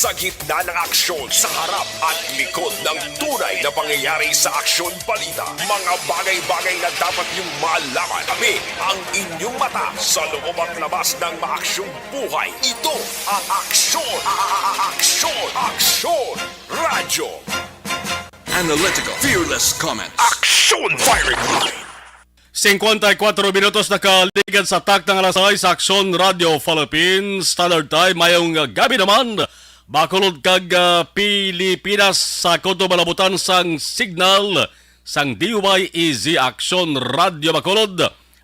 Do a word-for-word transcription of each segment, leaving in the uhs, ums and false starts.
Sa gitna ng aksyon, sa harap at likod ng tunay na pangyayari sa Aksyon Balita, mga bagay-bagay na dapat niyong malaman. Kami ang inyong mata sa loob at labas ng maaksyong buhay. Ito ang Aksyon, a- a- a- Aksyon, Aksyon Radyo. Analytical, fearless comment. Aksyon Firing Line. Singkwenta y kuwatro minutos nakaligan sa takna nga alas sais sa Aksyon Radio Philippines Standard Time. Mayong gabi naman, Bacolod kag, ah, Pilipinas, sa kutob malabutan sang signal sang D Y E Z Aksyon Radio Bacolod.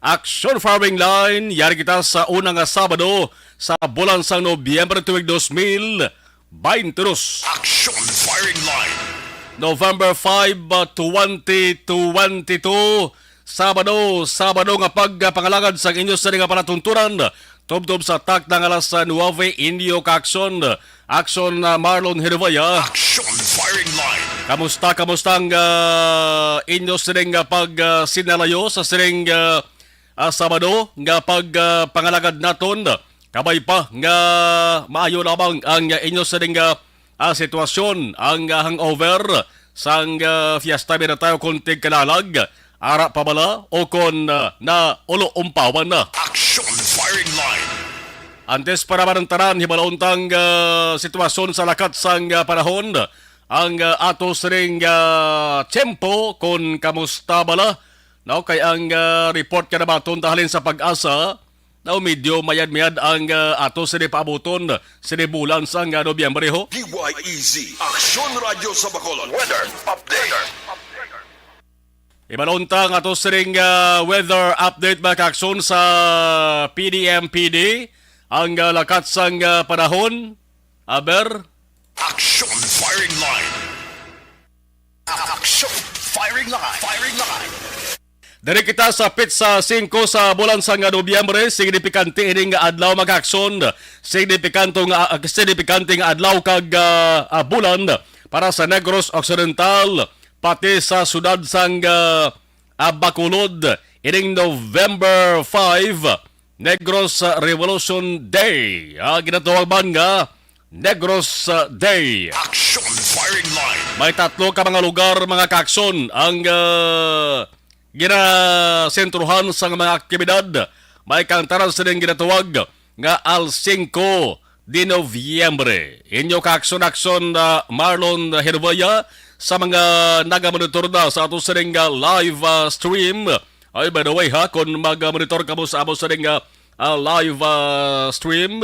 Aksyon Firing Line, yari kita sa una nga Sabado sa bulan sang Nobyembre tuig dos mil baynte dos. Action Firing Line. November five, uh, twenty twenty-two, Sabado, Sabado nga pagpangalagad sang inyo sini nga palatuntunan. Tubtob sa takna nga alas nuwebe, inyo ka-aksyon, Aksyon, uh, Marlon Hervaya. Action Firing Line. Kamusta, kamusta ang, uh, inyo sining, uh, pag, uh, sinalayo sa sining, uh, ah, Sabado nga pag, ah, pangalagad naton. Kabay pa nga maayo lamang ang inyo sining, ah, ah, sitwasyon, ang, ah, hangover sang, ah, Fiesta Minatayo kon tigkalalag, ara pa bala o kon, ah, naulo umpawan na. Action Firing Line. Antes pa naman ang tanan, hibalon tang, ah, sitwasyon sa lakat sang, ah, panahon, ang, ah, ato sining, ah, tiyempo kon kamusta bala. No, kay ang, ah, report nga nabaton ta halin sa PAGASA, no, medyo mayad-mayad ang, ah, ato sini paabuton sini bulan sang, ah, Nobyembre, ho. D Y E Z, Aksyon Radyo sa Bacolod. Weather update. Ibalon ta nga ato sining, ah, weather update, mga kaaksyon, sa P D M P D. Ang, ah, lakat sang, ah, panahon, aber. Action Firing Line. Action Firing Line. Firing Line. Diri kita sa petsa singko sa bulan sang Nobyembre, signifikante ini nga adlaw, mga kaaksyon. Signifikante nga, signifikante nga adlaw kag, ah, ah, bulan para sa Negros Occidental, pati sa siyudad sang, ah, ah, Bacolod. Ining November five, Negros, ah, Revolution Day. Ah, ginatawag man nga Negros, ah, Day. Action Firing Line. May tatlo ka mga lugar, mga kaaksyon, ang, ah, ginasentruhan sa mga aktibidad. May kantaran sining ginatawag nga Al Cinco de Noviembre. Inyo kaaksyon-aksyon, ah, Marlon Hervaya, sa mga nagamonitor na sa ato sining, ah, live, ah, stream. Ay, by the way, ha, kung mag-monitor kamo sa amo sining, ah, ah, live, ah, stream,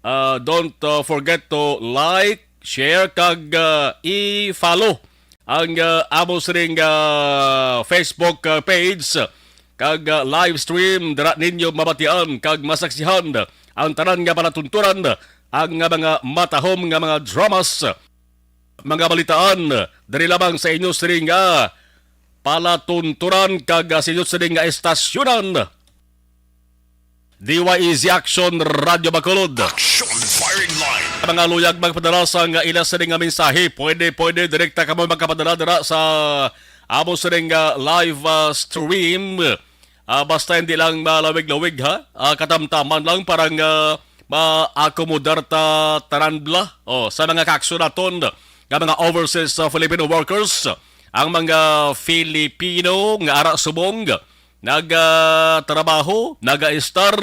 ah, don't, ah, forget to like, share, kag, ah, i-follow ang, ah, amo sining, ah, Facebook, ah, page kag, ah, live stream. Dira ninyo mabatian kag masaksihan ang tanan nga palatuntunan, ang, ah, mga matahom nga mga dramas, mga balitaan, diri lamang sa inyo sining, ah, palatuntunan kag, ah, sa inyo sining, ah, estasyonan. D Y E Z Action Radio Bacolod. Action Firing Line. Mga luyag magpadala sang ila sining nga mensahe, pwede, pwede direkta kamo magkapadala dira sa amo sining, ah, live, ah, stream. Ah, basta hindi lang malawig-lawig, ha? Ah, katamtaman lang para nga ma-accommodar ta tanan bala. Oh, sa mga kaaksyon naton nga mga overseas, ah, Filipino workers, ang mga Filipino nga ara subong nagatrabaho, nagaestar,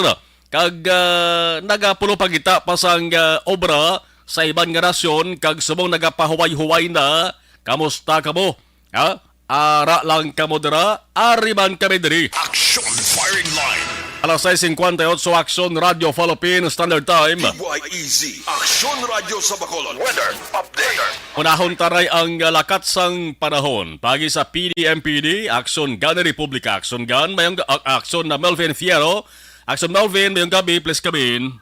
kag, ah, nagapulupangita pa sang, ah, obra sa iban nga nasyon, kag subong nagapahuway-huway na. Kamusta kamo? Ha? Ara lang kamo dira, ari man kami diri. Action Firing Line. Alas sais singkwenta y otso, Action Radio Philippines Standard Time. D Y E Z, Action Radio sa Bacolod. Weather update. Unahon ta ray ang lakat sang panahon. Paagi sa P D M P D, Action Gun Republika, Action Gun, mayong, ah, Action na Melvin Fierro. Action Melvin, mayong gabi, please come in.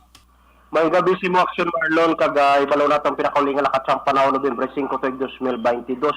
Mayong gabi sa imo, Action Marlon, kag, ah, ibalo nato ang pinakauli nga lakat sang panahon, Nobyembre singko, tuig dos mil baynte dos.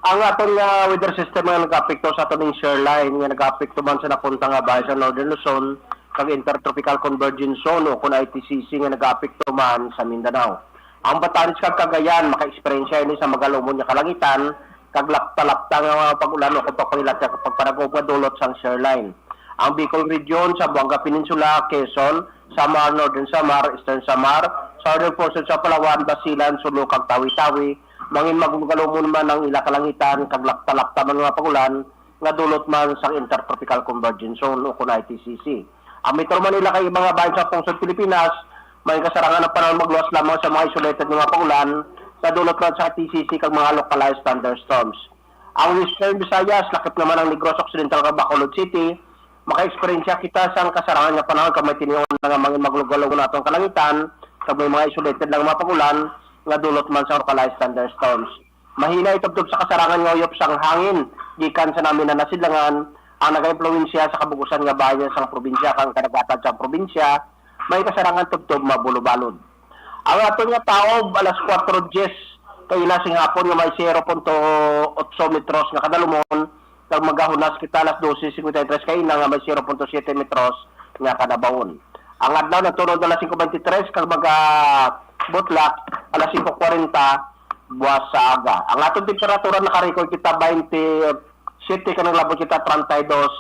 Ang aton nga weather system nga nagaapekto sa aton ning Share Line, nga nagaapekto man sa napunta nga bahin sa Northern Luzon, kag Intertropical Convergence Zone o kon I T C C nga nagaapekto man sa Mindanao. Ang Batanes kag Cagayan makaeksperyensya ini sa magalumon nga kalangitan, kag lapta-lapta nga mga pag-ulan o kon pagpangilat sa pagpanagob nga dulot sang Share Line. Ang Bicol Region, Zamboanga Peninsula, Quezon, Samar, Northern Samar, Eastern Samar, Southern portion sa Palawan, Basilan, Sulu, kag Tawi-Tawi, mangin maglugalumon man ang ila kalangitan, kag lapta-lapta man nga pag-ulan, nga dulot man sang Intertropical Convergence Zone o kon I T C C. Ang Metro Manila kag iba nga bahin sa pungsod Pilipinas, may kasarangan ang panahon magluwas lamang sa mga isolated nga mga pag-ulan, nga dulot man sa I T C C kag mga localized thunderstorms. Ang Western Visayas, lakip naman ang Negros Occidental kag Bacolod City, maka-eksperyensya kita sang kasarangan nga panahon kag may tinion na nga mangin maglugalumon atong kalangitan, kag may mga isolated lang mga pag-ulan nga dulot man sa localized thunderstorms. Mahinay tubtob sa kasarangan nga uyop sang hangin gikan sa namin na nasidlangan ang nagaimpluwensya sa kabug-usan nga bahina sang probinsya kag kadagatan sang probinsya, may kasarangan tubtob mabulobalod. Ang aton nga taob, alas kuwatro diyes kaina sing hapon nga may zero punto otso metros nga kadalumon, kag magahunas kita alas dose cincuenta y tres kaina nga may zero punto siete metros nga kadabawon. Ang adlaw nagtunod alas singko beintitres kag magabutlak alas singko kwarenta buwas sa aga. Ang aton temperatura naka-record kita twenty-seven ka, naglabot kita treinta y dos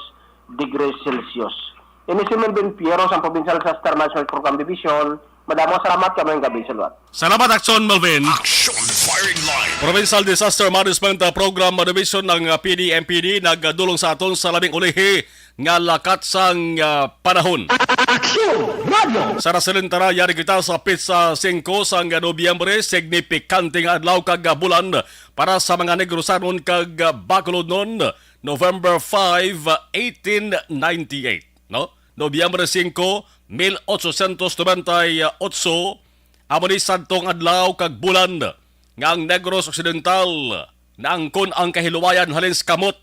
degrees Celsius. Ini si Melvin Piero sang Provincial Disaster Management Program Division. Madamo salamat, kamo nga gabi sa luwat. Salamat, Action Melvin. Action Firing Line. Provincial Disaster Management, uh, Program Division ng, uh, P D M P D nagdulong sa aton sa labing ulihi nga lakat sang, uh, panahon. Action Radio. Sa nasilintara, yari kita sa pitsa singko sang Nobyembre, signifikante nga adlaw kag, uh, bulan para sa mga Negrosanon kag, uh, Bacolodnon, November five, uh, eighteen ninety-eight, no? Nobyembre singko, mil ochocientos noventa y ocho, amo ni sadtong adlaw kag bulan nga ang Negros Occidental naangkon ang kahiluwayan halin sa kamot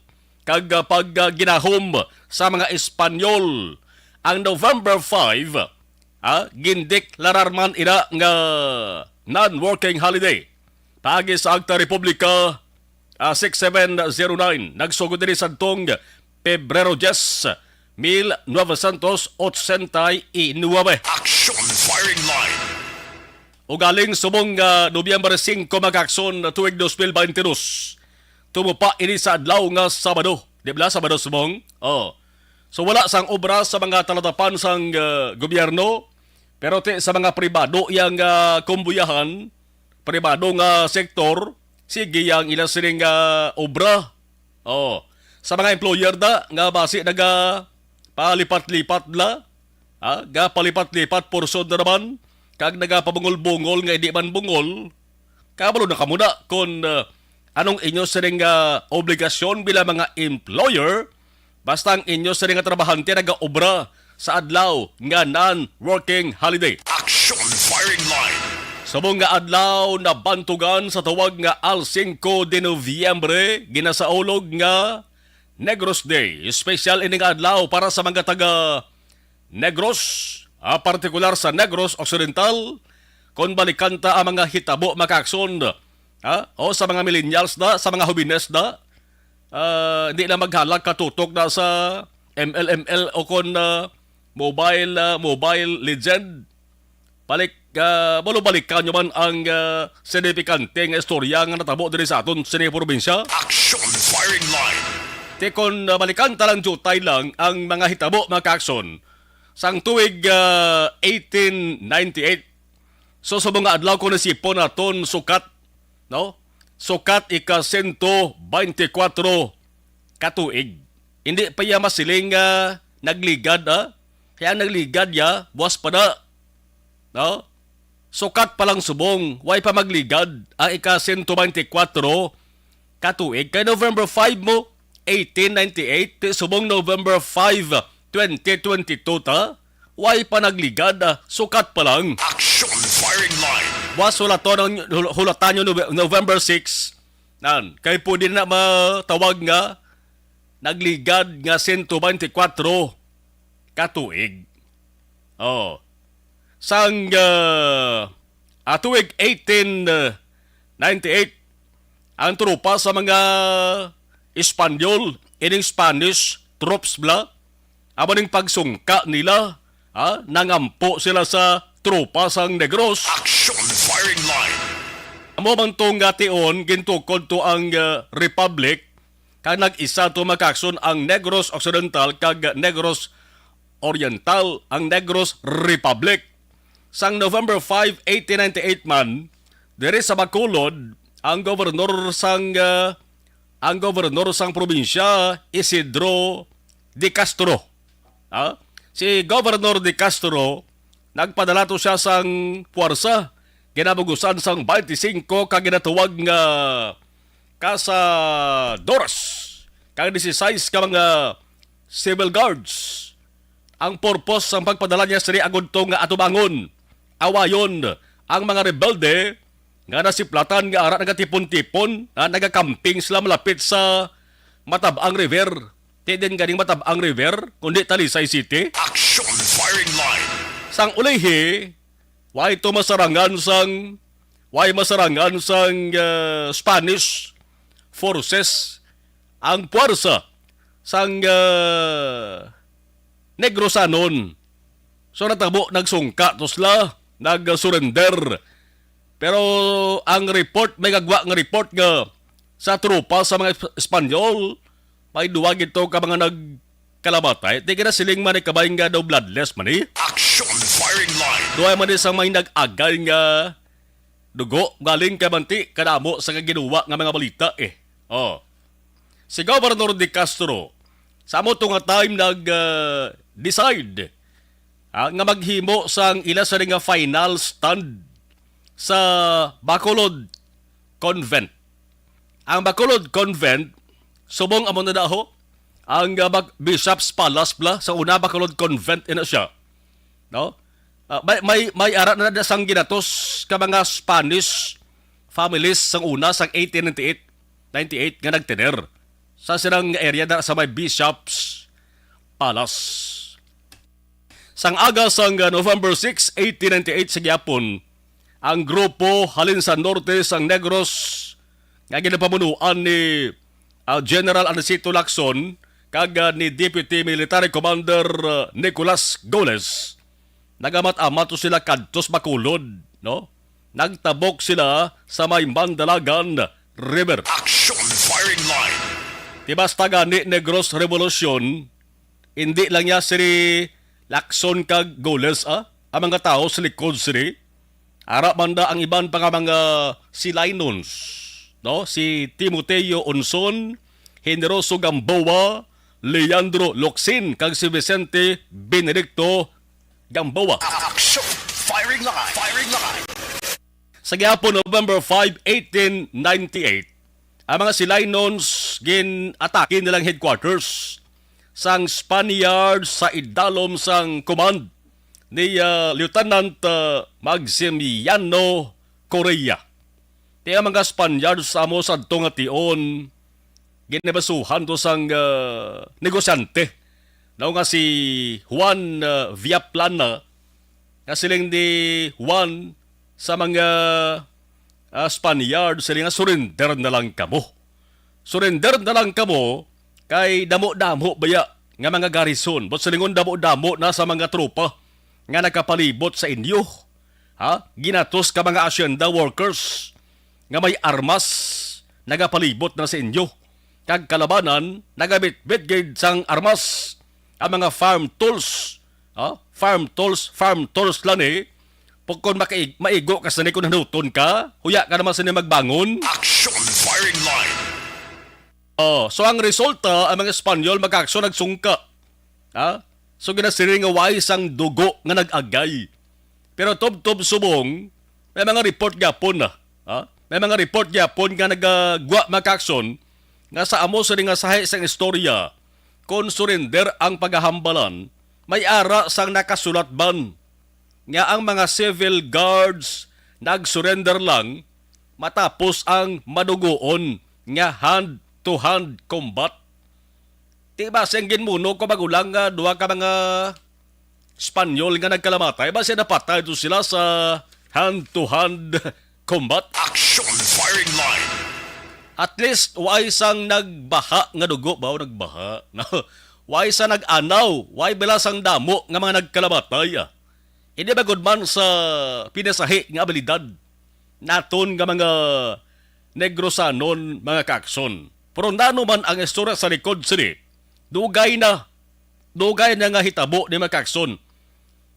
kag, ah, pagginahom sa mga Espanyol. Ang November five, ah, gindeklarar man ina nga non-working holiday paagi sa Akta Republika, ah, six seven zero nine. Nagsugod diri sadtong Pebrero diyes, mil novecientos ochenta y nuebe. Action Firing Line. Ugaling subong nga Nobyembre singko, mga kaakson, tuig dos mil baynte dos, tumupa ini sa adlaw nga Sabado. Di ba, Sabado subong? Oh. So, wala sang obra sa mga talatapan sang, ah, gobyerno, pero ti sa mga pribado yang, ah, kumbuyahan, pribado nga sektor, sige ang ila sining, ah, obra. Oh, sa mga employer da nga basi naga palipat-lipat la, ha? Ga palipat-lipat, pursod na naman, kag nagapabungol-bungol nga hindi man bungol, kabalo na kamo na kon, ah, anong inyo sining, ah, obligasyon bilang mga employer, basta ang inyo sining nga trabahante nagaobra sa adlaw nga non-working holiday. Action Firing Line. Subong nga adlaw nabantugan sa tawag nga Al Cinco de Noviembre, ginasaulog nga Negros Day. Espesyal ini nga adlaw para sa mga taga Negros, ah, partikular sa Negros Occidental. Kon balikan ta ang mga hitabo, mga kaakson, ha? O sa mga millennials na, sa mga hobines na, ah, hindi na maghalak katutok na sa M L M L o kon, ah, Mobile, ah, Mobile Legend. Balik, ah, balubalikan nyo man ang, ah, sinipikante nga istorya nga natabo diri sa aton sini probinsya. Action Firing Line. Ti kon, ah, balikan ta lang, jutay lang ang mga hitabo, mga kaakson. Sang tuig, ah, eighteen ninety-eight, so, sa mga adlaw kung nasipon naton, sukat, no? Sukat ika sento beintikwatro ka tuig. Hindi pa iya masiling nga nagligad, ah. Kaya ang nagligad ya, buwas pa na. No? Sukat pa lang subong, way pa magligad ang ika sento beintikwatro ka tuig. Kay November five mo, eighteen ninety-eight, ti subong November five, twenty twenty-two ta, way pa nagligad, ah, sukat pa lang. Action Firing Line. Buwas, hulaton ang, hul-, hulatan nyo Nove-, November six. Nan, kay pwede na matawag nga nagligad nga sento beintikwatro ka tuig. Oh. Sang, ah, ah, tuig eighteen ninety-eight, ang tropa sa mga Espanyol, ining Spanish troops bla, amo ning pagsungka nila, ha? Nangampo sila sa tropa sang Negros. Action Firing Line. Amo man to nga tion, gintukod to ang, ah, Republic, kag nag-isa to, mga kaakson, ang Negros Occidental kag Negros Oriental, ang Negros Republic. Sang November five, eighteen ninety-eight man, diri sa Bacolod, ang gobernador sang, ah, ang gobernador sang probinsya, Isidro De Castro. Ha? Si Governor De Castro, nagpadala to siya sang puwersa, ginabugusan sang twenty-five ka ginatawag nga kasadoras, kag dieciséis ka mga civil guards. Ang purpose sang pagpadala niya sini agud to nga atubangon, awayon ang mga rebelde nga nasiplatan nga ara nagatipon-tipon, nga nagakamping sila malapit sa Matab-ang River. Di din ganing Matab-ang River, kundi Talisay City. Action firing line. Sang ulihi, way to masarangan sang, way masarangan sang, ah, Spanish forces ang puwersa sang, ah, Negrosanon. So, natabo, nagsungka to sila, nag-surrender. Pero ang report, may gagwa nga report nga sa tropa sa mga Esp-, Espanyol, may duwa gito ka mga nagkalamatay. Di ka na siling man ikabay nga daw bloodless man eh. Action firing line. Duwa man eh sang may nag-agay nga dugo, galing kay manti, kadamo sa kaginuwa nga mga balita eh. Oh. Si Governor De Castro, sa amo to nga time nag, ah, decide, ah, nga maghimo sang ila sa nga final stand sa Bacolod Convent. Ang Bacolod Convent, subong amo na daho, ang, ah, Bag-, Bishop's Palace bala, sa una Bacolod Convent ina siya. No? Ah, may, may, may ara na da sang ginatos ka mga Spanish families sang una, sang eighteen ninety-eight, ninety-eight nga nagtener sa silang area na sa may Bishop's Palace. Sang aga sang, ah, November six, eighteen ninety-eight sa gihapon, ang grupo halin sa norte sang Negros nga ginapamunuan ni, ah, General Anacito Lacson kag, ah, ni Deputy Military Commander, ah, Nicolas Goles, nagamat-amat to sila kadto sa Bacolod, no? Nagtabok sila sa may Mandalagan River. Action firing line. Di basta gani Negros Revolution, hindi lang niya si Lacson kag Goles, ah, ang mga tawo sa likod sini. Ara man da ang iban pa nga mga Silaynons, no? Si Timoteo Unson, Generoso Gamboa, Leandro Locsin, kag si Vicente Benedicto Gamboa. Action! Firing line! Firing line! Sa gihapon, November five, eighteen ninety-eight, ang mga Silaynons gin-atake nilang headquarters sang Spaniards sa idalom sang command ni, ah, Lieutenant, ah, Maximiano Correa. Ti ang mga Spaniards sa amo sadto nga tion, ginabasuhan to sang, ah, negosyante, daw nga si Juan, ah, Villaplana, nga siling ni Juan sa mga, ah, Spaniard, siling nga, "Surrender na lang kamo. Surrender na lang kamo, kay damo-damo baya nga mga garrison, but silingon damo-damo na sa mga tropa nga nakapalibot sa inyo." Ha? Ginatos ka mga asyenda workers nga may armas nagapalibot na sa inyo, kag kalabanan nagabitbit gid sang armas, ang mga farm tools, ha? Farm tools, farm tools lang eh. Pukon makaig-, maigo ka sini kung hanuton ka, huya ka naman sini magbangon. Action firing line. Oh, so ang resulta, ang mga Espanyol magkaaksyon nagsungka. Ha? So ginasiring nga way sang dugo nga nag-agay. Pero tubtob subong, may mga report gyapon na. Ha? May mga report gyapon nga nagagwa mga kaaksyon nga sa amo sini nga sahi sang istorya, kon surrender ang pagahambalan, may ara sang nakasulat ban nga ang mga civil guards nag-surrender lang matapos ang madugoon nga hand-to-hand combat. Di ba sing ginmuno ko magulang nga duha ka mga Espanyol nga nagkalamatay? Ba siya napatay to sila sa hand-to-hand combat? Action firing line. At least, way sang nagbaha nga dugo ba o nagbaha? No? Way sa nag-anaw, way bala sang damo nga mga nagkalamatay, ah. Hindi ba gud man sa pinasahi nga abilidad naton nga mga Negrosanon, mga kakson? Pero nano man ang istorya sa likod sini? Dugay na, dugay na nga hitabo ni mga kakson.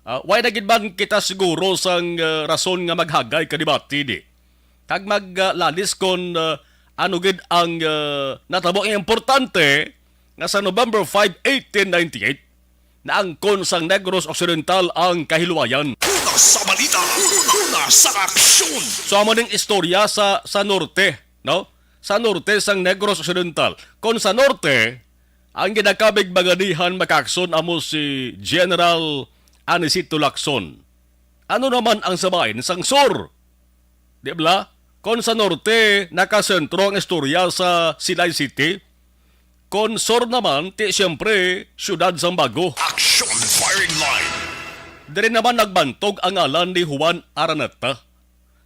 Ah, wala na gid man kita siguro sang, ah, rason nga maghagay ka debate di. Kag maglalis kon, ah, ano gid ang, ah, natabo. Ang importante nga sa November five, eighteen ninety-eight, naangkon sang Negros Occidental ang kahilwayan. Una sa balita, una sa aksyon. So, amo ning istorya sa, sa norte, no? Sa norte sang Negros Occidental. Kon sa norte, ang ginakabig baganihan, mga kaakson, amo si General Anicito Lacson. Ano naman ang sa bahin sang sur? Di bala? Kon sa norte, nakasentro ang istorya sa Silay City. Kon sur naman, ti siyempre, siyudad sang Bago. Action firing line. Diri naman nagbantog ang ngalan ni Juan Araneta.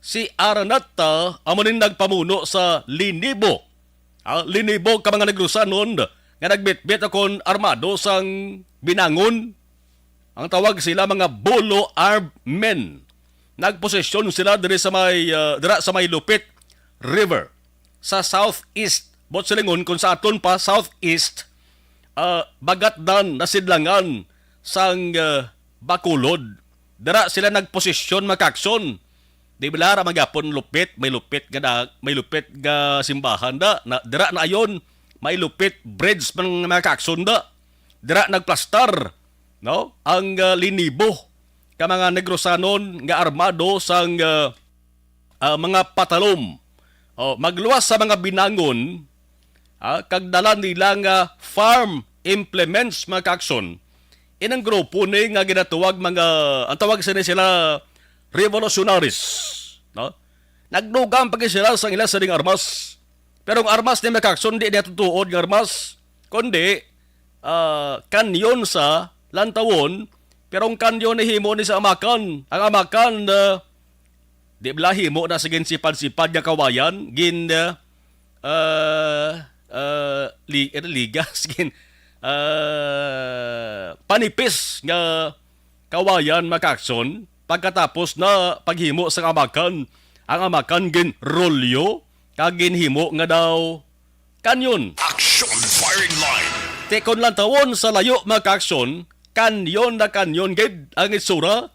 Si Araneta amo ning nagpamuno sa Linibo. Ah, Linibo ka mga Negrosanon nga nagbitbit akon armado sang binangon. Ang tawag sila mga Bolo armed men. Nagposisyon sila diri sa may, ah, dira sa may Lupit River sa southeast. Buot silingon, kung sa aton pa, southeast, ah, Bagatdan, nasidlangan sang, ah, Bacolod. Dira sila nagposisyon, mga kaakson. Di ba, lara man gyapon Lupit, may Lupit nga da-, may Lupit nga simbahan da. Na, dira na ayon, may Lupit bridge man, mga kaakson, da. Dira nagplastar, no? Ang, ah, Linibo ka mga Negrosanon nga armado sang, ah, ah, mga patalom. O, magluwas sa mga binangon, ah, kag dala nila nga farm implements, mga kaakson. Inang grupo ni nga ginatawag mga, ang tawag sini sila, revolutionaries, no? Nagdugang pa gid sila sang ila sining armas. Pero ang armas ni, mga kaakson, di niya tutuod nga armas, kundi, ah, kanyon sa lantawon. Pero ang kanyon ni himo ni sa amakan. Ang amakan, ah, di bala himo na sa ginsipad-sipad nga kawayan, gin, ah, ah, ah, li-, eh, ligas, gin, ah, panipis nga kawayan, mga kaakson. Pagkatapos na paghimo sang amakan, ang amakan ginrolyo kag ginhimo nga daw kanyon. Action firing line. Ti kon lantawon sa layo, mga kaakson, kanyon na kanyon gid ang itsura.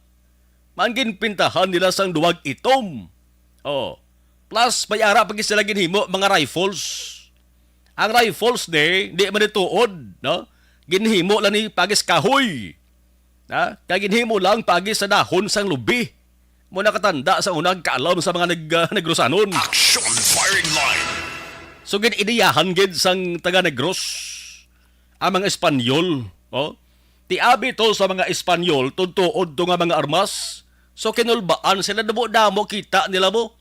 Man ginpintahan nila sang duwag itom. Oh. Plus, may ara pa gid sila ginhimo mga rifles. Ang rifles ni, di man ni tuod, no? Ginhimo lang ni pagis kahoy. Ha? Kay ginhimo lang pagis sa dahon sang lubi. Mo nakatanda sa unag kaalam sa mga neg-, ah, Negrosanon. Action firing line. So, gin-ideyahan gid sang taga Negros ang mga Espanyol, oh. Ti abi to sa mga Espanyol, tudtuod to nga mga armas. So, kinulbaan sila, damo-damo kita nila mo.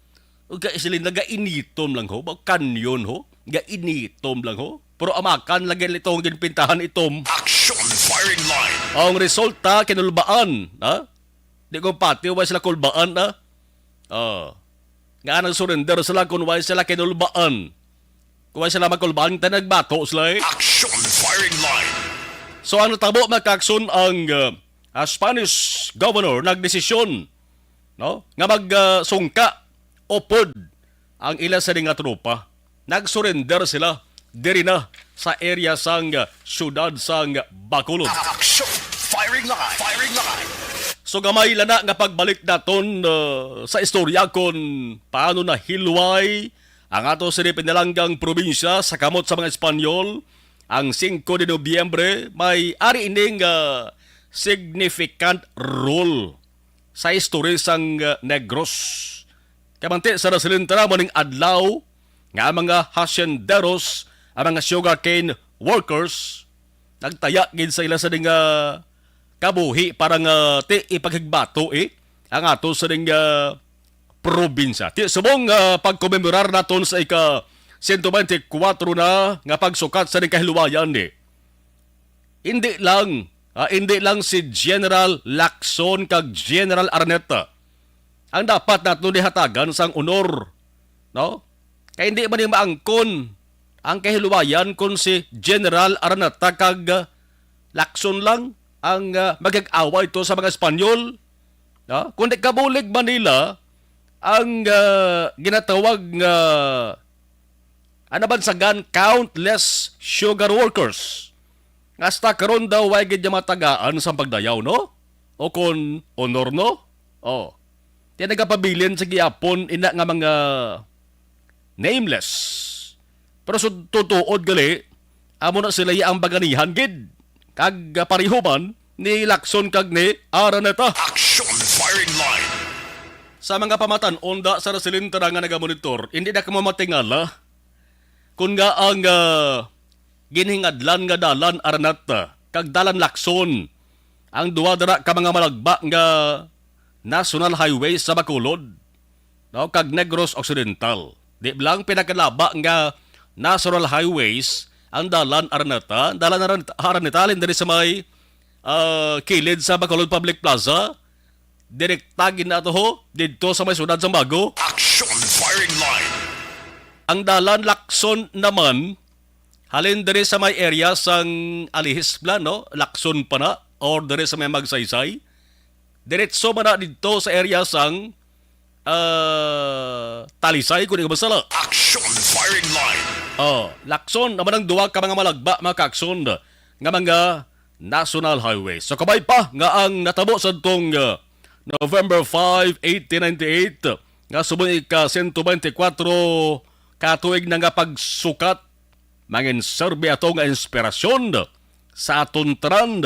Ug ka-, sila nagainitom lang ho, ba, kanyon ho, gainitom lang ho. Pero amakan lagi nila itong ginpintahan itom. Action firing line. Ang resulta, kinulbaan, ha? Di ko pati, wa sila kulbaan, ha? Oh. Nga nag-surrender sila kung wa sila kinulbaan. Kung wa sila makulbaan, ta nagbato sila, eh. Action firing line. So, ang natabo, mga kaakson, ang, uh, uh, Spanish governor nagdesisyon, no, nga mag, uh, sungka upod ang ila sini nga tropa. Nag-surrender sila diri na sa area sang, uh, siyudad sang Bacolod. Action! Firing line! Firing line! So, gamay lang na nga pagbalik naton, uh, sa istorya kon paano nahilway ang ato sini pinalanggang probinsya sa kamot sa mga Espanyol. Ang singko de Nobyembre, may ari ining, uh, significant role sa history sang, uh, Negros. Kay manti sa nasilinta mo ning adlaw nga ang mga hacienderos, ang mga sugarcane workers, nagtaya gid sa ila sa ding, ah, kabuhi para nga ti ipakigbato, eh, ang ato sa ding, ah, probinsya. Ti subong, ah, pagkomemorar naton sa ika sento bente kuwatro na nga pagsukat sa ding kahilwayan, eh. Hindi lang, ah, hindi lang si General Lacson kag General Araneta ang dapat nato ni hatagan sang honor, no? Kay hindi man ni maangkon ang kahilwayan kon si General Araneta kag, ah, Lacson lang ang, ah, magag-away to sa mga Espanyol, no? Kundi kabulig man nila ang, ah, ginatawag nga, ano, bansagan, countless sugar workers. Nga hasta karon daw, way gid niya matagaan sang pagdayaw, no? o kon honor, no? Oh. Ti nagapabilin sa gihapon ina nga mga nameless. Pero sa tutuod gali, amo na sila ang baganihan gid. Kag, ah, pareho man ni Lacson kag ni Araneta. Action firing line. Sa mga pamatan-on da sa Rasilin, tara nga nagamonitor, hindi na kamo matingala kun nga ang, ah, ginhingadlan nga dalan Araneta kag dalan Lacson, ang duwa dira ka mga malagba nga National Highway sa Bacolod, no, kag Negros Occidental. Di lang pinakalaba nga National Highways ang dalan Araneta, dalan Araneta, Araneta halin diri sa may, ah, kilid sa Bacolod Public Plaza, direkta gid na to ho didto sa may siyudad sang Bago. Action firing line. Ang dalan Lacson naman, halin diri sa may area sang Alihis Plan, no? Lacson pa na, or diri sa may Magsaysay. Diretso man na didto sa area sang, ah, Talisay, kung di ko masala. Action firing line. Oh, Lacson naman ang duwa ka mga malagba, mga kaakson, nga mga National Highway. So, kabay pa nga ang natabo sa tong, uh, November five, eighteen ninety-eight, nga subong ika sento bente kwatro ka tuig na nga pagsukat, mangin serbi ato nga inspirasyon sa aton tanan,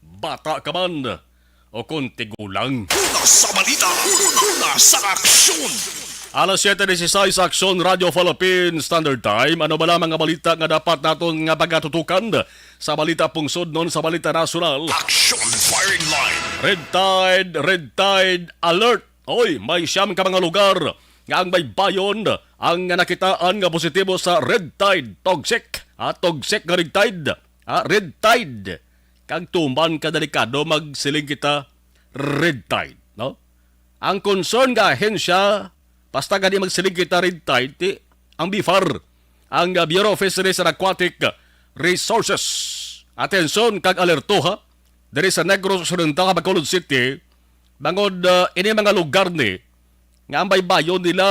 bata ka man o kon tigulang. Una sa balita, una sa aksyon. Alas siyete dieciséis sa Aksyon, Radyo Philippine Standard Time. Ano ba lamang nga balita nga dapat naton nga pagatutukan sa balita pungsod, non sa balita nasyonal? Action firing line. Red Tide, Red Tide Alert. Oy, may siyam ka mga lugar nga ang baybayon ang nakitaan nga positibo sa Red Tide. Toxic, ah, toxic nga Red Tide. Ah, Red Tide. Kag tuman ka delikado magsiling kita Red Tide, no? Ang concern nga ahensya, basta gani magsiling kita Red Tide, ti, ang BFAR, ang, uh, Bureau of Fisheries and Aquatic Resources. Atensyon kag alerto, ha, diri sa Negros Occidental, Bacolod City, bangod, uh, ini mga lugar ni nga ang baybayon nila,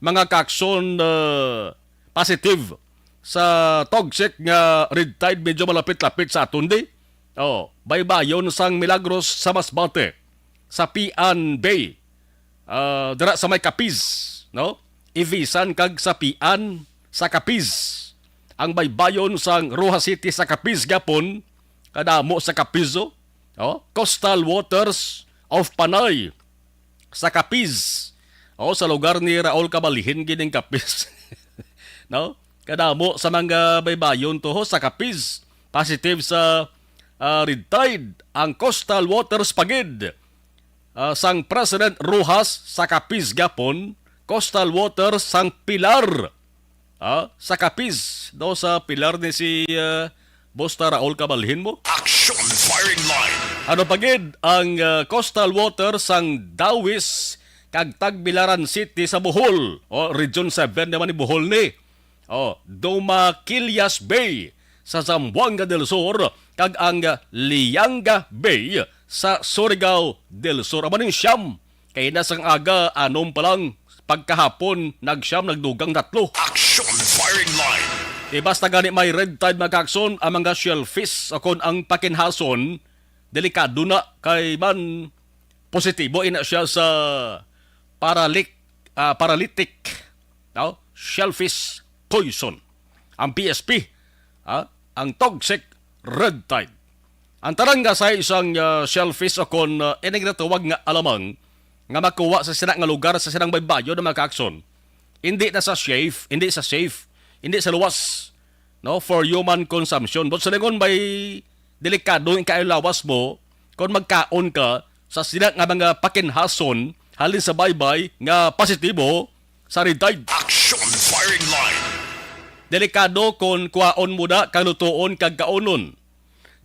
mga kaakson, uh, positive sa toxic nga Red Tide, medyo malapit-lapit sa aton di. Oh, baybayon sang Milagros sa Masbate, Sapian Bay, ah, dira sa may Capiz, no? Ivisan kag Sapian sa Capiz. Ang baybayon sang Roxas City sa Capiz gapon, kadamo sa Capiz, oh. Oh, coastal waters of Panay sa Capiz. Oh, sa lugar ni Raul Cabalhin gining Capiz. No? Kadamo sa mga baybayon to ho sa Capiz. Positive sa, ah, Red Tide ang coastal waters pa gid, ah, sang President Roxas sa Capiz gapon, coastal waters sang Pilar, ah, sa Capiz, no, sa Pilar ni si, ah, Bosta Raul Cabalhin mo. Action firing line. Ano pa gid ang, ah, coastal waters sang Dawis kag Tagbilaran City sa Bohol, o Region seven naman ni Bohol ni. Oh, Dumaquillas Bay sa Zamboanga del Sur kag ang Lianga Bay sa Surigao del Sur. Amo ning siyam. Kay na sang aga, anom pa lang, pagkahapon, nagsiyam, nagdugang tatlo. Action firing line. Di basta gani may red tide, mga kaakson, ang mga shellfish o kon ang pakinhason, delikado na kay man positibo ina siya sa paralik-, ah, paralytic, no? Shellfish poison. Ang P S P, ah, ang toxic red tide. Ang tanan nga sa isang, ah, shellfish o kon, ah, ining natawag nga alamang nga makuha sa sina nga lugar sa sinang baybayon na mga kaakson, hindi na sa safe, hindi sa safe, hindi sa luwas, no, for human consumption. But sa lingon, may delikado ang kaayo lawas mo kon magkaon ka sa sila nga mga pakinhason halin sa baybay nga positibo sa red tide. Action firing line. Delikado kon kuhaon mo na kag lutoon kag kaonon.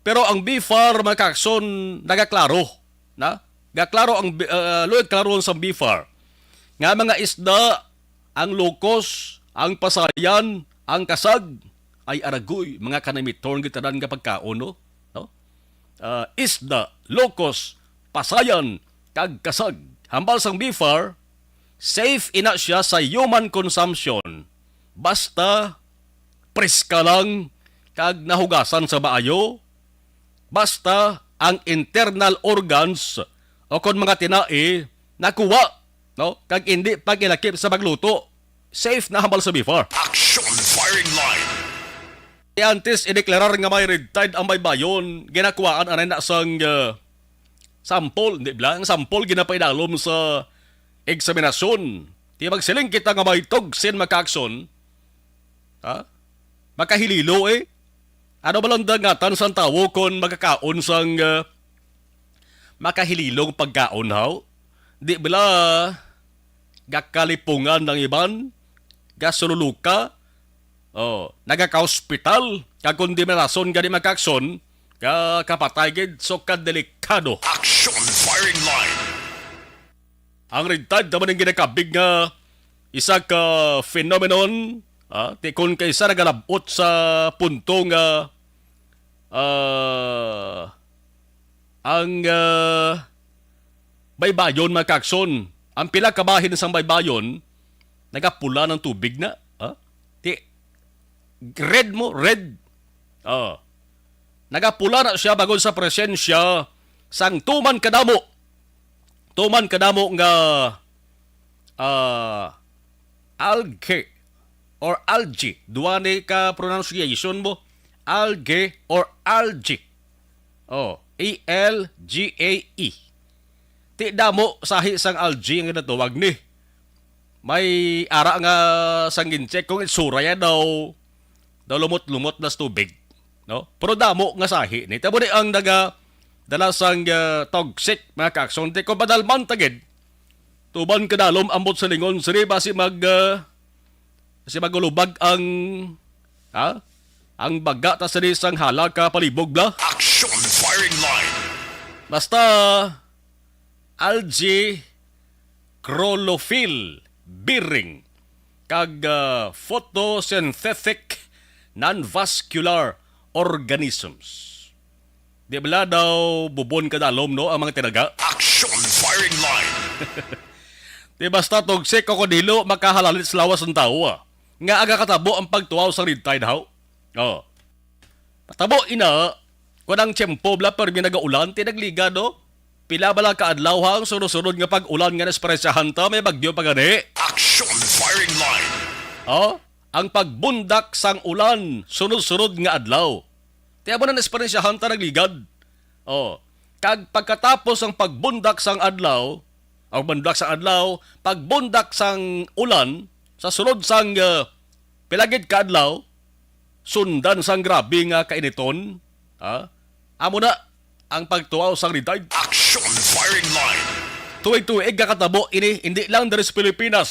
Pero ang BFAR, mga kaakson, nagaklaro, na? Gaklaro ang bi-, ah, luoy klaro sa BFAR nga mga isda, ang locos, ang pasayan, ang kasag, ay aragoy, mga kanamiton gitanan nga pagkaon, no? No? Ah, isda, locos, pasayan, kag kasag. Hambal sang BFAR, safe ina siya sa human consumption. Basta preska lang kag nahugasan sa maayo, basta ang internal organs o kon mga tinai nakuha, no? Kag indi pa ginakip sa pagluto. Safe na hambal sa BFAR. Action firing line. Antes ideklarar nga may red tide ang baybayon, ginakuhaan anay na sang, ah, sample, di ba? Ang sample ginapaidalom sa eksaminasyon. Di magsiling kita nga may toxin, mga ka-Akson. Ha? Makahililo eh. Ano ba lang dangatan sang tawo kon makakaon sang, ah, makahililong pagkaon, haw? Di bala gakalipungan ang iban, gasululuka, oh, nagaka-hospital, kag kon di malason gani, mga ka-Akson, ka-, kapatay gid, so kadelikado. Action firing line. Ang red tide naman ang ginakabig nga isa ka phenomenon, ah, ti kon kaisa nagalabot sa punto nga, ah, ang, ah, baybayon, mga ka-Akson. Ang pila ka bahin sang baybayon, nagapula ng tubig na. Ah? Ti, red mo, red. Ah. Nagapula na siya bagon sa presensya sang tuman kadamo. Tuman kadamo nga, ah, algae or algae. Duwa ni ka pronunciation mo. Algae or algae. Oh, A L G A E. Ti damo sahi sang algae nga ginatawag ni. May ara nga sang gin-check kung itsura ya daw, daw lumot-lumot na sa tubig, no? Pero damo nga sahi ni. Tamo ni ang naga dala sang, ah, toxic, mga ka-Akson. Ti kung padalman ta gid, tuban kadalom ambot sa lingon, sini basi mag, ah, basi magulubag ang, ha? Ang baga ta sini sang hala ka palibog bala. Action firing line. Basta, algae, chlorophyll bearing, kag, ah, photosynthetic non-vascular organisms. Di bala daw bubon kadalom, no, ang mga tinaga? Action firing line. Di basta toxic o kon dili, makahalalit sa lawas sang tawo, ah, nga agakatabo ang pagtuaw sa red tide, haw? Oh. Patabo ina, kun ang tiyempo bala permi nagaulan, ti nagligad, no? Pila bala ka adlaw ha ang sunod-sunod nga pag-ulan nga naesperansiyahan ta, may bagyo pa gani? Action firing line. Oh, ang pagbundak sang ulan, sunod-sunod nga adlaw. Ti amo na naesperansiyahan ta nagligad. Oh, kag pagkatapos ang pagbundak sang adlaw, ang pagbundak sang adlaw, pagbundak sang ulan, sa sulod sang, ah, pila gid ka adlaw, sundan sang grabe nga kainiton, ha? Amo na ang pagtuaw sang red tide. Action firing line. Tuig-tuig nakatabo ini, hindi lang diri sa Pilipinas,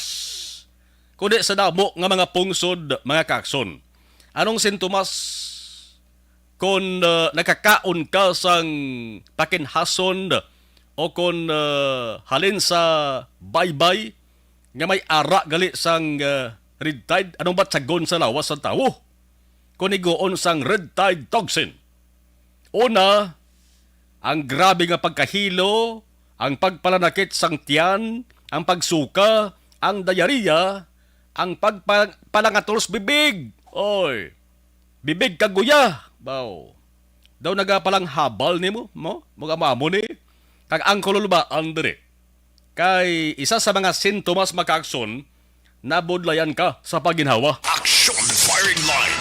kundi sa damo nga mga pungsod, mga ka-Akson. Anong sintomas kon, uh, nakakaon ka sang pakinhason o kon, uh, halin sa baybay nga may ara gali sang, uh, red tide? Anong batyagon sa lawas sang tawo kon iguon sang red tide toxin? Una, ang grabe nga pagkahilo, ang pagpalanakit sang tiyan, ang pagsuka, ang diarrhea, ang pagpa-, palangatol sa bibig. Oy, bibig kag guya. Baw. Daw nagapalang habal nimo, mo? Mga mamo ni. Kag ang kululbaan diri. Kay isa sa mga sintomas, mga ka-Akson, nabudlayan ka sa pagginhawa. Action firing line.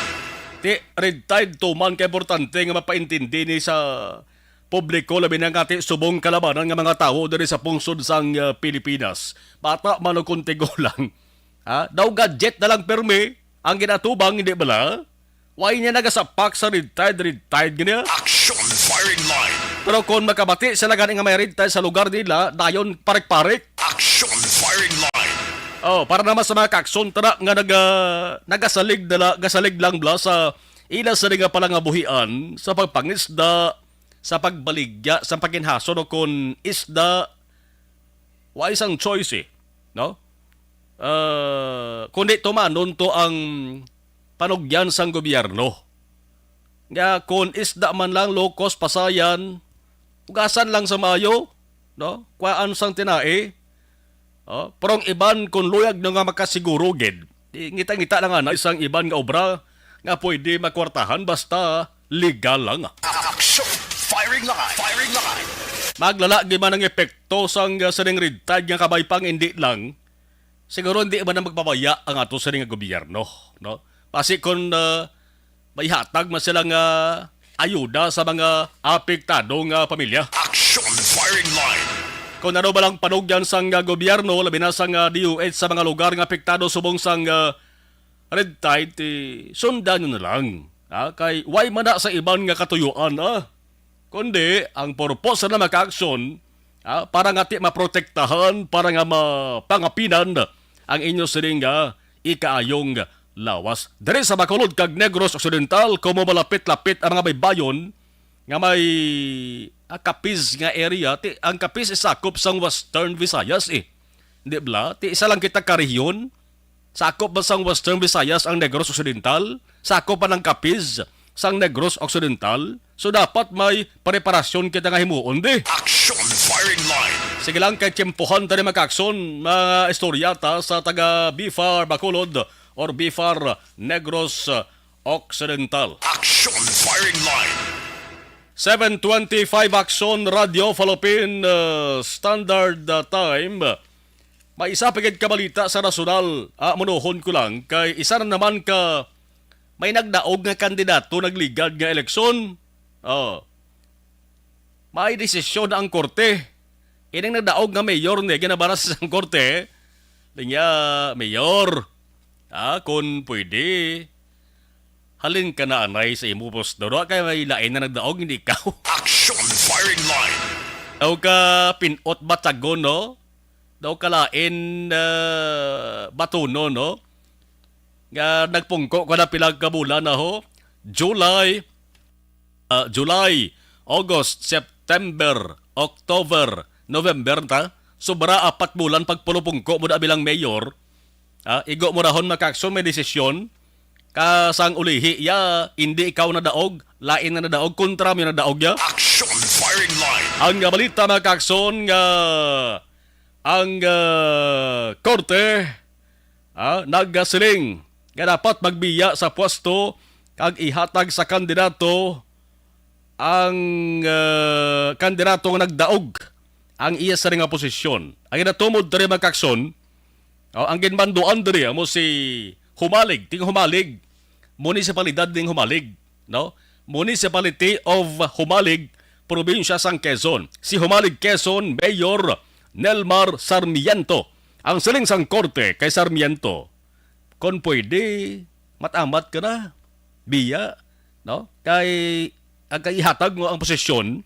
Ti, red tide tuman kay importante nga mapaintindi ni sa publiko, labi na nga ti subong kalabanan nga mga tawo diri sa pungsod sang, ah, Pilipinas. Bata man o kon tigulang. Ha? Daw gadget na lang permi ang ginatubang, hindi bala? Why niya nagasapak sa red tide, red tide gani, ha? Action firing line. Pero kung makabati sila gani nga may red tide sa lugar nila, dayon parik-parik. Action firing line. Oh, para naman sa mga ka-Akson, tara nga naga-, nagasalig dala, gasalig lang bala sa ila sa nga palangabuhian, sa pagpangisda, sa pagbaligya, sa paginhason o kon isda, wa isang choice eh, no? Ah, kundi tumanon to ang panugyan sang gobyerno. Nga kon isda man lang, low cost, pasayan, ugasan lang sa maayo, no? Kuhaan sang tinai. Oh, pero ang iban, kung luyag na nga makasiguro gid, di ngita-ngita lang ana isang iban nga obra nga pwede makwartahan basta legal lang. Action! Firing line. Firing line. Maglala gyud man ang epekto sang, ah, sining red tide nga kabay pa nga indi lang. Siguro hindi man na magpabaya ang ato sining nga gobyerno, no? Basi kung, ah, may hatag man sila nga ayuda sa mga apektado nga pamilya. Action firing line. Kung ano ba lang panugyan sang, ah, gobyerno, labi na sang, ah, D O H sa mga lugar nga apektado subong sang, ah, red tide, eh, sundan nyo na lang. Ah, kay why man na sa iban nga katuyuan, ah? Kundi ang purpose na maka-action, ah, para nga ti maprotektahan, para nga mapangapinan ang inyo sining nga ikaayong lawas. Diri sa Bacolod kag Negros Occidental, kumo malapit-lapit ang mga baybayon nga may, ah, Capiz nga area, ti, ang Capiz is sakop sang Western Visayas, eh. Di bala? Ti, isa lang kita ka rehiyon. Sakop ba sang Western Visayas ang Negros Occidental? Sakop pa ng Capiz sang Negros Occidental? So, dapat may preparasyon kita nga himuon, di? Action firing line. Sige lang, kay tiyempohan ta ni maka-action, mga istorya ta sa taga B far Bacolod or B far Negros, uh, Occidental. Action firing line. Seven twenty-five Action Radio Philippine, uh, Standard, uh, Time. May isa pa gid ka balita sa nasyonal. Ah, munuhon ko lang, kay isa na naman ka may nagdaog nga kandidato nagligad nga eleksyon. Oh. May desisyon na ang korte. Ining nagdaog nga mayor ni ginabaras ang korte. Linya, "Mayor, ah, kung pwede, halin ka na anay sa imo posto, no? Kay may lain na nagdaog, hindi ikaw." Action firing line. Daw ka pinot batagon, no? Daw ka lain, ah, batunon, no? Nga nagpungko ka na pila ka bulan na, ho? July, ah, July, August, September, October, November ta. Sobra apat bulan pagpulupungko mo na bilang mayor. Ah, igo mo rahon maka-action, may desisyon. Ka sang ulihi, ya, hindi ikaw nadaog, lain na nadaog, kontra mo yung nadaog, ya. Action firing line. Ang nga balita, maka-action, nga ang, ah, korte, ah, nagasiling nga dapat magbiya sa pwesto kag ihatag sa kandidato ang, ah, kandidato nga nagdaog ang iya sa nga posisyon. Ang ginatumod diri, maka-action, oh, ang ginbanduan diri amo si Humalig, ting Humalig, munisipalidad ning Humalig, no? Municipality of Humalig, probinsya sang Quezon. Si Humalig Quezon Mayor Nelmar Sarmiento. Ang siling sang korte kay Sarmiento, kon pwede, matamat ka na. Biya, no? Kay, ang kay ihatag mo ang posisyon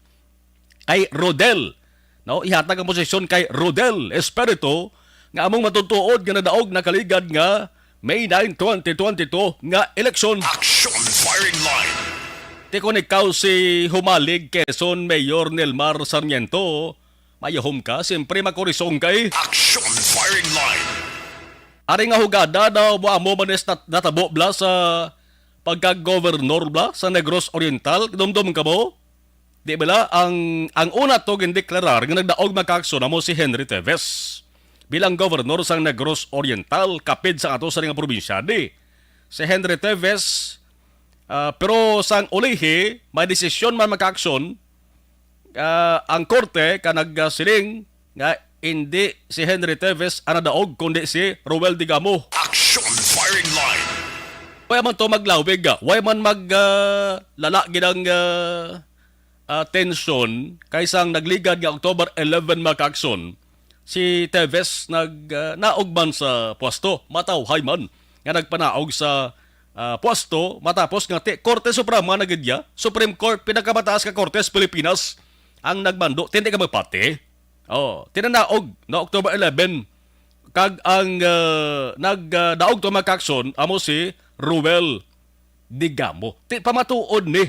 kay Rodel, no? Ihatag ang posisyon kay Rodel Espiritu, nga among matutuod nga nadaog nakaligad nga May nine, twenty twenty-two nga eleksyon. Action firing line. Ti kon ikaw si Humalig Quezon Mayor Nelmar Sarmiento, mayahom ka, siyempre makurisong kay Action firing line. Ari nga hugada daw mo amo manis nat-, natabo bla sa pagka-gobernador bla sa Negros Oriental, dumdum ka mo? Di bala, ang, ang una to gindeklarar nga nagdaog maka-action amo si Henry Teves bilang gobernador sang Negros Oriental, kapid sa ato sa nga probinsya, di. Si Henry Teves, ah, pero sang ulihi, may desisyon man maka-action, ah, ang korte ka nagsiling nga hindi si Henry Teves ang nadaog, kundi si Roel Digamo. Action firing line. Wala man to maglawig, ah. Wala man mag, ah, lala gid ang, ah, ah, tensyon kay sang nagligad nga October eleven, maka-action, si Teves nag, ah, naog man sa pwesto, matawhay man nga nagpanaog sa, ah, pwesto matapos nga ti Korte Suprema na gid ya, Supreme Court, pinakamataas nga korte sa Pilipinas, ang nagmando, ti hindi ka magpati. Oh, tinanaog na October eleven, kag ang, ah, nag, ah, daog to maka-action amo si Roel Digamo. Ti pamatuod ni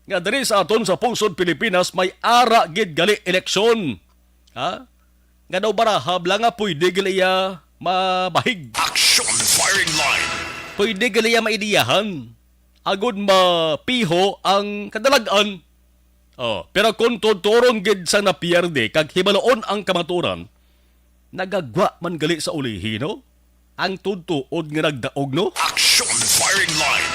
nga diri sa aton sa pungsod Pilipinas may ara gid gali eleksyon. Ha? Nga daw barahab lang nga pwede gali iya mabahig. Action firing line. Pwede gali iya maidiyahan. Agod mapiho ang kadalag-an. Oh, pero kung tuturon gid sang napierde kag hibaloon ang kamatuoran, nagagwa man gali sa ulihi, no? Ang tutuod nga nagdaog, no? Action firing line.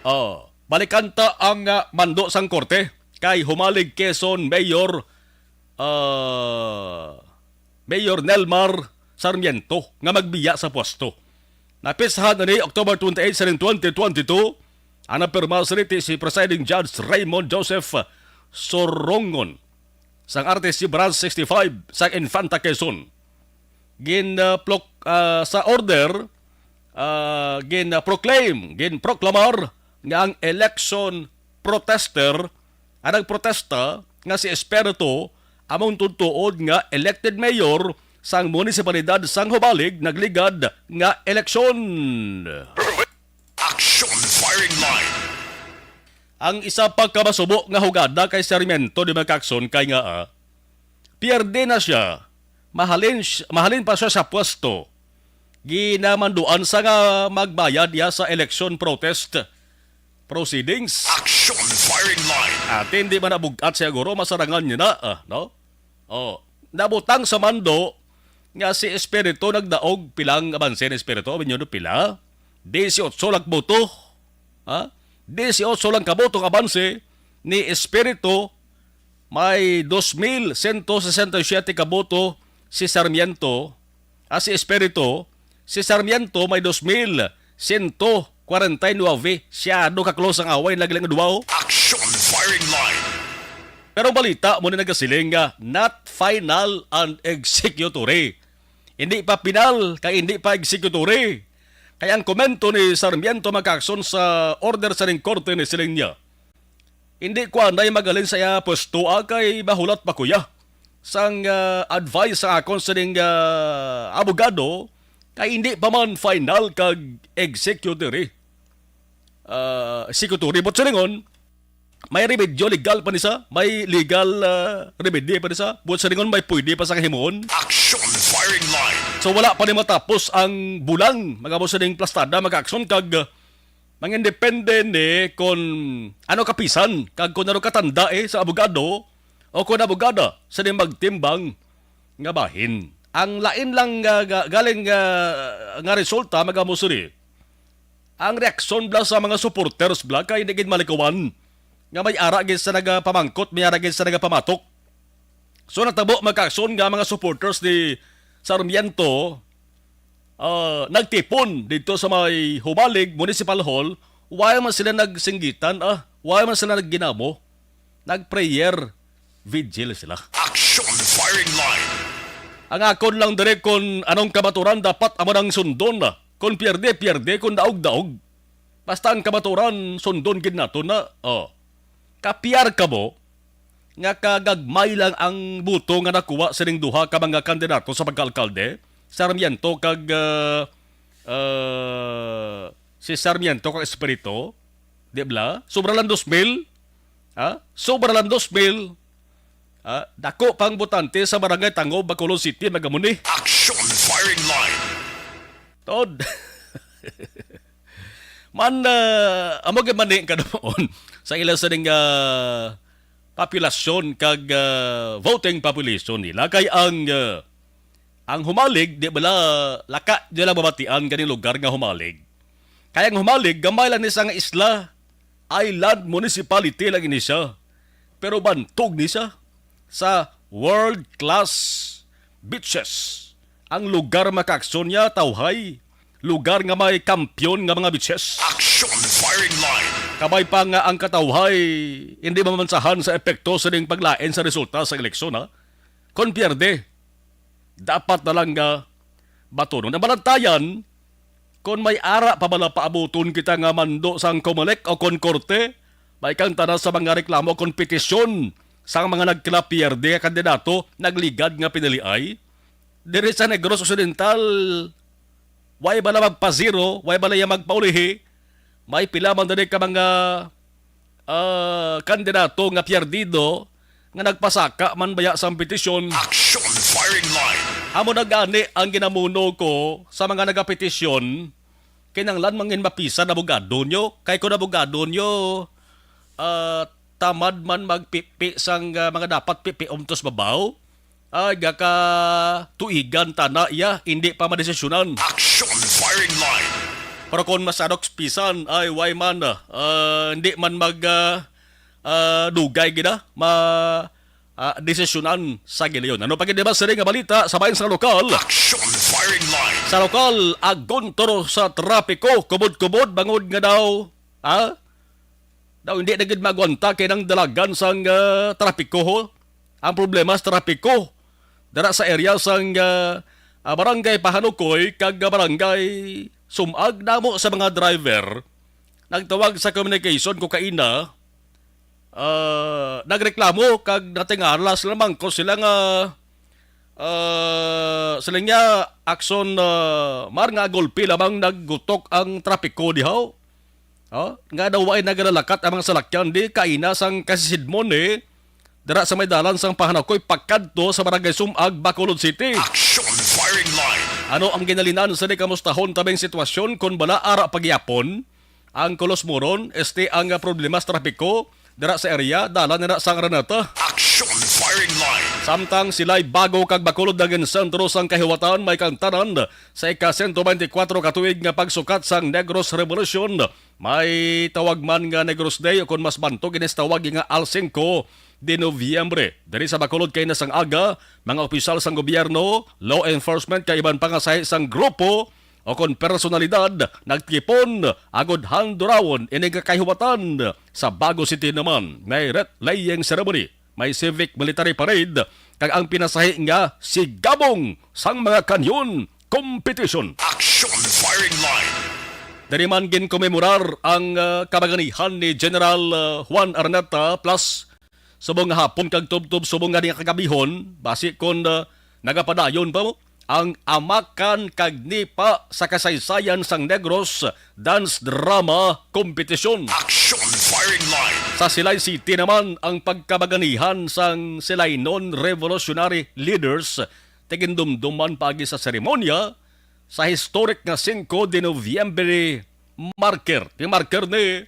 Oh, balikan ta ang, ah, mando sang korte. kay Humalig Quezon Mayor, ah, Mayor Nelmar Sarmiento nga magbiya sa pwesto. Napisahan na ni October twenty-eight sa twenty twenty-two, ang napirma sa riti si Presiding Judge Raymond Joseph Sorongon sang R T C Branch sixty-five sa Infanta, Quezon. Gin, ah, plok-, ah, sa order, ah, gin, ah, proclaim, gin proklamar nga ang election protester ang nagprotesta nga si Espiritu among tutuod nga elected mayor sang munisipalidad sang Humalig nagligad nga eleksyon. Action Firing Line. Ang isa pa ka masubo nga hugada kay Sarmiento, di, mga kaakson, kay nga, ah, pierde na siya. Mahalin, mahalin pa siya sa pwesto. Ginamanduan sa nga magbayad ya sa election protest proceedings. Action Firing Line. At hindi man nabugat siya, guro, masarangan niya na, ah, no? Oh, nabutang sa mando nga si Espiritu nagdaog. Pilang abanse ni Espiritu? Abin nyo, no, pila? Dieciocho lang boto. Ha? Dieciocho lang ka boto ang abanse ni Espiritu. May dos mil sento sesenta y siete ka boto si Sarmiento. Ah, si Espiritu. Si Sarmiento may dos mil sento kwarenta y nuebe. Siyado ka close ang away nila nga duwa. Action Firing Line. Pero balita mo ni nagasiling nga not final and executory. Hindi pa final, kay hindi pa executory. Kay ang komento ni Sarmiento, mga kaakson, sa order sa ning korte ni siling niya, hindi ko anay magalin sa iya pwesto, ah, kay mahulat pa ko ya sang, ah, advice sa akon sining, ah, abogado, kay hindi pa man final kag executory. Ah, executory, but silingon, may remedyo legal pa ni sa, may legal, ah, remedy pa ni sa, but silingon, may pwede pa sa himuon. Action Firing Line. So, wala pa ni matapos ang bulang, mga boss, ning plastada, mga kaakson, kag, ah, mangindepende ni kon ano kapisan kag kon ano katanda, eh, sa abogado o kon abogada sa di magtimbang nga bahin. Ang lain lang nga, nga, galing nga, nga resulta, mga boss, ang reaksyon bala sa mga supporters bala kay hindi gid malikawan nga may ara gid sa nagapamangkot, may ara gid sa nagapamatok. So, natabo, mga kaakson, nga mga supporters ni Sarmiento, ah, nagtipon dito sa may Humalig Municipal Hall. Why man sila nagsinggitan, ah? Why man sila nagginamo? Nag-prayer vigil sila. Action Firing Line. Ang akon lang dire, kung anong kamaturan, dapat amo nang sundon, ah. Kung pierde, pierde. Kung daog, daog. Basta ang kamaturan, sundon gid nato na. Oh. Kapiar ka mo nga kagagmay lang ang boto nga nakuha sining duha ka mga kandidato sa pagkaalkalde, Sarmiento kag, ah, ah, si Sarmiento kag Espiritu, di bala? Sobra lang dos mil. Ha? Sobra lang dos mil. Ha? Dako pang botante sa Barangay Tangob, Bacolod City, magamuni. Action Firing Line. Tod. Man, ah, amo gid man ni kadumaon sa ila sining, ah, populasyon kag, ah, voting population nila. Kay ang, ah, ang Humalig, di bala, laka nila mabatian ganing lugar nga Humalig. Kay ang Humalig, gamay lang ni sa nga isla, island municipality lang ini siya. Pero bantog ni siya sa world class beaches. Ang lugar, mga kaakson, niya, Tawhay, lugar nga may kampiyon nga mga beaches. Action Firing Line. Kabay pa nga ang katawhay hindi mamansahan sa epekto sining paglain sa resulta sa eleksyon, ha? Kon pierde, dapat na lang nga batunon. Ang balantayan, kon may ara pa bala paabuton kita nga mando sang Comelec o kon korte, may kang tanan sa mga reklamo kon petisyon sang mga nagkalapierde nga kandidato nagligad nga piniliay. Diri sa Negros Occidental, way bala magpa-zero, way bala iya magpaulihi, may pila man diri ka mga, ah, kandidato nga piardido nga nagpasaka man baya sang petisyon. Action Firing Line. Amo na gani ang ginamuno ko sa mga nagapetisyon, kinahanglan mangin mapisan abogado nyo. Kay kung abogado nyo, ah, tamad man magpipi sang, ah, mga dapat pipion tos babaw, ay, gakatuigan tana iya, hindi pa madesisyonan. Action Firing Line. Pero kung masadok pisan, ay, way man, ah, hindi man mag, ah, ah, dugay gid na ma ah, desisyonan sa gilayon. Ano pa gid ba sini nga balita sa bahin sa lokal? Action Firing Line. Sa lokal, agontoro sa trapiko, kubod-kubod, bangod nga daw, ha? Daw hindi na gid magwanta kay nang dalagan sang ah, trapiko, ho. Ang problema sa trapiko dara sa area sang ah, ah, barangay Pahanukoy kag barangay Sumag, damo sa mga driver nagtawag sa communication ko kaina, ah, nagreklamo kag natingala sila, mangko sila nga, ah, sila niya, Akson, ah, Mar, nga gulpi lamang naggutok ang trapiko dihaw. Oh, nga daw way nagalakat ang mga salakyan di kaina sang kasisidmon, eh, dira sa may dalan sang Pahanakoy pakadto sa Barangay Sumag, Bacolod City. Action Firing Line. Ano ang ginalinan sa di kamustahon tabing sitwasyon kon bala ara pagyapon? Ang Colosmoron, este ang, ah, problema sa trapiko dira sa area, dalan nila sang Araneta. Action Firing Line. Samtang sila'y Bago kag Bacolod naging sentro sang kahiwatan, may kantanan sa ika sento bente kuwatro ka tuig nga pagsukat sang Negros Revolution. May tawag man nga Negros Day, o kon mas bantog, inis tawag nga Al Cinco de Noviembre. Diri sa Bacolod kay nasang aga, mga opisyal sang gobyerno, law enforcement, kay iban pa nga sahi sang grupo o kon personalidad nagtipon agud handurawon ini nga kahiwatan. Sa Bago City naman, may wreath-laying ceremony, may civic military parade, kag ang pinasahi nga sigabong sang mga kanyon competition. Action Firing Line. Diri man ginkomemorar ang, ah, kabaganihan ni General, ah, Juan Araneta plus subong nga hapon kag tubtob subong nga nga kagabihon, basi kon, ah, nagapadayon pa mo ang amakan kag nipa sa kasaysayan sang Negros Dance Drama Competition. Action Firing Line. Sa Silay City naman ang pagkabaganihan sang Silaynon Revolutionary Leaders, tigindumduman paagi sa seremonya sa historic nga Cinco de Noviembre marker. Yung marker ni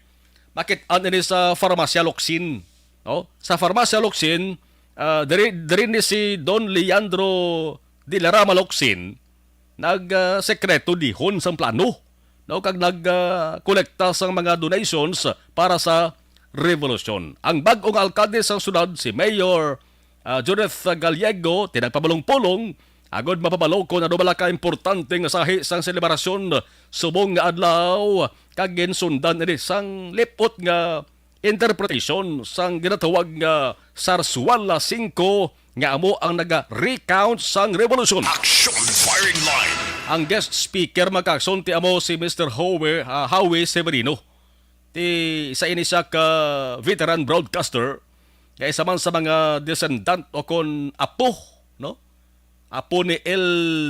makit-an ini sa Farmacia Locsin, no? Sa Farmacia Locsin, ah, diri, diri ni si Don Leandro de la Rama Locsin nag, ah, sekreto dihon sang plano, no? Kag nag, ah, kolekta sang mga donations para sa revolusyon. Ang bag-ong alkalde sang syudad, si Mayor, ah, Judith Gallego, tinagpamulong-pulong agud mapabalo kon ano bala ka importante nga sahi sang selebrasyon subong nga adlaw, kag ginsundan ini sang lipot nga interpretasyon sang ginatawag nga Zarzuela Cinco, nga amo ang naga-recount sang revolusyon. Action Firing Line. Ang guest speaker, mga kaakson, ti amo si Mister Howe, ah, Howie Severino. Ti isa ini siya ka veteran broadcaster, nga isa man sa mga descendant o kon apo, no? Apo ni El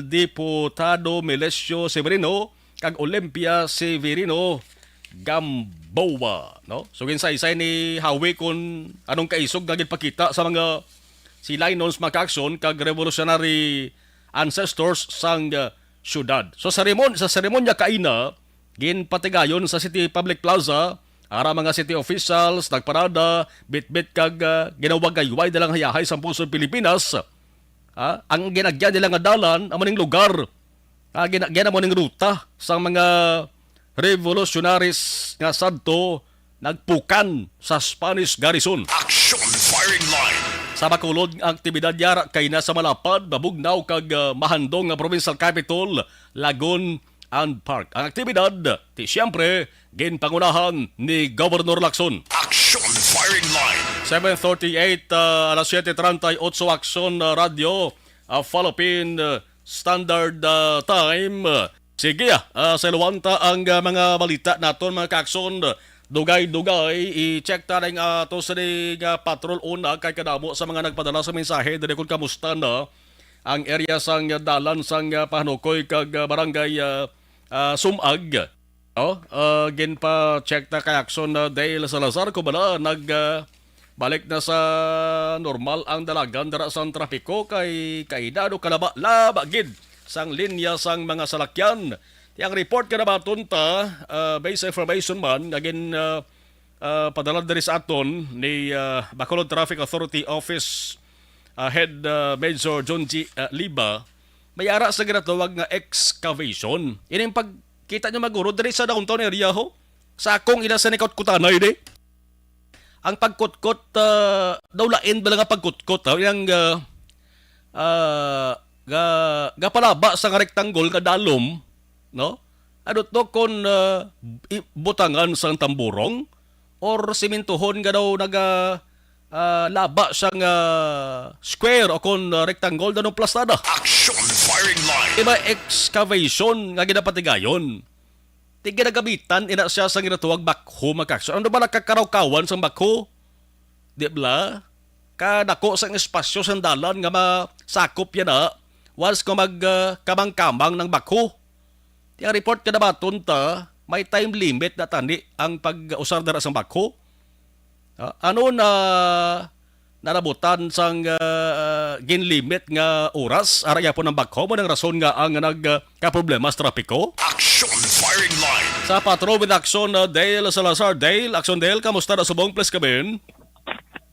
Diputado Melesio Severino kag Olympia Severino Gamboa, no? So, ginsaysay ni Howie kung anong kaisog nga ginpakita sa mga Silaynons, mga kaakson, kag revolutionary ancestors sang, uh, syudad. So, seremon-, sa seremonya kaina, ginpatigayon sa City Public Plaza, ara mga city officials nagparada, bitbit kag, ah, ginawagayway nilang hayahay sang pulsong Pilipinas. Ah, ang ginagyan nila nga dalan amo ning lugar. Ah, gina-, gina mo ning ruta sang mga revolutionaries nga sadto nagpukan sa Spanish garrison. Action Firing Line. Sa Bacolod, ang aktibidad yara kay nasa malapad, mabugnaw kag, ah, mahandong nga provincial capital, Lagun and Park. Ang aktibidad, ti siyempre, ginpangunahan ni Governor Lacson. Action Firing Line. Seven thirty-eight, ah, alas siyete treinta y ocho, Action, ah, Radio, ah, Philippine, ah, Standard, ah, Time. Sige, ah, ah, sa iluwanta ang, ah, mga balita naton, mga kaakson. Dugay-dugay, i-check ta ning ato sa ning, ah, patrol una kay kadamo sa mga nagpadala sa mensahe diri kung kamusta na ang area sang dalan sang, ah, Pahanukoy kag, ah, barangay, ah, ah, Sumag. Oh, ah, ginpa-check ta kay Action, ah, Dale Salazar kung bala nag, ah, balik na sa normal ang dalagan dira sang trapiko kay kaina do kalaba-laba gid sang linya sang mga salakyan. Ti ang report nga nabaton ta, ah, based sa information man nga gin, ah, ah, padala diri sa aton ni, ah, Bacolod Traffic Authority Office, ah, Head, ah, Major John G, ah, Liba, may ara sa ginatawag nga excavation. Ining pagkita nyo maguro diri sa downtown area ho, sa akong ila sa Nikot Kutanay di. ang pagkutkot, ah, daw lain bala nga pagkutkot, ha? Yang, ah, ah, ga-, gapalaba sa nga rektanggol nga dalom, no? Ano to, kon, ah, i-, butangan sang tamburong or simintuhon nga daw naga, ah, laba sang, ah, square o kon, ah, rektanggol daw plastada? Action firing line. Iba excavation nga ginapatigayon. Ti ginagamitan ina siya sang ginatawag backhoe, mga ka-aksyon. Ano ba nakakarawkawan sang backhoe? Di bala? Kadako sang espasyo sang dalan nga masakop yan, ha? Once nga mag, ah, kamang-kamang ng backhoe. Ti ang report nga nabaton ta, may time limit na tani ang pag-usar dira sang backhoe. Ah, ano na narabutan sang, ah, ginlimit nga oras? Ara gyapon ang backhoe, mo nang rason nga ang nag, ah, kaproblema sa trapiko? Action firing line. Sa Patrol with Action, ah, Dale Salazar. Dale, Action Dale, kamusta na subong? Please come in.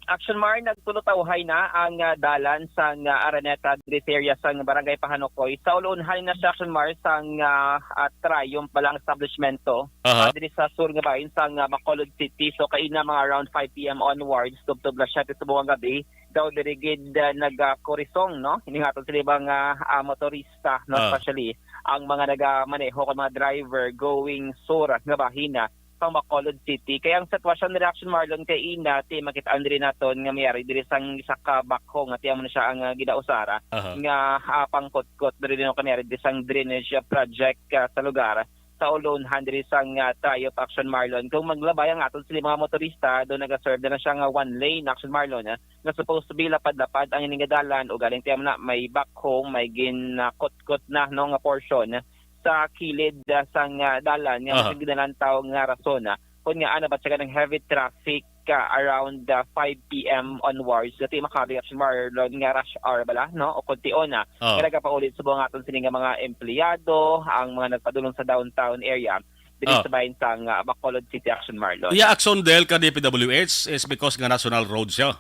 Action Mar, nagtulutawhay na ang, ah, dalan sang, ah, Araneta diri sa area sang Barangay Pahanukoy. Sa ulunhan na siya, Action Mar, sang, ah, ah, Triumph pa lang establishmento, Aha. ah, diri sa sur nga bahin sang, ah, Bacolod City. So, kaina mga around five P M onwards, tubtob alas siyete subong nga gabi, daw diri gid, ah, nagakurisong, no? Ini nga aton sila mga, ah, motorista, no? Ah. Especially ang mga nagamaneho kag mga driver going sur nga bahin, ah, sa Bacolod City. Kaya ang sitwasyon ni Action Marlon kay ina, ti makit-an diri naton nga mayari diri sang isa ka backhoe nga ti amo na siya ang, ah, ginausara Aha. nga, ah, pangkutkot diri no kami diri sang drainage, ah, project, ah, sa lugar sa ulunhan diri sang, ah, Triumph Action Marlon. Kung maglabay ang aton sila mga motorista, do nagaserve na lang siya nga one lane Action Marlon, ah, nga supposed to be lapad-lapad ang ini nga dalan, ugaling ti amo na may backhoe, may ginakutkot na, no, nga portion sa kilid, ah, sang, ah, dalan nga Aha. Mas ginalantaw nga rason, ah, kun nga ano ba siya ng heavy traffic, ah, around, ah, five P M onwards. Dati makabi Action Marlon nga rush hour bala, no? O kuntion na. Oh. Nga nagapaulit subong aton sini nga mga empleyado, ang mga nagpadulong sa downtown area. Diri Oh. Sa bahin sang, ah, Bacolod City Action Marlon. Iya, Action Del ka D P W H is because nga national road siya.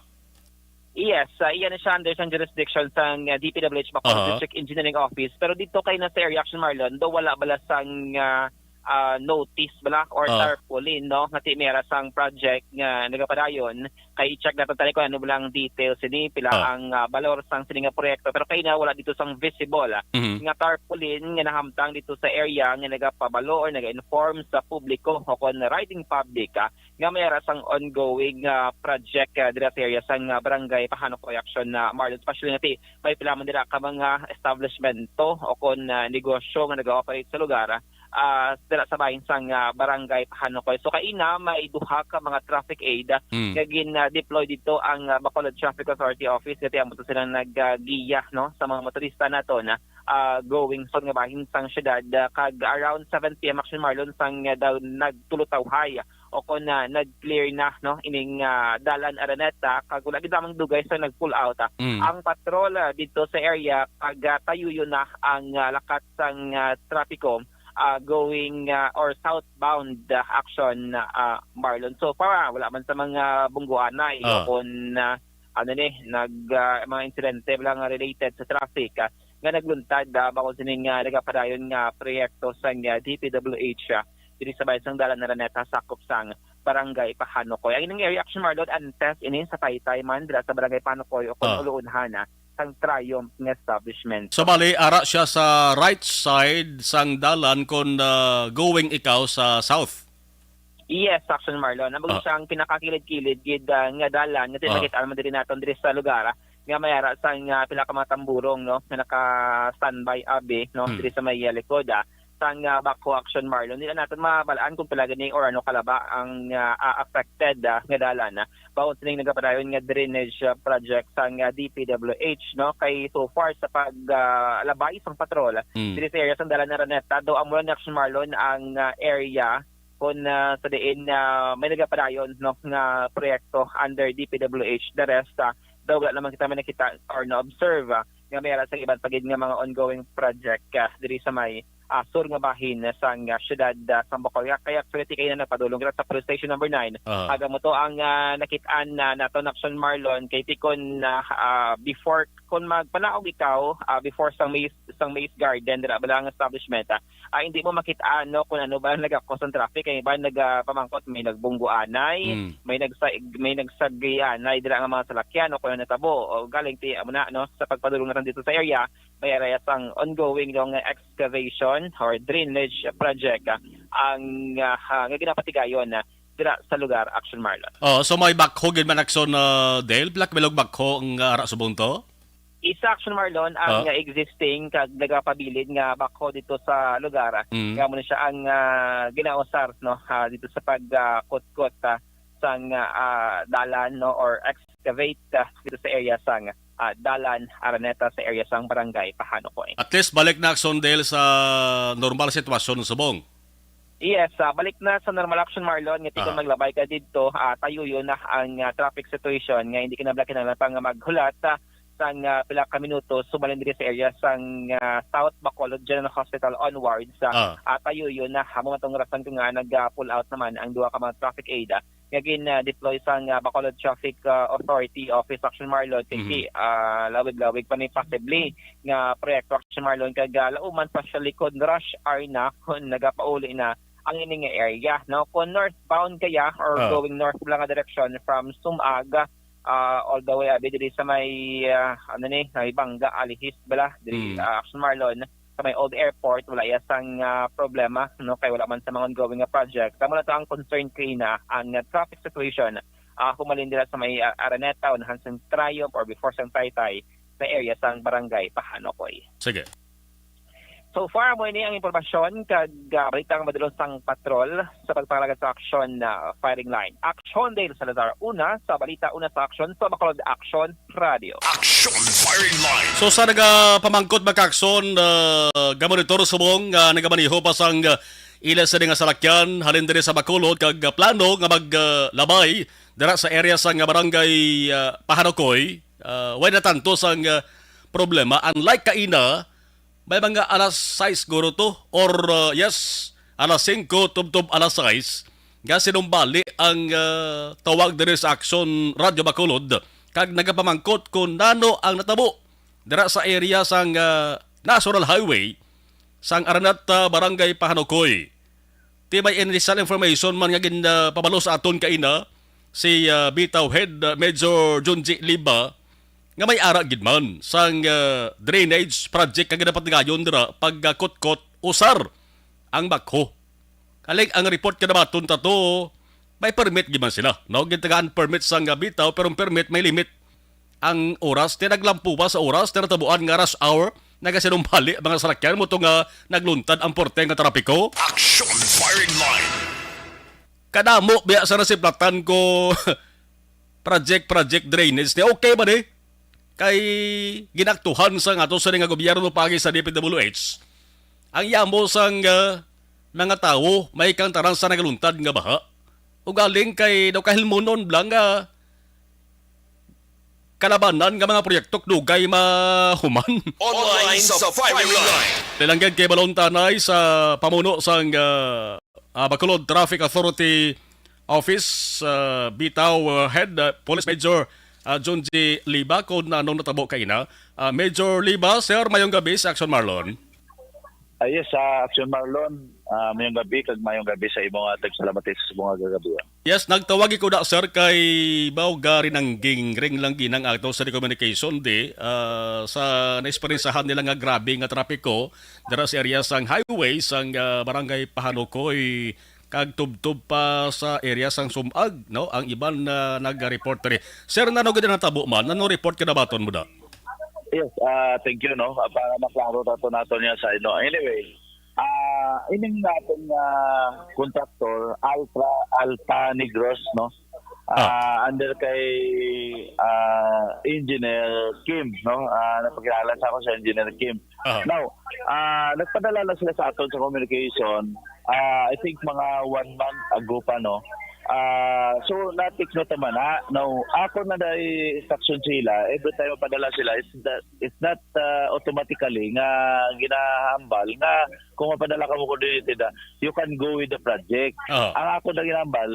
Yes, ah, iya na siya under sang jurisdiction sang, ah, D P W H Bacolod Aha. District Engineering Office, pero dito kay na sa area Action Marlon, do wala bala sang, ah, ah, notice bala or Ah. tarpaulin, no, nga ti mera sang project nga nagapadayon. Kay i-check nato tani kung ano bala ang details sini, pila Ah. ang, ah, balor sang sini nga proyekto, pero kay na wala dito sang visible, ah, Mhm. nga tarpaulin nga nahamtang dito sa area nga nagapabalo or naga-inform sa publiko o kon riding public, ah, nga may ara sang ongoing, ah, project, ah, dira sa area sang, ah, Barangay Pahanukoy Action na Marlon, especially nga ti may pila man dira ka mga establishmento o kon, ah, negosyo nga nag-ooperate sa lugar, ah, dira sa bahin sang, ah, Barangay Pahanukoy. So kaina may duha ka mga traffic aid, ah, Mm. nga gin, ah, deploy dito ang, ah, Bacolod Traffic Authority Office, nga ti amo to silang nag, ah, giya, no, sa mga motorista nato na, ah, going sa nga bahin sang syudad, ah, kag around seven P M Action Marlon sang, ah, daw nagtulutawhay o kon, ah, nag-clear na, no, ining, ah, dalan Araneta, kag wala gid lamang dugay sa nag-pull out, ah. Mm. Ang patrol, ah, dito sa area, kag, ah, tayuyo na ang, ah, lakat sang, ah, trapiko, ah, going, ah, or southbound, ah, Action, ah, Marlon. So far, ah, wala man sa mga bungguanay Ah. o kon, ah, ano ni, nag, ah, mga insidente lang related sa traffic, ah, nga nagluntad, ah, bangod sining, ah, nagapadayon nga proyekto sang, ah, D P W H, ah, diri sa bahin sang dalan Araneta, sakop sang Barangay Pahanukoy. Ang ining area Action Marlon, antes ini sa taytay man dira sa Barangay Pahanukoy o kon Ah. uluunhan, ah, sang Triumph nga establishment. So, bali, ara siya sa right side sang dalan kon, ah, going ikaw sa south? Yes, Action Marlon. Amo Ah. siyang pinakakilid-kilid gid, ah, nga dalan nga Ah. makit-an man diri naton diri sa lugar, ah, nga may ara sang, ah, pila ka mga tamburong, no, nga naka-standby abi, no, Hmm. diri sa may, ah, likod, ah, sang, ah, backhoe Action Marlon. Dili naton mabalaan kung pila gani or ano kalaba ang, ah, ah, affected, ah, nga dalan, ah. Bangod sining nagapadayon nga drainage, ah, project sang, ah, D P W H, no, kay so far sa pag, ah, labay sang patrol, Hmm. diri sa area sang dalan Araneta, daw amo lang ni Action Marlon ang, ah, area kon, ah, sa diin, ah, may nagapadayon, no, nga proyekto under D P W H. The rest, ah, daw wala naman kita may nakita or na-observe, ah, nga may ara sa iban pa gid nga mga ongoing project, ah, diri sa may, ah, sur nga bahin sang, ah, siyudad, ah, sang Bacolod. Kaya actually, ti kayo na nagpadulong kita sa Police Station Number Nine. Aha. Aga mo to ang, ah, nakit-an na naton, Action Marlon, kay tikon na, ah, before, kung magpanaog ikaw, ah, before sang Maze, sang Maze Garden, dira bala ang establishment, ah, ah, hindi mo makit-an, no, kung ano ba ang nagakos ang traffic. Kay ba nagapamangkot, may nagbunggo anay, Mm. may nagsa-, may nagsagianay dira nga mga salakyan, o kung ano natabo, o galing ti, amo na, no, sa pagpadulong naton dito sa area, may area sang ongoing, no, nga excavation or drainage project, ah, ang, ah, ha, nga ginapatigayon, ah, dira sa lugar, Action Marlon. Oh, so may backhoe gid man, Action, ah, Dale? Pila ka bilog backhoe ang, ah, ara subong to? Isa, Action Marlon, ang, Ah. ah, existing kag nagapabilin nga backhoe dito sa lugar, ah, Mm. nga mo na siya ang, ah, ginausar, no, ah, dito sa pag, ah, kutkot, ah, sang, ah, dalan, no, or excavate, ah, dito sa area sang, ah, dalan Araneta sa area sang barangay Pahanukoy. At least balik na, Action Dale, sa normal sitwasyon subong. Yes, ah, balik na sa normal, Action Marlon, nga tikon Aha. maglabay ka didto, ah, tayuyon na ang, ah, traffic situation nga hindi kinahanglan pa nga maghulat, ah, sang, ah, pila ka minuto sumalin diri sa area sang, ah, South Bacolod General Hospital onwards, ah, Ah. ah, tayuyon na. Amo matong rason ko nga nag, ah, pull out naman ang duha ka mga traffic aid, ah, nga gin, ah, deploy sang, ah, Bacolod Traffic, ah, Authority Office, Action Marlon, kay Mhm. ah, lawig-lawig pa ni possibly nga proyekto, Action Marlon, kag, ah, lauman pa siya likod rush hour na kung nagapauli na ang ini nga area, no? Kung northbound kaya or Ah. going north lang nga direction from Sumag, ah, all the way abi diri sa may, ah, ano ni, may Banga, Alihis bala, diri, Mm. ah, Action Marlon, sa may old airport, wala iya sang, ah, problema, no? Kay wala man sa mga ongoing nga project. Tama na to ang concern kay na ang, ah, traffic situation, ah, humalin dira sa may, ah, Araneta, unahan sang Triumph or before sang Taytay, sa area sang barangay Pahanukoy. Sige. So far, mo ini ang impormasyon kag, ah, balita nga madulong sang patrol sa pagpangalagad sa aksyon na firing line. Aksyon Dale Salazar, una sa balita, una sa aksyon sa Bacolod Action Radio. Action Firing Line. So sa nagapamangkot, mga ka-aksyon, ah, gamonitor subong nga nagamaneho pa sang, ah, ila sini nga salakyan halin diri sa Bacolod kag, ah, plano nga mag, ah, labay dira sa area sang, ah, barangay, ah, Pahanukoy, ah, way na tanto sang, ah, problema. Unlike kaina, may mga alas sais guro to, or, uh, yes, alas singko tubtob alas sais, nga sinumbali ang, uh, tawag diri sa Aksyon Radyo Bacolod, kag nagapamangkot kung nano ang natabo dira sa area sang, uh, National Highway sang Araneta, Barangay Pahanukoy. Ti may initial information man nga gin, uh, pabalo sa aton kaina si, uh, Bitaw Head, uh, Major Junji Liba, nga may ara gid man sang, ah, drainage project nga ginapatigayon dira, pagkutkot usar ang backhoe. Kaling ang report kanabaton ta to, may permit gid man sila, no? Gintagaan permit sang, ah, Bitaw, pero ang permit may limit ang oras. Ti naglampuwa sa oras, ti natabuan nga rush hour, nagasinumbali ang mga salakyan mo to nga nagluntad ang porte nga trapiko. Action Firing Line. Kadamo biya sa nasiplatan ko, project-project drainage ni, okay ba ni? Kay ginaktuhan sa nga to sa nga gobyerno pagi sa D P W H ang yamo sang, ah, mga tawo may kang tanan sa nagaluntad nga baha. Ugaling kay daw kahilmunon lang nga kalabanan nga mga proyekto dugay mahuman. Online sa Firing Line. Tilangged kay balon tanay sa pamuno sang, ah, ah, Bacolod Traffic Authority Office, ah, Bitaw, ah, Head, ah, Police Major, ah, John G. Liba, kung anong natabo kaina. Ah, Major Liba, sir, mayong gabi sa Action Marlon. Ah, yes, sa Action Marlon, ah, mayong gabi, kag mayong gabi sa imo nga tagsalamati sa subong nga gabi. Yes, nagtawag ko na, sir, kay mao ga rin ang ging-, ring lang ginang ato sa communication, di, ah, sa naesperiensahan nila nga grabe nga trapiko dira sa area sang highway sang, ah, Barangay Pahanukoy kag tubtob pa sa area sang Sumag, no? Ang iban na nag-report diri. Sir, nano gid ang natabo man? Nano report ka nabaton mo da? Yes, ah, thank you, no? Ah, para maklaro nato nato niya sa ino. Anyway, ah, ining natin nga contractor, Alta, Alta Negros, no? Ah. Ah, under kay, ah, Engineer Kim, no? Ah, napakilala sa ako sa Engineer Kim. Aha. Now, ah, nagpadala na sila sa aton sa communication. Ah, I think mga one month ago pa, no? Ah, so na-take note naman na, no, ako na dai instruction sila, every time mapadala sila, it's that, it's not, ah, automatically nga ginahambal nga kung mapadala ka mo coordinated, ah, you can go with the project. Oo. Ang ako na ginahambal,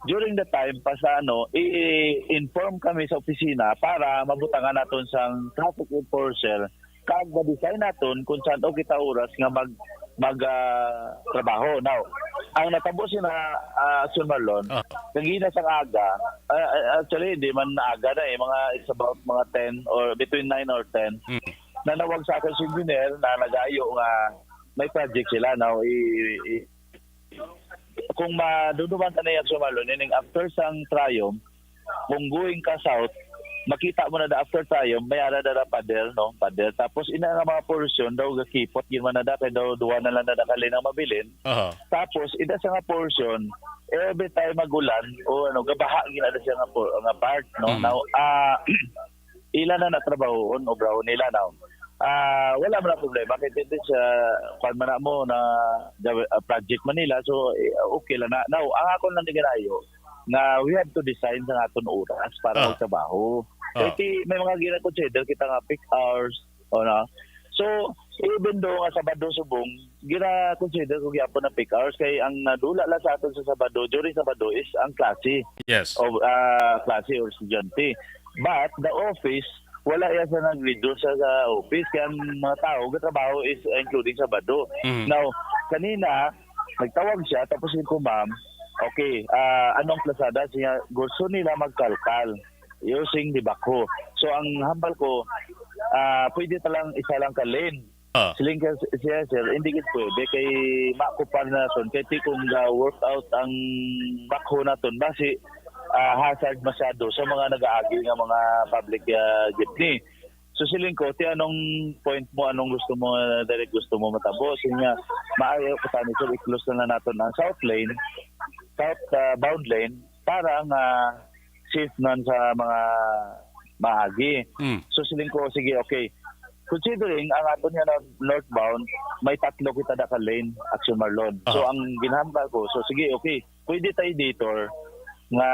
during the time pa sa ano, i-inform kami sa opisina para mabutangan naton sang traffic enforcer kag ma-design naton kung san-o kita oras nga mag mag ah, trabaho. Now, ang natabo sina ah, Action Marlon, Ah. kagina sa aga, ah, ah, actually, di man aga na eh, mga, it's about mga ten or between nine or ten, Mm. nanawag sa akin si engineer na nagayo nga may project sila. Now, i, i, kung maduduman ka na yung Action Marlon, ining after sang Triumph, kung going ka south, makita mo na da after Triumph, may ara da na pader, no? Pader. Tapos, ina nga mga portion daw, gakipot, yun man na da, kay daw, duwa na lang na da ka lane ang mabilin. Aha. Tapos, ina sa nga portion, every time magulan, o ano, gabaha, gina na siya nga, por, nga part, no? Mm. Now, ah, ila na natrabahoon, obrahon nila, now. Ah, wala man ang problema. Kay this, ah, kwan man na mo na gawi- ah, project man nila, so, eh, okay lang na. Now, ang ako lang ginayo, nga we have to design sa aton oras para Ah. magtrabaho. Ah. Kay ti, may mga gina-consider kita nga peak hours, o na. So, even though nga Sabado subong, gina-consider ko gyapon ang peak hours kay ang nadula lang sa aton sa Sabado, during Sabado is ang klase Yes. of ah, klase or estudyante. But the office, wala yan sa nag-reduce sa, sa office. Kaya ang mga tao, katrabaho is including Sabado. Mhm. Now, kanina, nagtawag siya, tapos yung ko, ma'am, okay, ah, anong plasada? Siya, gusto nila magkalkal using the backhoe. So, ang hambal ko, ah, pwede talang isa lang ka lane. Ah. Siling ka siya, sir, hindi gid pwede kay makupar naton kay ti kung ga-work out ang backhoe naton basi ah, hazard masyado sa mga nagaagi nga mga public ah, jeepney. So siling ko, ti anong point mo, anong gusto mo, ah, direct gusto mo matabo? Siling niya, maayo ko tani, sir, i-close na lang naton ang south lane, south ah, bound lane para nga safe nan sa mga maagi. Mm. So siling ko, sige, okay. Considering ang aton nga nor- northbound, may tatlo kita da ka lane, Action Marlon. So Aha. ang ginhambal ko, so sige, okay. Pwede tayo detour nga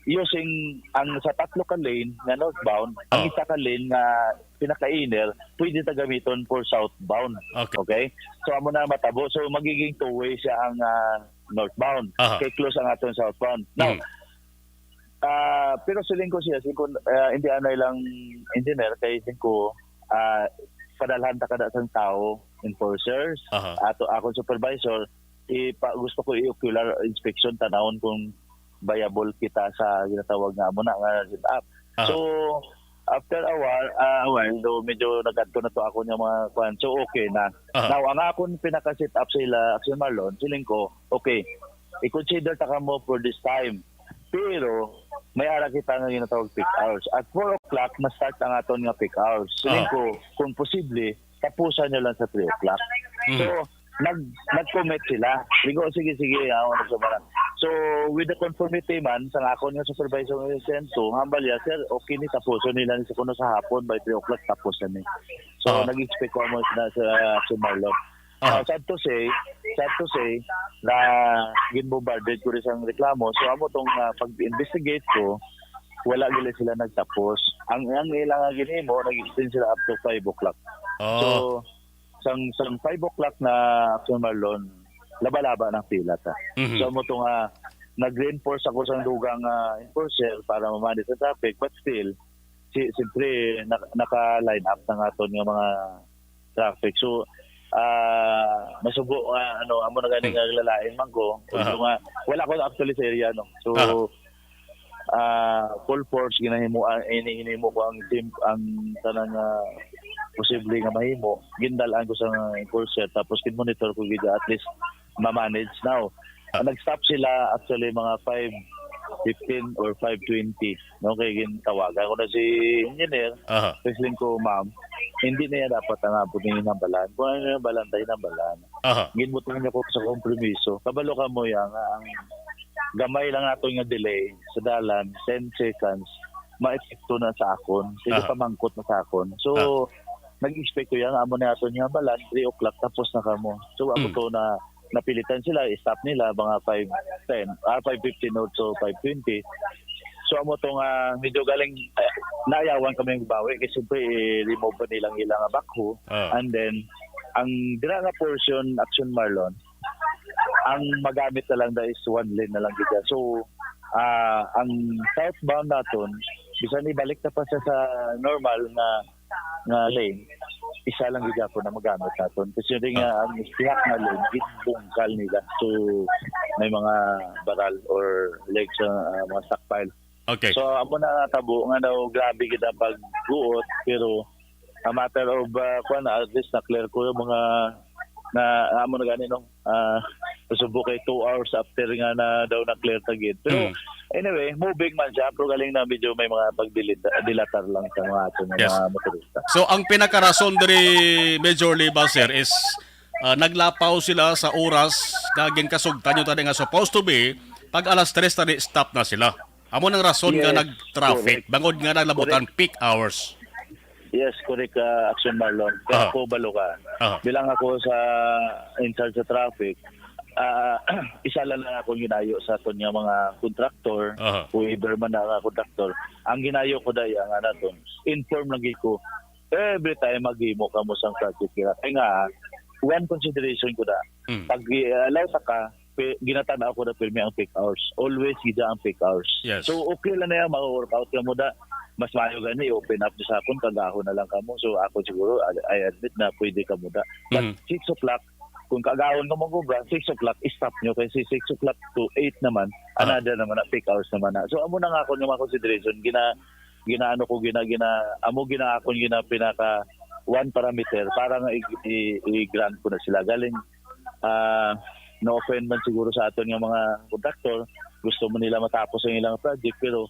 using ang sa tatlo ka lane nga northbound, ang Oh. isa ka lane nga pinaka-inner, pwede ta gamiton for southbound. Okay. Okay? So amo na matabo. So magiging two-way siya ang ah, northbound. Aha. Kay close ang aton southbound. Now, Mm. ah, pero siling ko siya, siling ko, ah, hindi anay lang engineer, kay siling ko, ah, padalhan ta kada sang tao, enforcers, Aha. ato akong supervisor, ipa, gusto ko i-ocular inspection, tanawon kung viable kita sa ginatawag nga amo na nga setup. Aha. So, after a while, ah, a while, do medyo nagadto na to ako nga mga kwan. So, okay na. Aha. Now, ang akon pinaka-setup sa ila, Action Marlon, siling ko, okay, i-consider ta ka mo for this time. Pero, may ara kita nga ginatawag peak hours. At four o'clock, na-start ang aton nga peak hours. Siling Ah. ko, kung posible, tapusan nyo lang sa three o'clock. Mhm. So, nag nag-commit sila. Siling ko, sige, sige, ako na sa mga. So, with the conformity man, sa akon nga supervisor nga sento, hambal ya, sir, okay ni, tapuson nila ni sa kuno sa hapon, by three o'clock, tapos na ni. So, Ah. nag-expect ko mo na sa Action Marlon. Ah. Ah, sad to say, sad to say, na ginbombarded ko rin sang reklamo. So, amo tong ah, pag-investigate ko, wala gila sila nagtapos. Ang ang ilang nga ginhimo, nag-extend sila up to five o'clock. Oh. So, sang sang five o'clock na Action Marlon, laba-laba ng pila ta. Mhm. So, amo to nga nag-reinforce ako sa dugang ah, enforcer para ma-manage sa traffic, but still, si siyempre nak- naka-line up na nga aton nga mga traffic. So, ah masugo nga ano, amo na gani Hmm. nga lalain man ko. Aha. Although nga, wala ko actually sa area, no. So, Aha. ah full force ginahimo ah, ini hinimo ko ang team, ang tanan nga posible nga mahimo. Gindalaan ko sa enforcer, tapos kin-monitor ko gid at least ma-manage now. Ah. Nag-stop sila actually mga five fifteen or five twenty, no? Kay gintawagan ko na si engineer, Aha. wrestling ko, ma'am, hindi na yan dapat ang abot ng hinambalan. Kung ano yung balan, tayo hinambalan. Aha. Ginbutan niya ko sa kompromiso. Kabalo ka mo yan, nga ang gamay lang nato nga delay sa dalan, ten seconds, maepekto na sa akon. Sige, Aha. pamangkot na sa akon. So, nag-expect ko yan, amo na ato niya balan, three o'clock, tapos na kamo. So, ako Mm. to na napilitan sila, i-stop nila mga five ten, ah, five fifteen or so five twenty. So, amo to nga medyo galing, eh, naayawan kami ng bawi kasi siyempre, i-remove pa nilang ilang backhoe. Ah. And then, ang dira nga portion, Action Marlon, ang magamit na lang da is one lane na lang gid. So, ah, ang southbound naton, bisan ibalik na pa siya sa normal nga, nga lane, isa lang gid ako na magamit naton. Kasi yun nga, ang siya nga lane, gibungkal nila. So, may mga baral or legs sa, ah, mga stockpile. Okay. So, amo na nga tabo nga daw grabe gid ang pagguot, pero a matter of, ah, kwan, at least na-clear ko yung mga na amo na gani, no? Ah, subo kay two hours after nga na daw na-clear ta gid. Pero, Mm. anyway, moving man siya, pero galing na medyo may mga pagdilatar lang sa mga ato nga Yes. mga motorista. So, ang pinakarason diri, Major Liba, sir, is, ah, naglapaw sila sa oras nga ginkasugtan nyo tani nga supposed to be pag alas tres tani stop na sila. Amo nang rason nga Yes, nag-traffic, correct. Bangod nga naglabutan Correct. peak hours. Yes, correct, ah, Action Marlon. Kaya Aha. ako balo ka. Aha. Bilang ako sa in charge sa traffic, ah, isa lang na akong ginayo sa aton nga mga contractor, Aha. whoever man na nga contractor. Ang ginayo ko daya nga naton, inform lagi ko. Every time maghimo ka mo sang project nila. Kaya nga, one consideration ko na, Mm. pag i-allow ta ka, pi-, ginatanaw ko na pirmi ang peak hours. Always gida ang peak hours. Yes. So, okay lang na yan, maka-workout ka mo da. Mas mayo gani, open up sa akon, kagahon na lang kamo. So, ako siguro, I, I admit na pwede ka mo da. But Mm. six o'clock, kung kagahon ka mo gubra, six o'clock, stop nyo. Kasi six o'clock to eight naman, Ah. another naman na, peak hours naman na. So, amo na nga ako yung mga consideration. Gina, ginaano ko, gina, gina, amo gina akong gina pinaka one parameter para nga i, i, i-grant ko na sila. Galing, ah, no offense man siguro sa aton nga mga contractor, gusto mo nila matapos ang ilang project, pero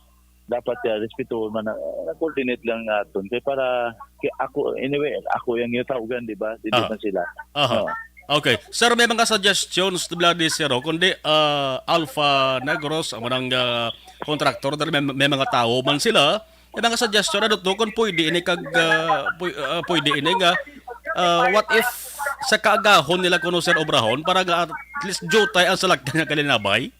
dapat ya respeto man na, na coordinate lang naton kay para kay ako, anyway, ako yung yung tawgan, di ba? Hindi Ah. man sila. Aha. Oo. Okay. Sir, may mga suggestions tubla di, sir, oh. Kundi, ah, Alpha Negros, amo nang, ah, contractor, dahil may, may mga tao man sila. May mga suggestion, ano to, kung pwede ini kag, ah, pw-, ah, pwede ini nga, ah, what if sa kaagahon nila kuno, sir, obrahon para nga at least jutay ang salakyan nga kalinabay?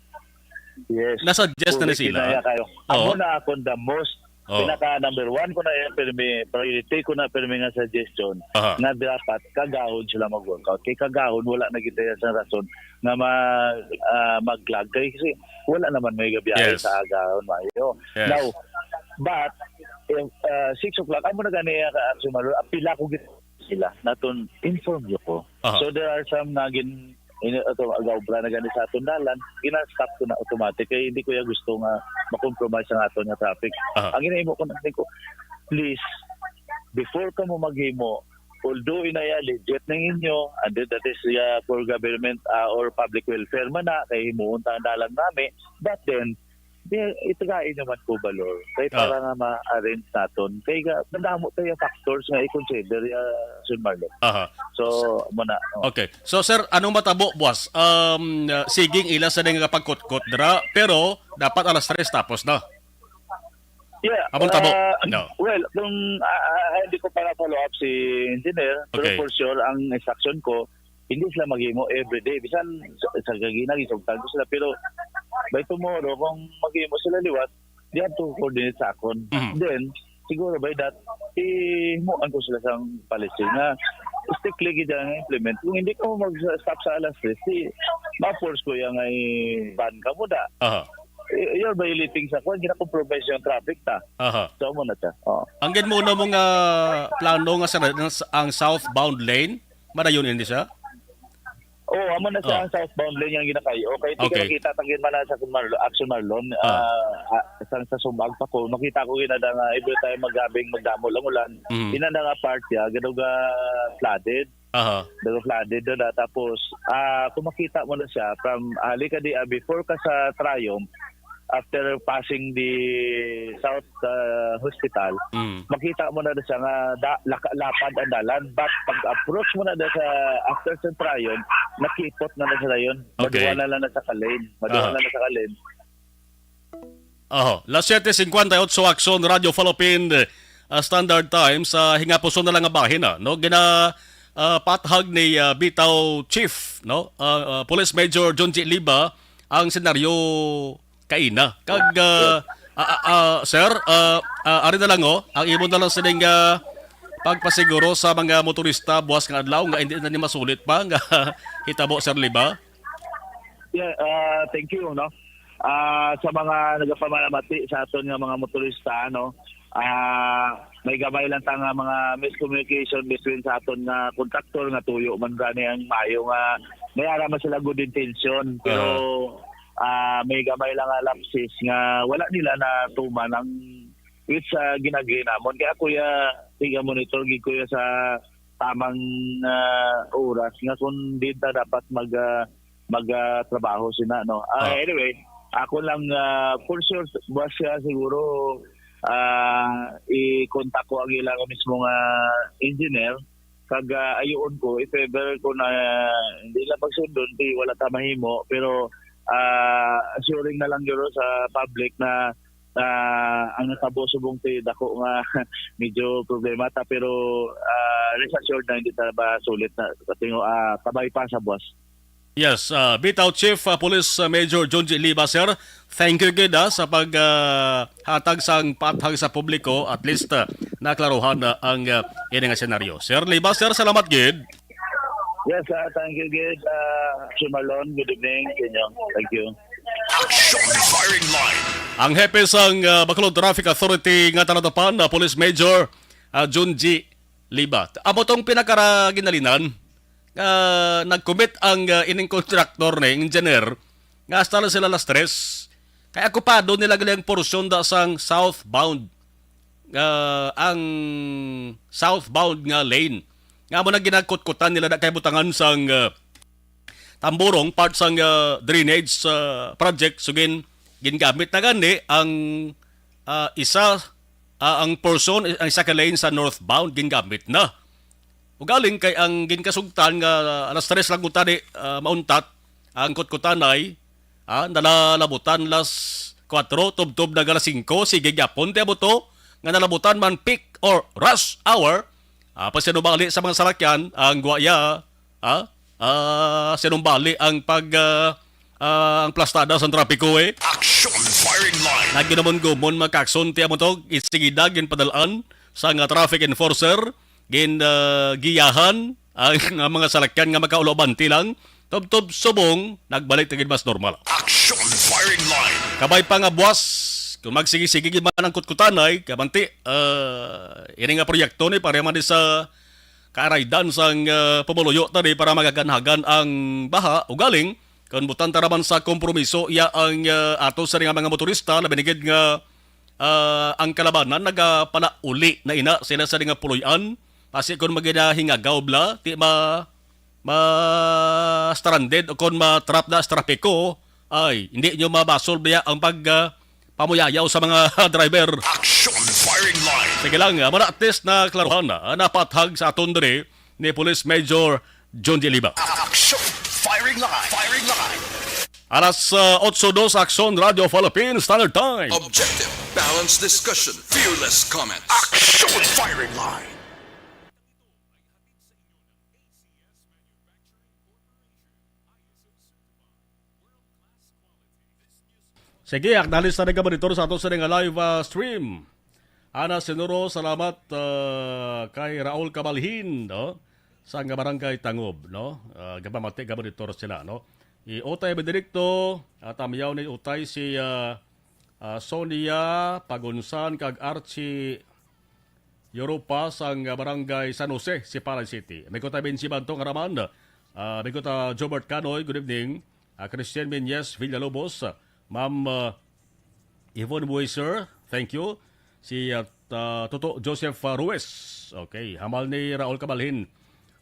Yes. Nasuggest na ni Correct, sila. Kinaya kayo. Oo. Amo na akong the most, Oo. pinaka number one ko na yan, pirmi, priority ko na, pirmi nga suggestion, Aha. nga dapat kagahon sila mag-workout. Kay kagahon, wala na kita sa rason nga mag, ah, mag-lag. Kay kasi wala naman may gabiyahe Yes. sa agahon, maayo. Yes. Now, but, if, ah, six o'clock, amo na gani, ah, Action Marlon, apila ko gid sila, naton inform yo ko. Aha. So, there are some nga gin, ini, ato, agaobra na gani sa aton dalan, gina-stop ko na automatic. Kay hindi ko ya gusto nga ma-compromise ang aton nga traffic. Aha. Ang ginahimo ko na ko, please, before ka mo maghimo, although inaya legit na inyo, and that is, uh, for government, uh, or public welfare man na, kay himuon ta ang dalan nami, but then, di, itagai naman ko balor. Kay Ah. para nga ma-arrange naton. Kay ga, madamo tayo factors nga i-consider, uh, Sir Marlon. Aha. So, muna. Oh. Okay. So, sir, anong matabo, boss? Um, uh, siging ila sa nga pagkutkot dira, pero dapat alas tres tapos na. Yeah. Among tabo. Uh, No. Well, kung, uh, uh, hindi ko para follow up si engineer, pero Okay. for sure, ang instruction ko, hindi sila maghimo every day. Bisan sa, sa gagina, gisugtan ko sila. Pero by tomorrow, kung maghimo sila liwat, they have to coordinate sa akon. Mhm. Then, siguro by that, ihimuan ko sila sang policy nga strictly gid ang implement. Kung hindi ka mo mag-stop sa alas tres, di, ma-force ko yung ay ban ka mo da. Aha. Y-, you're violating sa kwan, gina-compromise yung traffic ta. Aha. So, amo na siya. Oo. Ang gid mo na mo nga plano nga sa, ang southbound lane, madayon ini siya? Oo, amo na siya Oh. ang southbound lane yung ginakayo. Okay, di ka Okay. makita, tagin man na sa Marlo-, Action Marlon, Ah. ah, ah, sang sa Sumag pa ko, makita ko ginada nga every time magabing magdamo lang ulan, Mm. ginada nga part ya, gaduga flooded. Aha. Gaduga flooded na, na. Tapos, ah, kung makita mo na siya, from, ah, hali ka di, ah, before ka sa Triumph, after passing the South, ah, Hospital, Mm. makita mo na siya nga da-, laka-, lapad ang dalan. But pag-approach mo na da sa after Centurion, nakipot na na sila yun. Okay. Maduha na lang na sa Kalin. Maduha Aha. na na sa Kalin. Aho, las siete cincuenta y ocho, Aksyon, Radyo Falopin, ah, Standard Time, sa hingapuson na lang nga bahin, ah, no? Gina-, ah, pathag ni, ah, bitaw Chief, no? Ah, ah, Police Major John G. Liba ang senaryo kaina. Kag, ah, ah, ah, ah, sir, ah, ah, ari na lang, oh, ang imo na lang sining, ah, pagpasiguro sa mga motorista buwas nga adlaw nga hindi na ni masulit pa nga hitabo, Sir Liba. Yeah, uh, thank you, no. Ah, sa mga nagapamanamati sa aton nga mga motorista, no. Ah, may gamay lang ta nga mga miscommunication between sa aton nga contractor nga tuyo man gani ang mayo nga may ara man sila good intention, pero ah, may gamay lang nga lapses nga wala nila natuman ang, which, ah, ginagree namon. Kaya, kuya, tiga monitor gid, kuya, sa tamang, ah, oras nga kung di ta dapat mag, ah, mag, ah, trabaho sina, no. Ah, Ah. Anyway, ako lang, ah, for sure, buwas siya siguro, ah, i-contact ko ang ilang mismo nga engineer, kag, ah, ayuon ko, if ever ko na hindi lang pagsundon, di wala ta mahimo, pero, ah, assuring na lang gyud sa public na, ah, ang natabo subong ti dako nga medyo problema ta, pero, ah, rest assured na hindi ta ba sulit na katingo, ah, kabay pa sa buwas. Yes, ah, bitaw Chief, ah, Police, ah, Major John G. Liba, sir. Thank you gid, ah, sa pag, ah, hatag sang pathag sa publiko. At least, ah, naklaruhan na ang, ah, ini nga senaryo. Sir Liba, sir, salamat gid. Yes, ah, thank you gid, ah, Sir Marlon. Good evening sa inyo. Thank you. Action Firing Line. Ang hepe sang, ah, Bacolod Traffic Authority nga talatapan, ah, Police Major, ah, John G. Liba. Amo tong pinakaraginalinan nga nag-commit ang, ah, ining contractor ni engineer nga hasta na sila alas tres. Kay okupado nila gali ang porsyon da sang southbound, ah, ang southbound nga lane. Nga mo na ginakutkutan nila da kay butangan sang, ah, tamburong, part sang, ah, drainage, ah, project. So gin gingamit na gani ang, ah, isa, ah, ang portion, ang isa ka lane sa northbound gingamit na. Ugaling kay ang ginkasugtan nga alas tres lang gud tani, ah, mauntat ang kutkutanay, ah, nalalabutan las kuwatro, tubtob na alas singko, sige gyapon ti amo to nga nalabutan man peak or rush hour. Ah, pasinubali sa mga salakyan ang guwaya, ah, ah, sinumbali ang pag, ah, ah, ang plastada sa trapiko, eh. Action Firing Line. Naginumon-gumon, mga kakson, ti amo to, isigida ginpadal-an sang, ah, traffic enforcer, gin, ah, giyahan ang, ah, mga salakyan nga makaulobante lang. Tubtob subong, nagbalik ta gid mas normal. Action Firing Line. Kabay pa nga buwas, kung magsigi-sige gid man ang kutkutanay, kamanti, ah, ini nga proyekto ni pareha man ni sa kaaraydan sang, ah, pumuluyo tani para magaganhagan ang baha. Ugaling, kung butan ta naman sa kompromiso, iya ang, ah, ato sa nga mga motorista, labi na gid nga, ah, ang kalabanan nagapanauli na ina sila sa nga puloy-an. Basi kung maginahingagaw bla, ti ma ma-stranded o kon ma-trap na sa trapiko, ay, hindi nyo mabasol biya ang pag, ah, pamuyayaw sa mga driver. Action Firing Line. Sige lang, ah, muna at least na klaruhan na, ah, napathag sa aton diri ni Police Major John D. Liba. Action Firing Line. Firing Line. Alas, ah, otso dos, Action Radio Philippines Standard Time. Objective, balanced discussion, fearless comment. Action Firing Line. Sige, acknowledge sa nagkamonitor sa ato sa nga live, ah, stream. Ana Sinuro, salamat, ah, kay Raul Cabalhin, no? Sa nga barangay Tangob, no? Ah, gapamati, gapamonitor sila, no? I Utay Benedicto, at amyaw ni Utay si, ah, ah, Sonia Pagunsan kag Archie Europa sang, ah, barangay San Jose, Sipalay City. May kuta Benji Bantong Araman, ah, may kuta Jobert Canoy, good evening. Ah, Christian Menyes Villalobos, ah, Ma'am, ah, Yvonne Buiser, thank you. Si, ah, ah, Toto Joseph, ah, Ruiz. Okay, hamal ni Raul Cabalhin.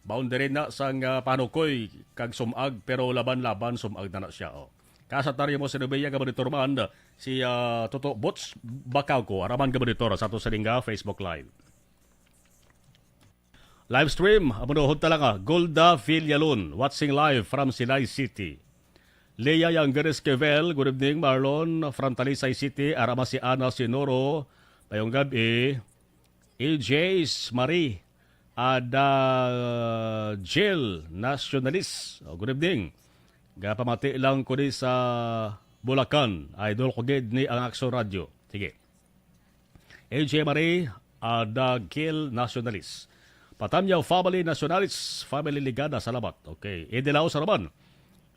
Boundary na sang, ah, Panukoy kag Sumag, pero laban-laban Sumag na na siya, oh. Kasataryo mo si Nubia nga monitor man, si, ah, Toto Boots Bacauco, araman nga monitor sa ato sa Linga Facebook Live. Live stream, amunuhod ta lang, ah. Golda Villalon, watching live from Silay City. Lea Yangeres Quevel, good evening, Marlon, from Talisay City. Arama si Ana Sinoro, mayong gabi. E J's Marie, Ada Jill Nacionalis. Oh, good evening. Gapamati lang ko di sa Bulacan. Idol ko gid ni ang Action Radio. Sige. A J Marie, Ada Gil Nacionalis. Patamyaw Family Nacionalis, Family Ligada, salamat. Okay. Idilao sa naman.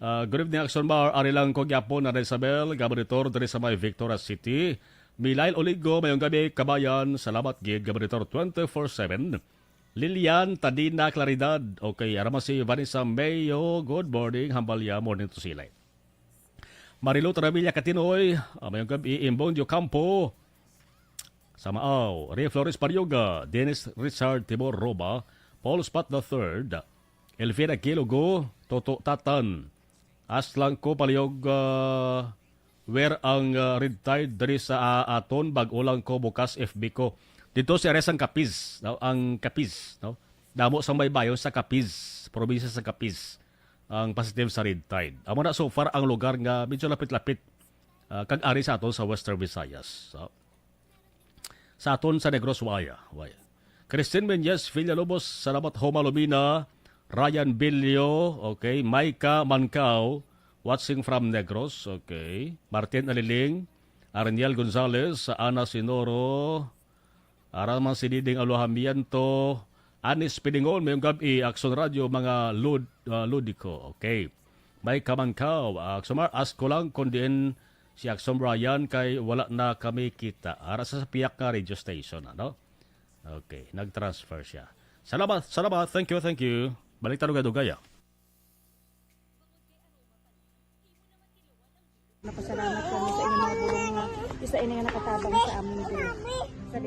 Ah, good evening, Action Bar. Ari lang ko gyapon, Ana Isabel, Gabonitor, diri sa may Victoria City. Milail Oligo, mayong gabi, kabayan. Salamat gid, Gabonitor twenty-four seven. Lilian Tadina Claridad. Okay, ara man si Vanessa Mayo. Good morning, Hambalya. Morning to sila. Marilu Travilla Katinoy, ah, mayong gabi, Imbong Diocampo, Samaaw, Ray Flores Parioga, Dennis Richard Tibor Roba, Paul Spot the third, Elvira Quilogo, Toto Tatan, Aslang ko Paliog, ah, where ang, ah, Red Tide diri sa, ah, aton, bag-o lang ko bukas F B ko. Dito si Ares ang Capiz, no? Ang Capiz, no? Damo sang may bayon sa Capiz, probinsya sa Capiz, ang positive sa Red Tide. Amo na so far ang lugar nga medyo lapit-lapit, ah, kag ari sa aton sa Western Visayas. So, sa aton sa Negros, waya, waya. Christine Menyes Villalobos, salamat, Homa Lumina. Ryan Bilio, okay. Micah Mancao, watching from Negros, okay. Martin Aliling, Arniel Gonzalez, Ana Sinoro, ara man si Diding Alojamiento, Anis Pidingon, mayong gab-i, Action Radio, mga lud-, ah, Ludiko, okay. Micah Mancao, ah, Action Mar-, ask ko lang kung diin si Action Brian kay wala na kami kita. Ara sa piyak nga radio station, ano? Okay, nag-transfer siya. Salamat, salamat. Thank you, thank you. Balik ta dugay-dugay, ah. Napasalamat kami sa inyong mga bulong nga isa ini nga nakatabang sa amon din. Sa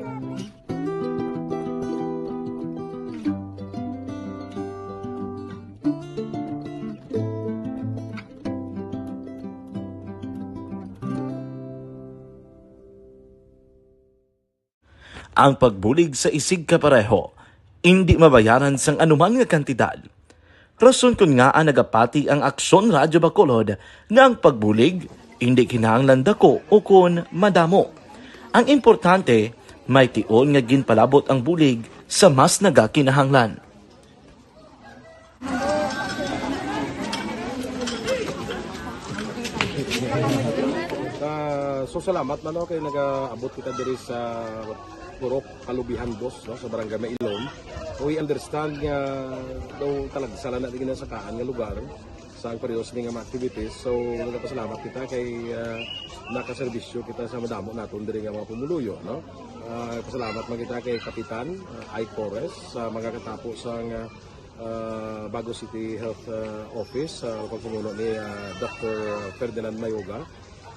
Ang pagbulig sa isigkapareho indi mabayaran sang anuman nga kantidad. Rason kon ngaa nagapati ang Aksyon Radyo Bacolod nga ang pagbulig indi kinahanglan dako ukon madamo. Ang importante, may tion nga ginpalabot ang bulig sa mas nagakinahanglan. Ah, so salamat man, no, kay nagaabot kita diri sa Purok Kalubihan Dos, no, sa Barangay Mailom. We understand nga daw talagsa lang na di ginasakaan nga lugar sa ang periods ni nga mga activities. So nagapasalamat kita kay, ah, nakaserbisyo kita sa madamo naton diri nga mga pumuluyo, no. Ah, pasalamat man kita kay Kapitan, ah, Ike Torres, sa mga katapo sa nga ah, Bago City Health, ah, Office, sa pagpamuno ni, ah, Doctor Ferdinand Mayoga,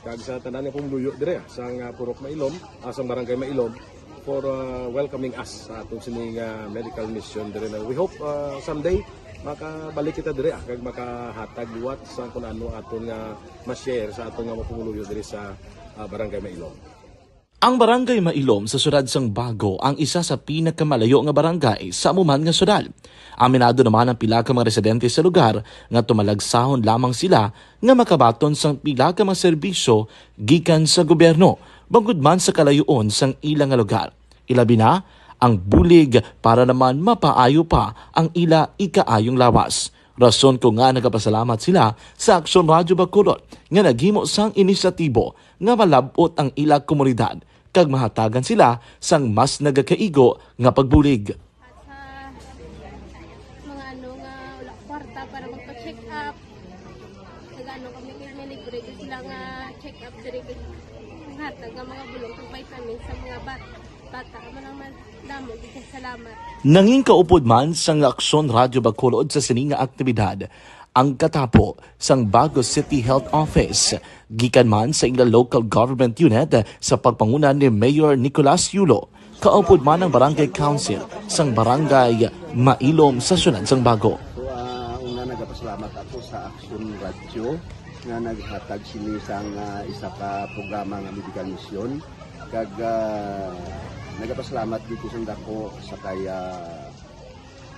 kag sa tanan nga pumuluyo dire, ah, sang, ah, Purok Mailom, ah, sang Barangay Mailom, for, ah, welcoming us sa atong sining, ah, medical mission dire na. We hope, ah, someday makabalik kita dire, ah, kag makahatag liwat sa kung ano aton nga ma-share sa aton nga mga pumuluyo dire sa, ah, Barangay Mailom. Ang Barangay Mailom sa siyudad sang Bago ang isa sa pinakamalayo nga barangay sa amo man nga siyudad. Aminado naman ang pila ka mga residente sa lugar nga tumalagsahon lamang sila nga makabaton sang pila ka mga serbisyo gikan sa gobyerno bangod man sa kalayoon sang ila nga lugar. Ilabi na ang bulig para naman mapaayo pa ang ila ikaayong lawas. Rason ko nga nagapasalamat sila sa Aksyon Radyo Bacolod nga naghimo sang inisyatibo nga malab-ot ang ila komunidad kag mahatagan sila sang mas nagakaigo nga pagbulig. At sa mga ano nga wala kwarta para magpa-check up, nag-ano kami kay may libre gyud sila nga check up diri kay hatag nga mga bulong kag vitamin sa mga bat bata. Amo lang man damo gyud kay salamat. Nangin kaupod man sang Aksyon Radyo Bacolod sa sini nga aktibidad ang katapo sang Bago City Health Office, gikan man sa ila local government unit sa pagpanguna ni Mayor Nicolas Yulo, kaupod man ang Barangay Council sang Barangay Mailom sa siyudad sang Bago. So, ah, una, nagapasalamat ako sa Action Radio nga naghatag sini sang, ah, isa ka programa nga medical mission. Kag, ah, nagapasalamat gid ko sang dako sa kay, ah,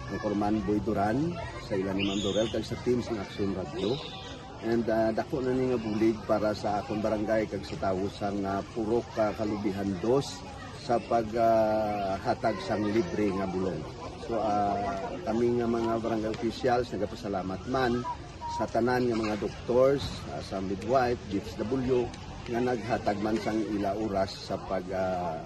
Anchorman Boy Duran, sa ila ni Ma'am Dorel, kag sa team sang Action Radio. And, ah, dako na ni nga bulig para sa akon barangay kag sa tawo sang, ah, Purok, ah, Kalubihan Dos sa pag, ah, hatag sang libre nga bulong. So, ah, kami nga mga barangay officials nagapasalamat man sa tanan nga mga doctors, ah, sa midwife, D S W, nga naghatag man sang ila oras sa pag, ah,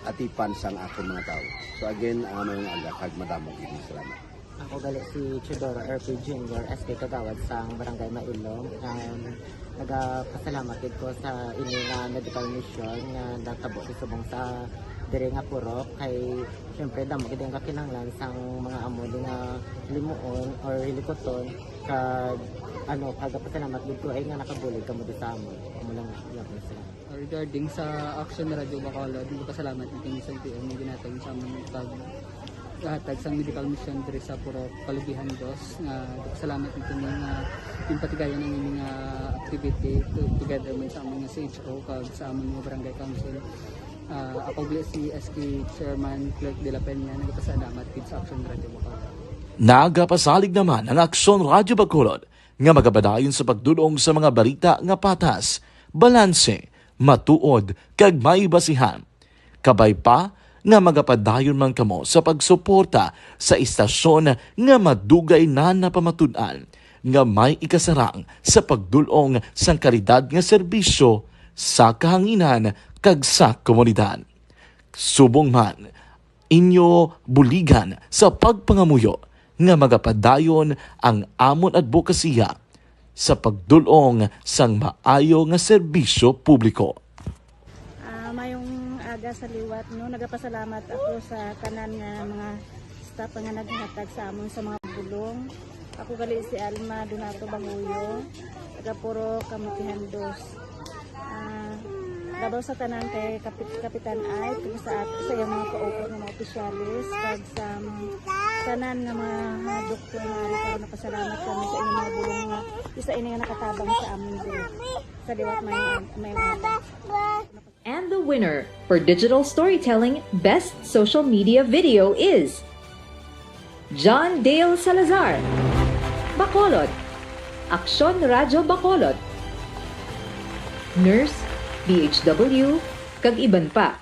atipan sang akon mga tawo. So again, ah, maayong aga kag madamo gid nga salamat. Ako gali si Teodoro R P Junior, S K Kagawad sang Barangay Mailong. Um, nagapasalamat gid ko sa ini nga medical mission nga natabo sa subong sa diri nga purok. Kay, syempre, damo gid ang kakinahanglan sang mga amo di nga limuon or hilikuton. Kag, ano, pagapasalamat gid ko ay nga nakabulig kamo di sa amon. Amo lang, yun, salamat. Regarding sa Action Radio Bacolod, nagpasalamat na kami sa L T O nga ginhatag sa amon pag hatag sang medical mission diri sa Purok Kalubihan Dos, nga nagpasalamat na kami nga yung patigayon ang ining, ah, activity to-, together man sa amon nga C H O kag sa amon nga barangay council. Ah, ako gali si S K Chairman Clerk de la Peña, nagpasalamat gid sa Action Radio Bacolod. Nagapasalig naman ang Aksyon Radyo Bacolod nga magapadayon sa pagdul-ong sa mga balita nga patas, balanse, matuod, kag may basihan. Kabay pa nga magapadayon man kamo sa pagsuporta sa istasyon nga madugay na napamatud-an nga may ikasarang sa pagdul-ong sang kalidad nga serbisyo sa kahanginan kag sa komunidad. Subong man, inyo buligan sa pagpangamuyo nga magapadayon ang amon adbokasiya sa pagdul-ong sang maayo nga serbisyo publiko. Ah, mayong aga sa liwat, no? Nagapasalamat ako sa tanan nga mga staff nga naghatag sa amon sa mga bulong. Ako gali si Alma Donato Banguyo, taga Purok Kamutihan Dos. Ah, labaw sa tanan kay Kapit-, Kapitan Ike, kag sa at-, sa iyang mga kaupod nga mga opisyales, kag sa, um, tanan nga mga, ah, doktor nga ari karon, nagapasalamat kami sa inyong mga bulong nga isa ini nga nakatabang sa amin diri. Sa liwat, mayong, mayong aga. And the winner for digital storytelling best social media video is John Dale Salazar, Bacolod, Aksyon Radyo Bacolod, Nurse, D H W, kag iban pa.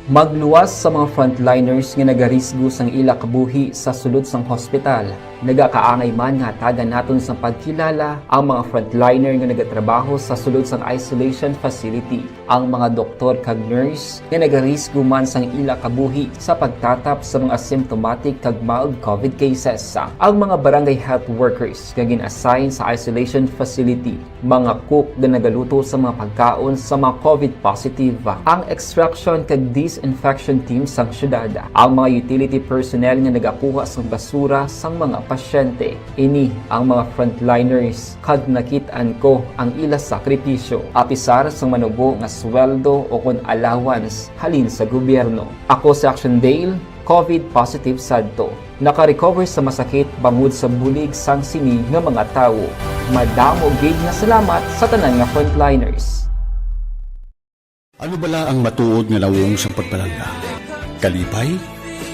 Magluwas sa mga frontliners nga nagarisgo sang ila kabuhi sa sulod sang hospital. Nagakaangay man nga hatagan naton sang pagkilala ang mga frontliner nga nagatrabaho sa sulod sang isolation facility, ang mga doktor kag nurse nga nagarisgo man sang ila kabuhi sa pagtatap sa mga symptomatic kag mild covid cases, ang mga barangay health workers nga gin-assign sa isolation facility, mga cook nga nagaluto sa mga pagkaon sa mga covid positive, ang extraction kag disinfection team sang syudad, ang mga utility personnel nga nagakuha sang basura sang mga pasyente. Ini ang mga frontliners, kag nakit-an ko ang ila sakripisyo. Apisar sang manubo nga sweldo o kon allowance halin sa gobyerno. Ako si Action Dale, covid positive sadto. Naka-recover sa masakit bangod sa bulig sang sini nga mga tawo. Madamo gid nga salamat sa tanan nga frontliners. Ano bala ang matuod nga nawong sang pagpalangga? Kalipay?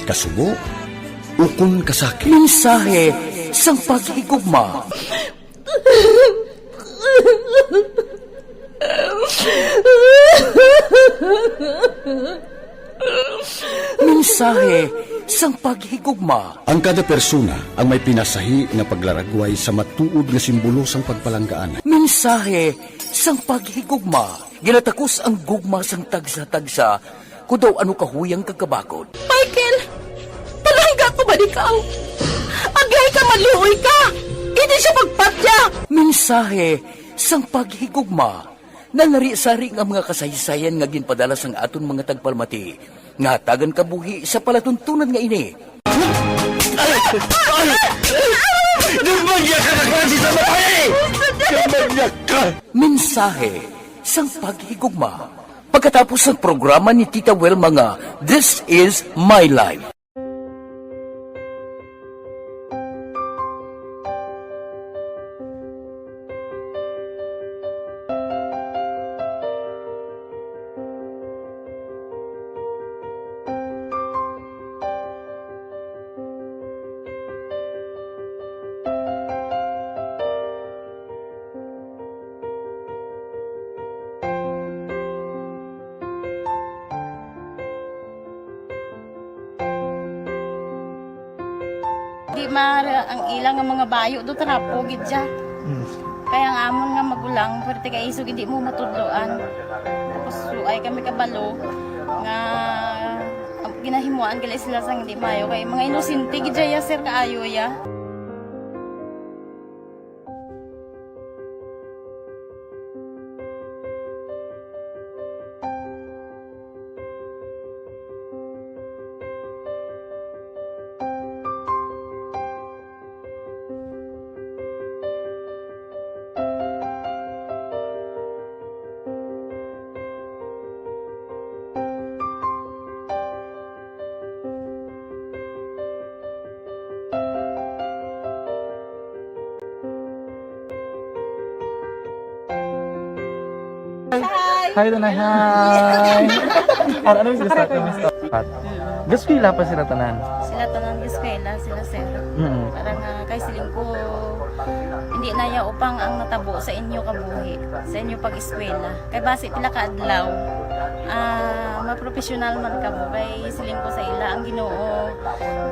Kasubo? Ukon kasakit? Mensahe sang paghigugma. Mensahe sang paghigugma. Ang kada persona ang may pinasahi nga paglaragway sa matuod nga simbolo sang pagpalanggaan. Mensahe sang paghigugma. Ginatakos ang gugma sang tagsa-tagsa, kon daw ano kahuyang kag kabakod. Michael, palangga ko man ikaw. Agay ka, maluoy ka. Hindi siya pagpatya. Mensahe sang paghigugma. Nanari-sari nga mga kasaysayan nga ginpadala sang aton mga tagpalamati nga hatagan kabuhi sa palatuntunan nga ini. Gumagya ka na klase sa babae! Gumagya ka! Mensahe sang paghigugma. Pagkatapos sang programa ni Tita Wilma nga This Is My Life. Mara ang ila nga mga bayo do trapo gid siya. Mm. Kaya ang amon nga magulang, pwerte kay isog hindi mo matudloan. Tapos, so, ay kami kabalo nga, ang ginahimuan gali sila sang hindi maayo. Kay mga inosente gid siya, sir, kaayo ya. Hi! Hi, Tanay. Hi! Ar-, ano yung gusto? Ano gusto? Gaskwela pa sila tanan? Sila tanan, gaskwela, sila sir. Mm. Para nga kay siling ko, hindi na ya upang ang natabo sa inyo kabuhi, sa inyo pag-eskwela. Kay basi pila ka adlaw, ah, mapropesyonal man kamo. Kay siling ko sa ila, ang Ginoo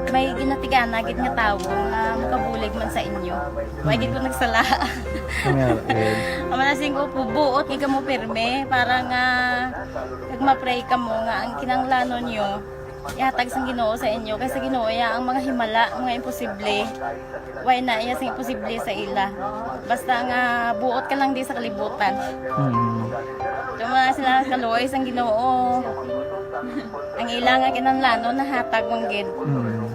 may ginatigana gid nga tawo nga makabulig man sa inyo. Wa gid ko nagsala. Nga, eh. Ang mga singko po, buot gid kamo pirme para nga kag ma-pray kamo nga ang kinanglanon nyo ihatag sang Ginoo sa inyo, kay sa Ginoo ya ang mga himala, mga imposible. Way na iya sing imposible sa ila. Basta nga buot ka lang di sa kalibutan. Mm. Yung mga sila kaluoy sang Ginoo. Ang ila nga kinahanglanon nahatag man gid. Mm.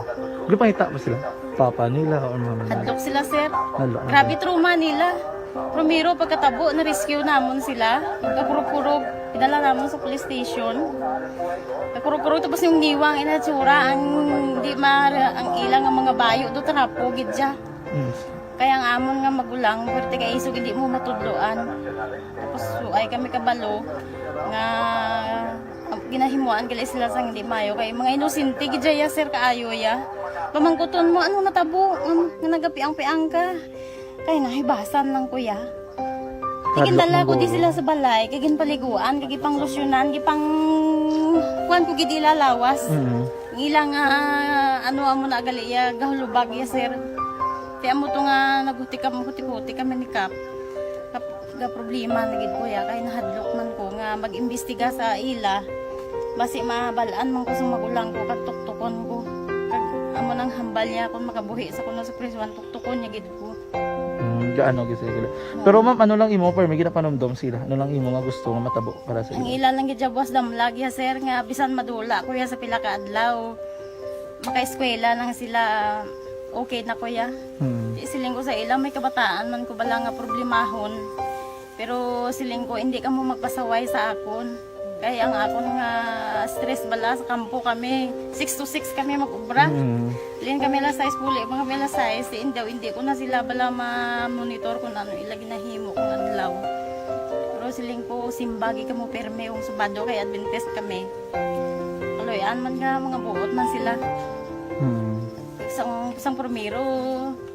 Gipangita ba sila? Papa nila or mama nila? Hadlok sila, sir. Hadlok na Grabe sila. Trauma nila. Primero, pagkatabo, na-rescue namon sila. Pagkakurog-kurog, pinala namon sa police station. Pagkakurog-kurog, tapos yung niwang inatsura, ang di ma-, ang ilang nga mga bayo, do trapo, gid siya. Mm. Kaya ang amon nga magulang, pwerte kay isog, hindi mo matudloan. Tapos, so, ay kami kabalo nga ang ginahimuan gali sila sang hindi maayo. Kay mga inosente gid ya, sir, kaayo ya. Pamangkuton mo, ano natabo? Um, nga nagapiang-piang ka. Kay nahibasan lang, kuya. Hadlok Tigindala man ko di guro. Sila sa balay, kay ginpaliguan, kay gipanglusyonan, gipang kuan ko gid ila lawas. Mm. Ang ila nga, ano, amo na gali ya, gahulubag ya, sir. Kay amo to nga naghuti kam-, huti-huti kami ni Kap. Kap-, ga problema na gid ko ya, kay nahadlok man ko nga mag-imbestiga sa ila. Basi mabal-an man ko sa magulang ko, kag tuktukon ko. Kag amo nang hambal niya kung makabuhi sa kuno sa prisuan, tuktukon niya gid ko. Mm, gaano gid sila. Oo. Pero ma'am, ano lang imo, permi ginapanumdom sila? Ano lang imo nga gusto nga matabo para sa Ang ila? Ila lang gid siya buwas damlag ya, sir, nga bisan madula ko ya sa pila ka adlaw, makaeskwela lang sila, okay na ko ya. Hmm. Di siling ko sa ila, may kabataan man ko bala nga problemahon. Pero siling ko, hindi kamo magpasaway sa akon. Kay ang akon nga stress bala sa kampo kami, six to six kami mag-ubra. Mm. Lin kami alas sais, puli man kami alas sais, di, hindi, hindi ko na sila bala ma-monitor kung ano ila ginahimo kung adlaw. Pero siling ko, simba gid kamo pirme kung Sabado kay Adventist kami. Kaluy-an man nga mga buot man sila. Mm. Sang, sang primero,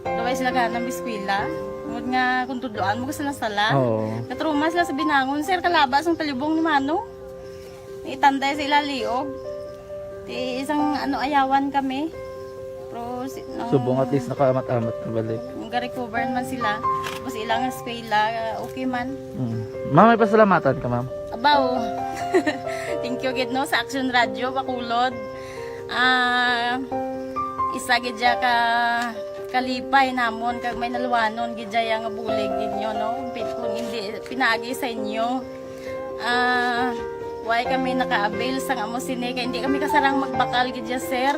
Daway sila gana mag-eskwela. Tungod nga kung tudloan mo, gusto na sala. Oo. Natruma sila sa binangon, sir, kalaba sang talibong ni Mano. Itanday sa ila liog. Ti isang, ano, ayawan kami. Pero si, ang Subong at least nakaamat-amat na balik. Ang ga-recover man sila. Tapos ilang eskwela, okay man. Mm. Ma'am, may pasalamatan ka, ma'am? Abaw. Thank you gid, no, sa Action Radio Bacolod. Ah, isa gid siya ka kalipay namon kag may naluwanon gid siya nga bulig gid nyo, no? Pi-, kung hindi pinaagi sa inyo, ah, way kami naka-avail sang amo sini kay hindi kami kasarang magbakal gid siya, sir.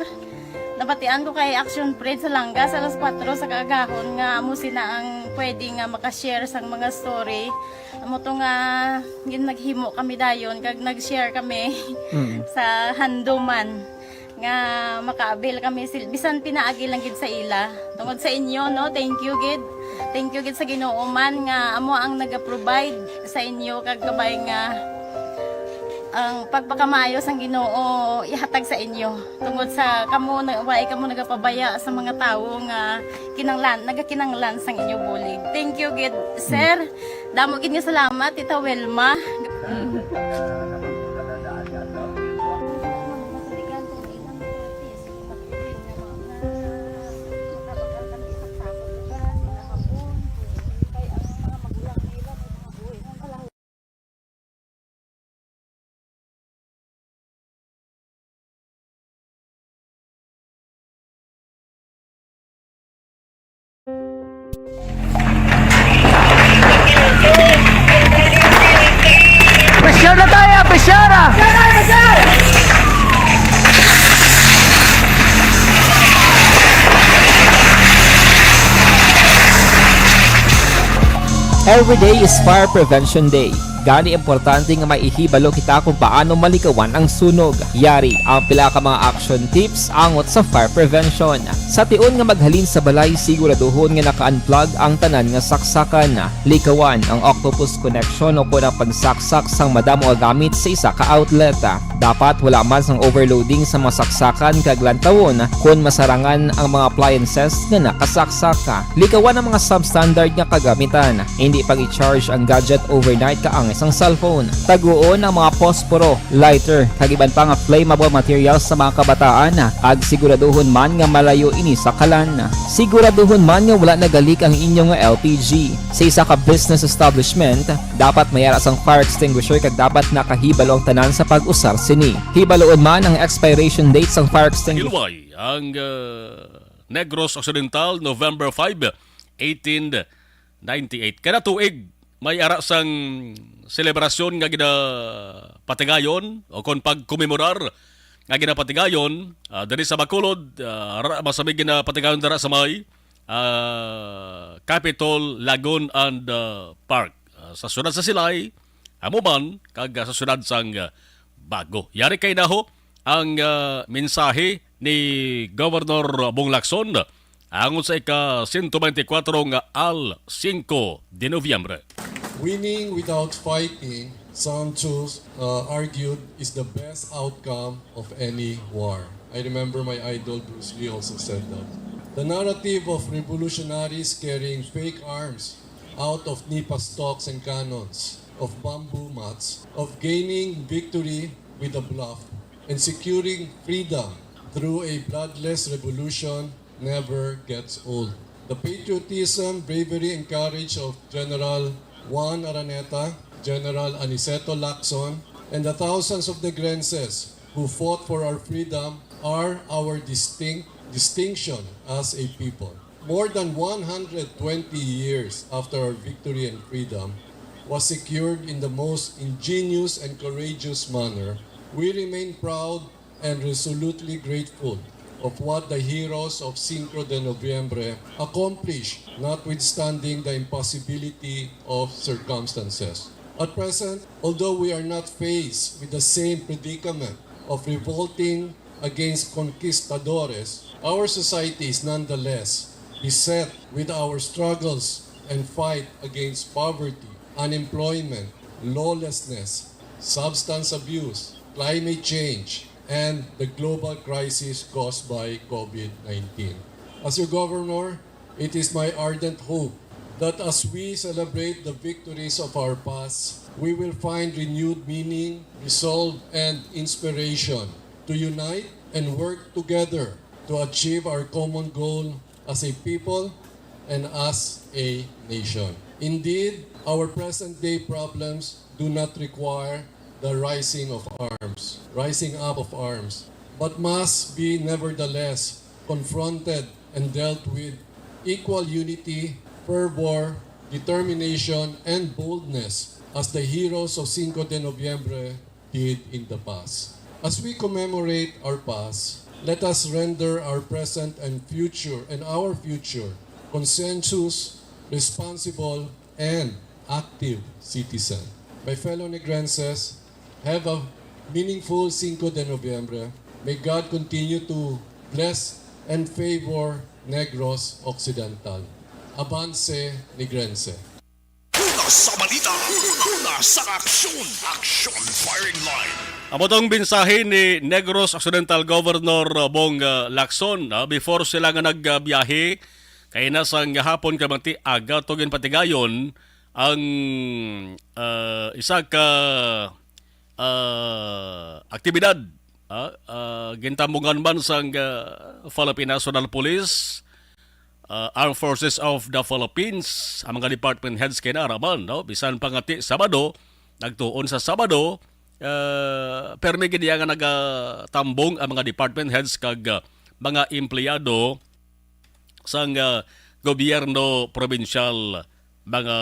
Nabatian ko kay Action Fred sa Langga sa alas kuwatro sa kaagahon nga amo sina ang pwede nga maka-share sang mga story. Amo to nga gin-, naghimo kami dayon kag nag-share kami Mm. sa handuman nga maka-avail kami sil-, bisan pinaagi lang gid sa ila. Tungod sa inyo, no, thank you gid. Thank you gid sa Ginoo man nga amo ang naga-provide sa inyo kag kabay nga ang pagpakamaayo sang Ginoo ihatag sa inyo. Tungod sa kamo na, way kamo nagapabaya sa mga tawo nga kinanglan, nagakinanglan sang inyo bulig. Thank you gid, sir. Damo gid nga salamat, Tita Wilma. Every day is Fire Prevention Day. Gani, importante nga maihibalo kita kung paano malikawan ang sunog. Yari ang pila ka mga action tips angot sa fire prevention. Sa tion nga maghalin sa balay, siguraduhon nga naka-unplug ang tanan nga saksakan. Likawan ang octopus connection o kon ang pagsaksak sang madamo nga gamit sa isa ka outlet. Dapat wala man sang overloading sa mga saksakan kag lantawon kon masarangan ang mga appliances nga nakasaksak. Likawan ang mga substandard nga kagamitan. Indi pag-i-charge ang gadget overnight kaangay sang cellphone. Taguon ang mga posporo, lighter, kag iban pa nga flammable materials sa mga kabataan, kag siguraduhon man nga malayo ini sa kalan. Siguraduhon man nga wala nagalik ang inyo nga L P G. Sa isa ka business establishment, dapat may ara sang fire extinguisher kag dapat nakahibalo ang tanan sa pag-usar sini. Hibaloon man ang expiration date sang fire extinguisher. Hilway ang, uh, Negros Occidental, November five, eighteen ninety-eight. Kada tuig, may ara sang selebrasyon nga ginapatigayon o kon pagkomemorar nga ginapatigayon, ah, diri sa Bacolod, ah, ra-, masami ginapatigayon dira sa may, ah, Capitol Lagoon and, ah, Park, ah, sa siyudad sa Silay, amo man kag, ah, sa siyudad sang, ah, Bago. Yari kay naho ang, ah, mensahe ni Governor Bong Lacson angon sa ika-sento beintikwatro nga Al Cinco de Noviembre. Winning without fighting, some chose, uh, argued, is the best outcome of any war. I remember my idol Bruce Lee also said that. The narrative of revolutionaries carrying fake arms out of nipa stocks and cannons, of bamboo mats, of gaining victory with a bluff, and securing freedom through a bloodless revolution never gets old. The patriotism, bravery, and courage of General Juan Araneta, General Aniceto Lacson, and the thousands of Negrenses who fought for our freedom are our distinct distinction as a people. More than one hundred twenty years after our victory and freedom was secured in the most ingenious and courageous manner, we remain proud and resolutely grateful of what the heroes of Cinco de Noviembre accomplished, notwithstanding the impossibility of circumstances. At present, although we are not faced with the same predicament of revolting against conquistadores, our society is nonetheless beset with our struggles and fight against poverty, unemployment, lawlessness, substance abuse, climate change, and the global crisis caused by COVID nineteen. As your governor, it is my ardent hope that as we celebrate the victories of our past, we will find renewed meaning, resolve, and inspiration to unite and work together to achieve our common goal as a people and as a nation. Indeed, our present-day problems do not require the rising of arms, rising up of arms, but must be nevertheless confronted and dealt with equal unity, fervor, determination, and boldness as the heroes of Cinco de Noviembre did in the past. As we commemorate our past, let us render our present and future and our future conscientious, responsible, and active citizen. My fellow Negrenses, have a meaningful Cinco de Noviembre. May God continue to bless and favor Negros Occidental. Avance Negrense! Una sa balita, una sa aksyon, Aksyon Firing Line. Amo tong mensahe ni Negros Occidental Governor Bong, uh, Lacson, ah, before sila nga nagbiyahe, kay na sang hapon kay magti aga to ginpatigayon ang, ah, isa ka, ah, aktibidad, ah, ah, gintambungan man sang, ah, Philippine National Police, ah, Armed Forces of the Philippines, ang mga department heads kay naaraman, no? Bisan pa nga ti Sabado, nagtuon sa Sabado, ah, permi gid iya nga nagatambong ang mga department heads kag, ah, mga empleyado sang, ah, gobyerno probinsyal, mga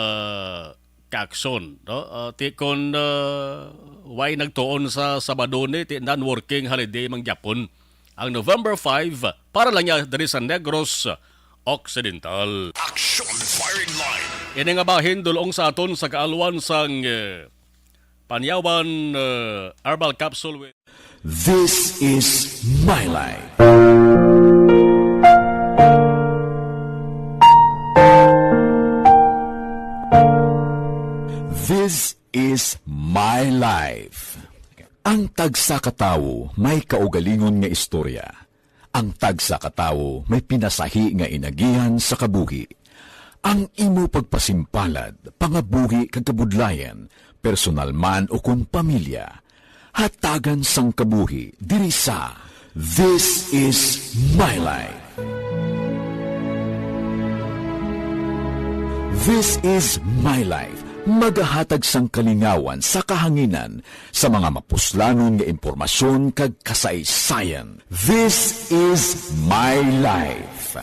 kaakson, no? Ah, ti kon, ah, way nagtuon sa Sabado ni, ti non-working holiday man gyapon ang November five para lang niya diri sa Negros Occidental. Action firing line. Ini nga bahin dul-ong sa aton sa kaalwan sang, eh, Panyawan, eh, Herbal Capsule with This is my life. This is my life. Ang tagsa ka tawo may kaugalingon nga istorya. Ang tagsa ka tawo may pinasahi nga inagihan sa kabuhi. Ang imo pagpasimpalad, pangabuhi kag kabudlayan, personal man o kon pamilya, hatagan sang kabuhi diri sa This is My Life. This is My Life, magahatag sang kalingawan sa kahanginan sa mga mapuslanon nga impormasyon kag kasaysayan. This is My Life.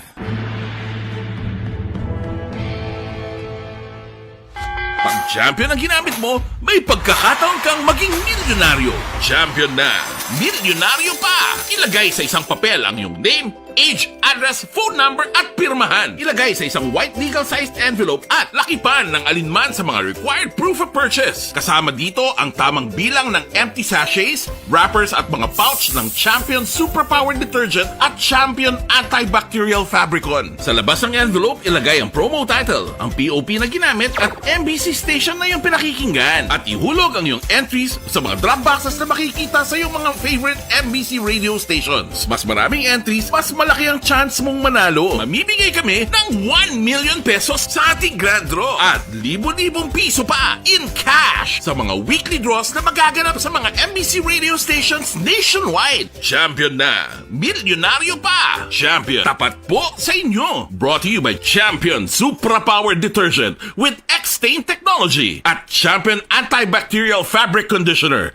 Pag champion ang ginamit mo, may pagkakataon kang maging milyonaryo. Champion na, milyonaryo pa! Ilagay sa isang papel ang iyong name, age, address, phone number, at pirmahan. Ilagay sa isang white legal-sized envelope at lakipan ng alinman sa mga required proof of purchase. Kasama dito ang tamang bilang ng empty sachets, wrappers, at mga pouch ng Champion Superpower Detergent at Champion Antibacterial Fabricon. Sa labas ng envelope, ilagay ang promo title, ang P O P na ginamit, at M B C station na iyong pinakikinggan. At ihulog ang iyong entries sa mga drop boxes na makikita sa iyong mga favorite M B C radio stations. Mas maraming entries, mas malaki ang chance mong manalo. Mamimigay kami ng one million pesos sa ating grand draw at libo-libong piso pa in cash sa mga weekly draws na magaganap sa mga M B C radio stations nationwide. Champion na! Milyonaryo pa! Champion, tapat po sa inyo! Brought to you by Champion Supra Power Detergent with X-Stain Technology at Champion Antibacterial Fabric Conditioner.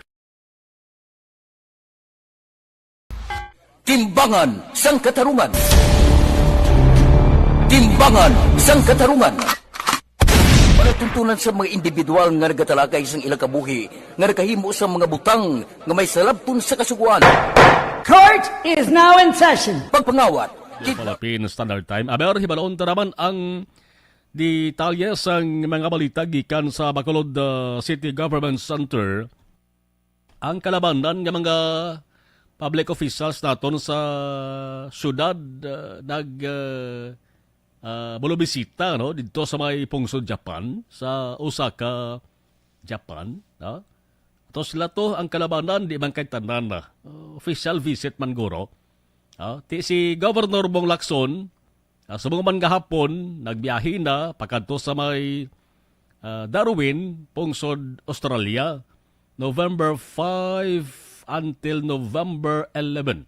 Timbangan sang Katarungan. Timbangan sang Katarungan. Palatuntunan sa mga individual nga nagatalakay sang ilang kabuhi nga nakahimo sa mga butang nga may salabton sa Kasugoan. Court is now in session. Pagpangawat. Philippine Standard Time. Aber, hibalon ta naman ang detalye sang mga balita gikan sa Bacolod, uh, City Government Center. Ang kalabanan nga mga public officials naton sa syudad, uh, nag, uh, uh, bulubisita, no, didto sa may pungsod Japan, sa Osaka, Japan, no? Ato sila to, ang kalabanan, di man kay tanan na. Uh, official visit man guro. Ah, ti si Governor Bong Lacson, ah, subong man gahapon, nagbiyahe na pakadto sa may, ah, Darwin, pungsod Australia, November five until November eleven.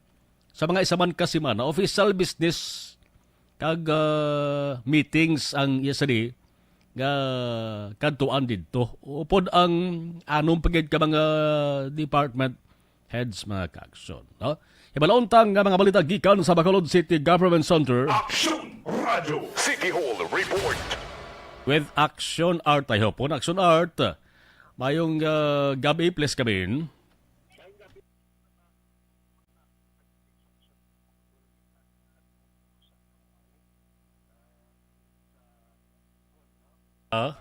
Sa mga isa man ka semana, official business kag, ah, meetings ang iya sini nga kadtuan didto. Upod ang anom pa gid ka mga department heads, mga kaaksyon, no? Hibalon ta nga mga balita gikan sa Bacolod City Government Center. Action Radio City Hall Report. With Action Art, I hope. Action Art, mayong, ah, gabi, please come in. Ah?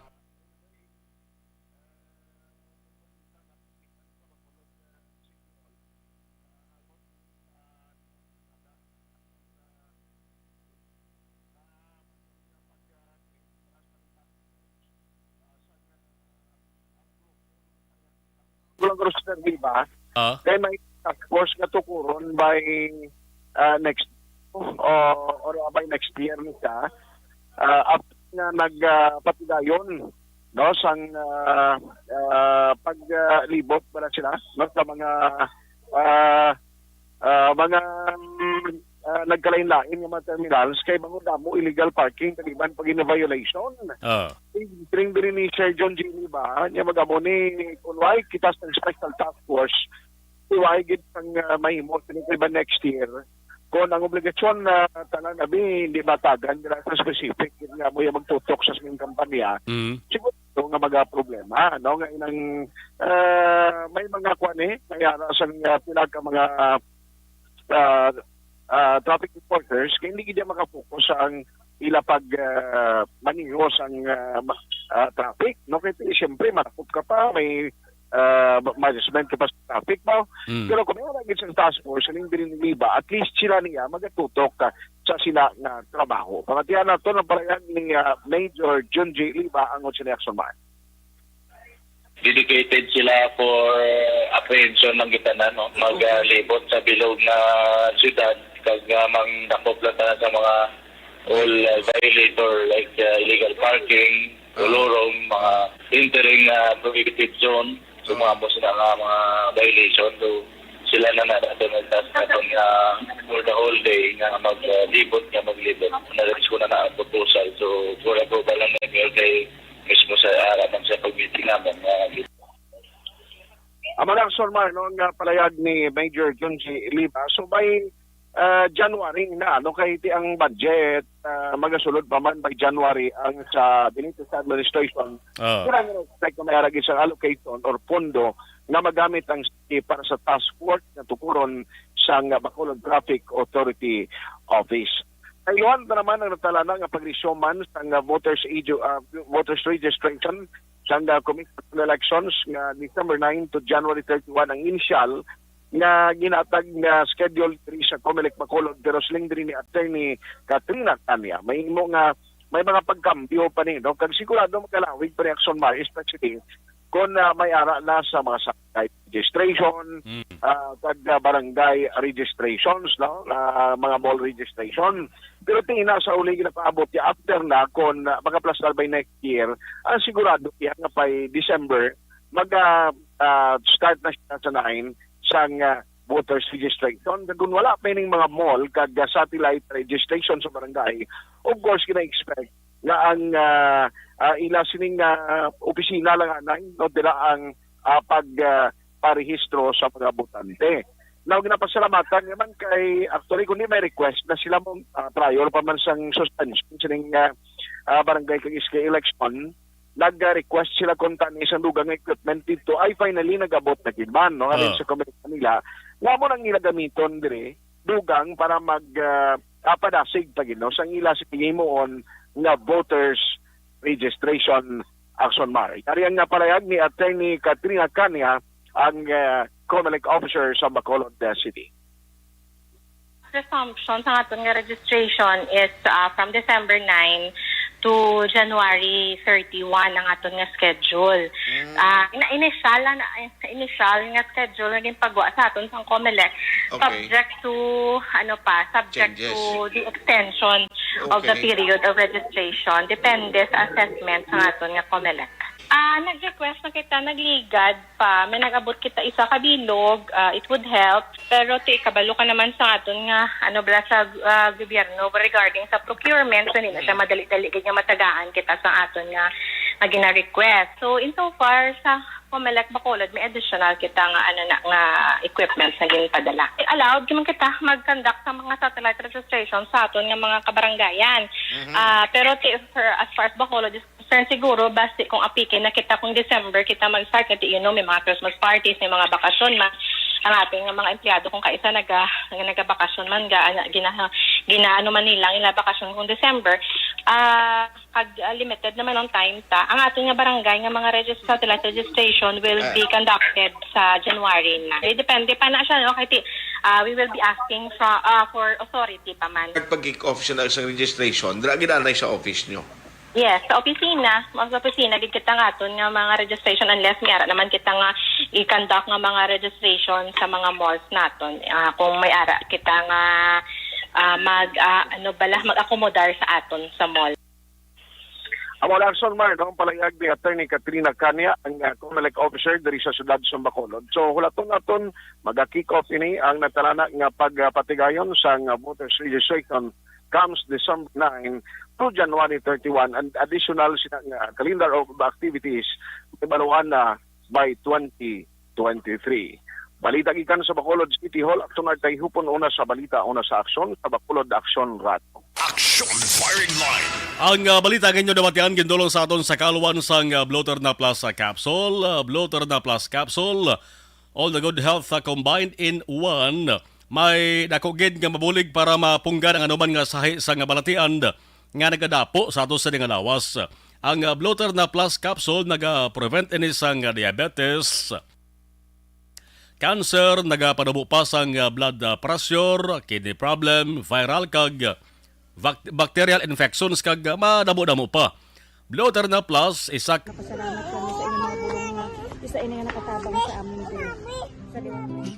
Kulang ko sa di ba? Ah. Kay may task force nga tukuron by, ah, next, o, or by next year ni siya. Ah, after nga nag, ah, patigayon, no, sang, ah, ah, pag, ah, libot pala sila, no, sa mga, ah, ah, mga, mm, ah, nagkalain-lain nga mga terminals kay bangod damo illegal parking kag iban pa gina-violation. Ah. Entering diri ni Sir John Jimmy ba, niya magamo ni kun why kita sa special task force, why gid ang, ah, mahimo sini kay ba next year. Kung ang obligasyon na tanan abi hindi matagan dira sa specific gid nga mo yung magtutok sa sining kampanya, Mm. siguro nga mga problema, no? Nga inang, ah, may mga kwan eh, may ara sa, ah, pila ka mga, ah, ah, traffic enforcers, kaya hindi gid maka-focus sa ang ila pag ah, maneho sang ah, ma- ah, traffic, no? Kay siyempre, matakop ka pa, may ah, ma- management ka pa sa traffic ba? Mm. Pero kung may lagi sa task force, siling diri ni Liba, at least sila niya magatutok ah, sa sila nga trabaho. Pangatian nato ang palayag ni ah, Major Junji Liba ang Otsi Action Man. Dedicated sila for apprehension ng kita na, no? Maglibot sa bilog na syudad, kag uh, mangdakop lang tanan sa mga all uh, violator like uh, illegal parking, kolorum, mga entering uh, prohibited zone. So mga po sila nga mga violation. So sila na na nato nagtas naton nga for the whole day nga maglibot nga maglibot. Nalalis ko na na ang proposal. So for approval lang na mayor kay mismo sa araman sa pag-meeting naman nga Ang mga aksyon, Mar, no, nga palayag ni Major Junji Liba. So by uh, January na, no, kay ti ang budget uh, magasulod pa man by January ang sa Benitez administration. Ah. Kailangan expect na may arag isang allocation or pondo nga magamit ang city para sa task force nga tukuron sang Bacolod Traffic Authority Office. Kailuhan na naman ang natalana nga pag-resume man sang voters edu- ah, voters registration sang ah, Commission on Elections nga December nine to January thirty-one ang initial nga ginatag nga schedule diri sa Comelec Bacolod, pero siling diri ni Attorney Katrina Kanya, mahimo nga may mga pagkambyo pa ni, no? Kag sigurado makalawig pa ni Action Mar, especially kung ah, may ara na sa mga sakay registration, Mm. ah, kag ah, barangay registrations, no? Ah, mga mall registration. Pero tingin na sa uli ginapaabot niya after na kung ah, makaplastar by next year, ang sigurado niya nga by December mag ah, ah, start na siya sa nine sang ah, voters registration. Kag kung wala pa ining mga mall kag ah, satellite registration sa barangay, of course gina-expect nga ang ah, ah, ila sining ah, opisina lang anay, no, dira ang ah, pag ah, parehistro sa mga botante. Now, ginapasalamatan naman kay, actually, kundi may request na sila mo ah, prior pa man sang suspension sining ah, ah, barangay kag S K election, nag-request sila kung tani sa dugang nga equipment dito ay finally nagabot na gid man, no? Halin Ah. Sa Comelec Manila, nga mo nang ila gamiton diri dugang para mag ah, ah, padasig pa gid, no, sang ila sa himuon nga voters registration, Action Mar. Yari ang nga palayag ni Attorney Katrina Kanya, ang ah, Comelec officer sa Bacolod ah, City. Resumption sa aton nga registration is ah, from December nine to January thirty-one ang aton nga schedule. Mm. Ah, ina initial na initial nga schedule nga ginpagwa sa aton sang Comelec, Okay. Subject to ano pa, subject Changes. To the extension of the Okay. Period of registration, depende sa assessment sa aton nga Comelec. Ah, nag-request na kita, nagligad pa, may nag-abot kita isa ka bilog, ah, it would help. Pero ti kabalo ka naman sa aton nga ano bala sa ah, gobyerno regarding sa procurement, so hindi na siya madali-dali gid nga matagaan kita sa aton nga nga gina-request. So in so far sa Comelec Bacolod, may additional kita nga ano na nga equipments na ginpadala. Allowed naman kita mag-conduct sa mga satellite registration sa aton nga mga kabaranggayan. Ah, pero ti, for, as far as Bacolod is concerned, siguro basi kung apiki na kita kung December kita mag-start, kay you know, may mga Christmas parties, may mga bakasyon man ang aton nga mga empleyado kung kaisa naga nagabakasyon man ga ana gina ginaano man nila ang ila bakasyon kung December. Ah, kag ah, limited naman ang time ta. Ang aton nga barangay nga mga regis- satellite registration will Ah. Be conducted sa January na. Eh, depende pa na siya, no? Kay ti- ah, we will be asking from ah, for authority pa man. Pag-kick off siya na sa registration, dira ginanay sa office nyo. Yes, sa opisina, sa opisina gid kita nga aton nga mga registration unless may ara naman kita nga i-conduct nga mga registration sa mga malls naton. Ah, kung may ara kita nga ah, mag ah, ano bala mag-akomodar sa aton sa mall. Amo lang, Son Mar, no? Ang palayag ni Attorney Katrina Kanya, ang uh, Comelec officer diri sa siyudad sa Bacolod. So, hulaton naton, maga-kick off ini ang natalana nga pagpatigayon sa nga voters registration comes December nine to January thirty-one, and additional sina nga calendar of activities mabaluan na by twenty twenty-three. Balita gikan sa Bacolod City Hall, Aksyon Artay Hupon, una sa balita, una sa aksyon, sa Bacolod Aksyon Radyo. Action Firing Line. Ang ah, balita nga inyo nabatian gindulong sa aton sa kaluan sang ah, Bloterna Plus ah, Capsule. Ah, Bloterna Plus Capsule, all the good health ah, combined in one. May dako gid nga mabulig para mapunggan ang anuman nga sahi sang balatian. nga nagadapo sa ato sa nga lawas. Ang, ah, Bloterna Plus capsule naga-prevent ini sang, ah, diabetes, cancer, nagapadamo pa sang, ah, blood, ah, pressure, kidney problem, viral kag, ah, vac-, bacterial infections kag, ah, madamo-damo pa. Bloterna Plus, isa Pasalamat kami sa inyong mga bulong nga isa ini nga nakatabang sa amin diri. Sa liwanag.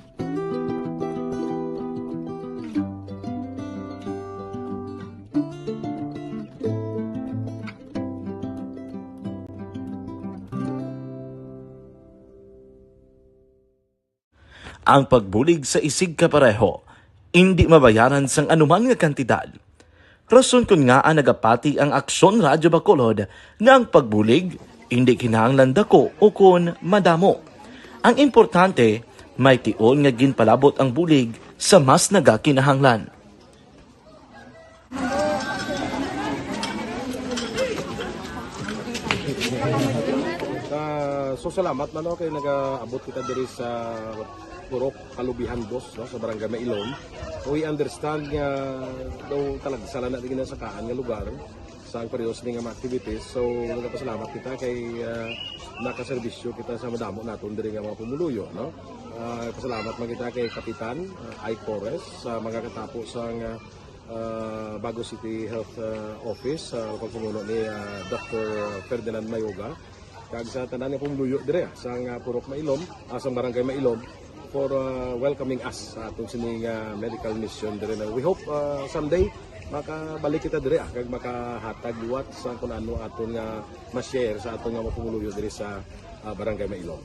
Ang pagbulig sa isigkapareho indi mabayaran sang anuman nga kantidad. Rason kon ngaa nagapati ang Aksyon Radyo Bacolod nga ang pagbulig indi kinahanglan dako ukon madamo. Ang importante, may tion nga ginpalabot ang bulig sa mas nagakinahanglan. Ah, so salamat man, no, kay nagaabot kita diri sa Purok Kalubihan Dos, no, sa Barangay Mailom. We understand nga daw talagsa lang na di ginasakaan nga lugar sa ang parehas ni nga mga activities. So, nagapasalamat kita kay, ah, nakaserbisyo kita sa madamo naton diri nga mga pumuluyo, no? Ah, pasalamat man kita kay Kapitan, ah, Ike Torres sa mga katapo sa nga, ah, Bago City Health, ah, Office, sa pagpamuno ni, ah, Doctor Ferdinand Mayoga, kag sa tanan nga pumuluyo dire, ah, sa nga Purok Mailom, ah, sa Barangay Mailom, for, ah, welcoming us sa aton sini nga medical mission dire na. We hope, ah, someday makabalik kita dire, ah, kag makahatag liwat sa kun ano aton nga ma-share sa aton nga mga pumuluyo dire sa, ah, Barangay Mailom.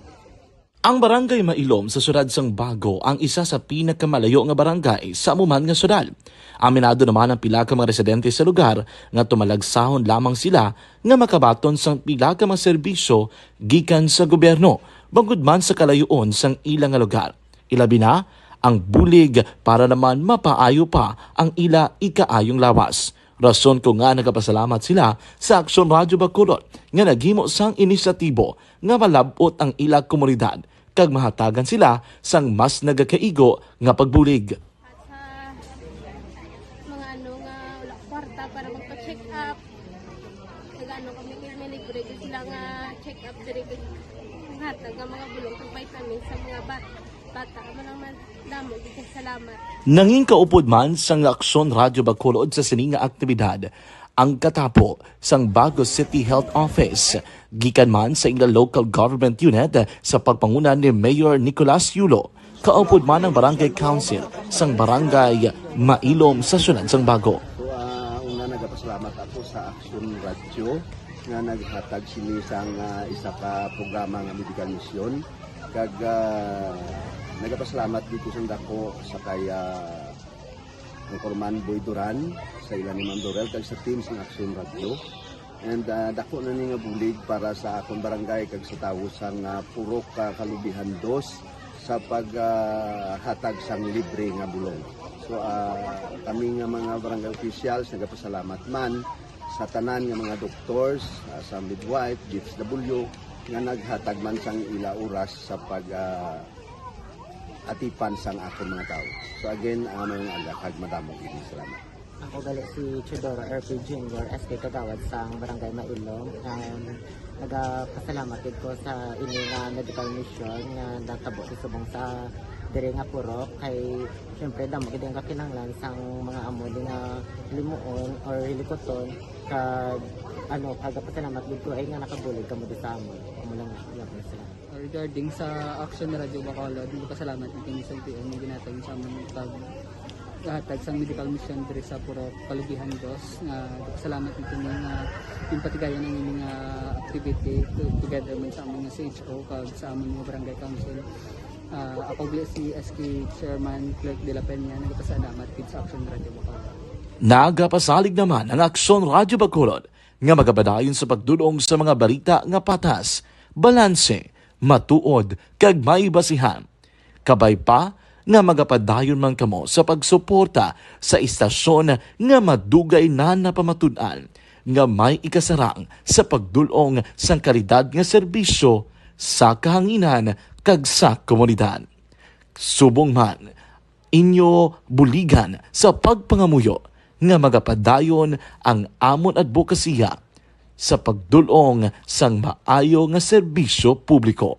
Ang Barangay Mailom sa siyudad sang Bago ang isa sa pinakamalayo nga barangay sa amo man nga siyudad. Aminado naman ang pila ka mga residente sa lugar nga tumalagsahon lamang sila nga makabaton sang pila ka mga serbisyo gikan sa gobyerno, bangod man sa kalayoon sang ila nga lugar. Ilabi na, ang bulig para naman mapaayo pa ang ila ikaayong lawas. Rason kon ngaa nagapasalamat sila sa Aksyon Radyo Bacolod nga naghimo sang inisyatibo nga malab-ot ang ila komunidad kag mahatagan sila sang mas nagakaigo nga pagbulig. At sa mga ano nga wala kwarta para magpa-check up, nag-ano kami, may libre gyud sila nga check up diri, kag hatag nga mga bulong kag vitamins sa mga bat-, bata. Amo lang man, damo gyud kag salamat. Nangin kaupod man sang Aksyon Radyo Bacolod sa sini nga aktibidad ang katapo sang Bago City Health Office, gikan man sa ila local government unit sa pagpanguna ni Mayor Nicolas Yulo. Kaupod man ang Barangay Council sang Barangay Mailom sa siyudad sang Bago. So, ah, una, nagapasalamat ako sa Aksyon Radyo nga naghatag sini sang, ah, isa ka programa nga medical mission. Kag, ah, nagapasalamat dito sa dako sa kay, ah, Anchorman Boy Duran, sa ila ni Ma'am Dorel, kag sa team sang Aksyon Radyo. And, ah, dako na ni nga bulig para sa akon barangay kag sa tawo sang, ah, Purok, ah, Kalubihan Dos sa pag, ah, hatag sang libre nga bulong. So, ah, kami nga mga barangay officials nagapasalamat man sa tanan nga mga doctors, ah, sa midwife, D S W, nga naghatag man sang ila oras sa pag, ah, atipan sang akon mga tawo. So again, ah, maayong aga kag madamo gid nga salamat. Ako gali si Teodoro R P Junior, S K Kagawad sang Barangay Mailom. Um, nagapasalamat gid ko sa ini nga medical mission nga natabo sa subong sa diri nga purok, kay siyempre damo gid ang kakinahanglan sang mga amo di nga limuon or hilikoton, kag ano, kagapasalamat gid ko ay nga nakabulig kamo di sa amon. Amo lang, iya ko sila. Regarding sa Action Radio Bacolod, nagpasalamat gid kami sa L T O nga ginhatag sa amon pag hatag sang medical mission diri sa Purok Kalubihan Dos. Nga nagpasalamat gid kami nga ginpatigayon ang ining, ah, activity to-, together man sa amon nga C H O kag sa amon nga barangay council. Ah, ako gali si S K Chairman Clerk de la Peña, nagpasalamat gid sa Action Radio Bacolod. Nagapasalig naman ang Aksyon Radio Bacolod nga magapadayon sa pagdul-ong sa mga balita nga patas, balanse, matuod, kag may basihan. Kabay pa nga magapadayon man kamo sa pagsuporta sa istasyon nga madugay na napamatud-an nga may ikasarang sa pagdul-ong sang kalidad nga serbisyo sa kahanginan kag sa komunidad. Subong man, inyo buligan sa pagpangamuyo nga magapadayon ang amon adbokasiya sa pagdul-ong sang maayo nga serbisyo publiko.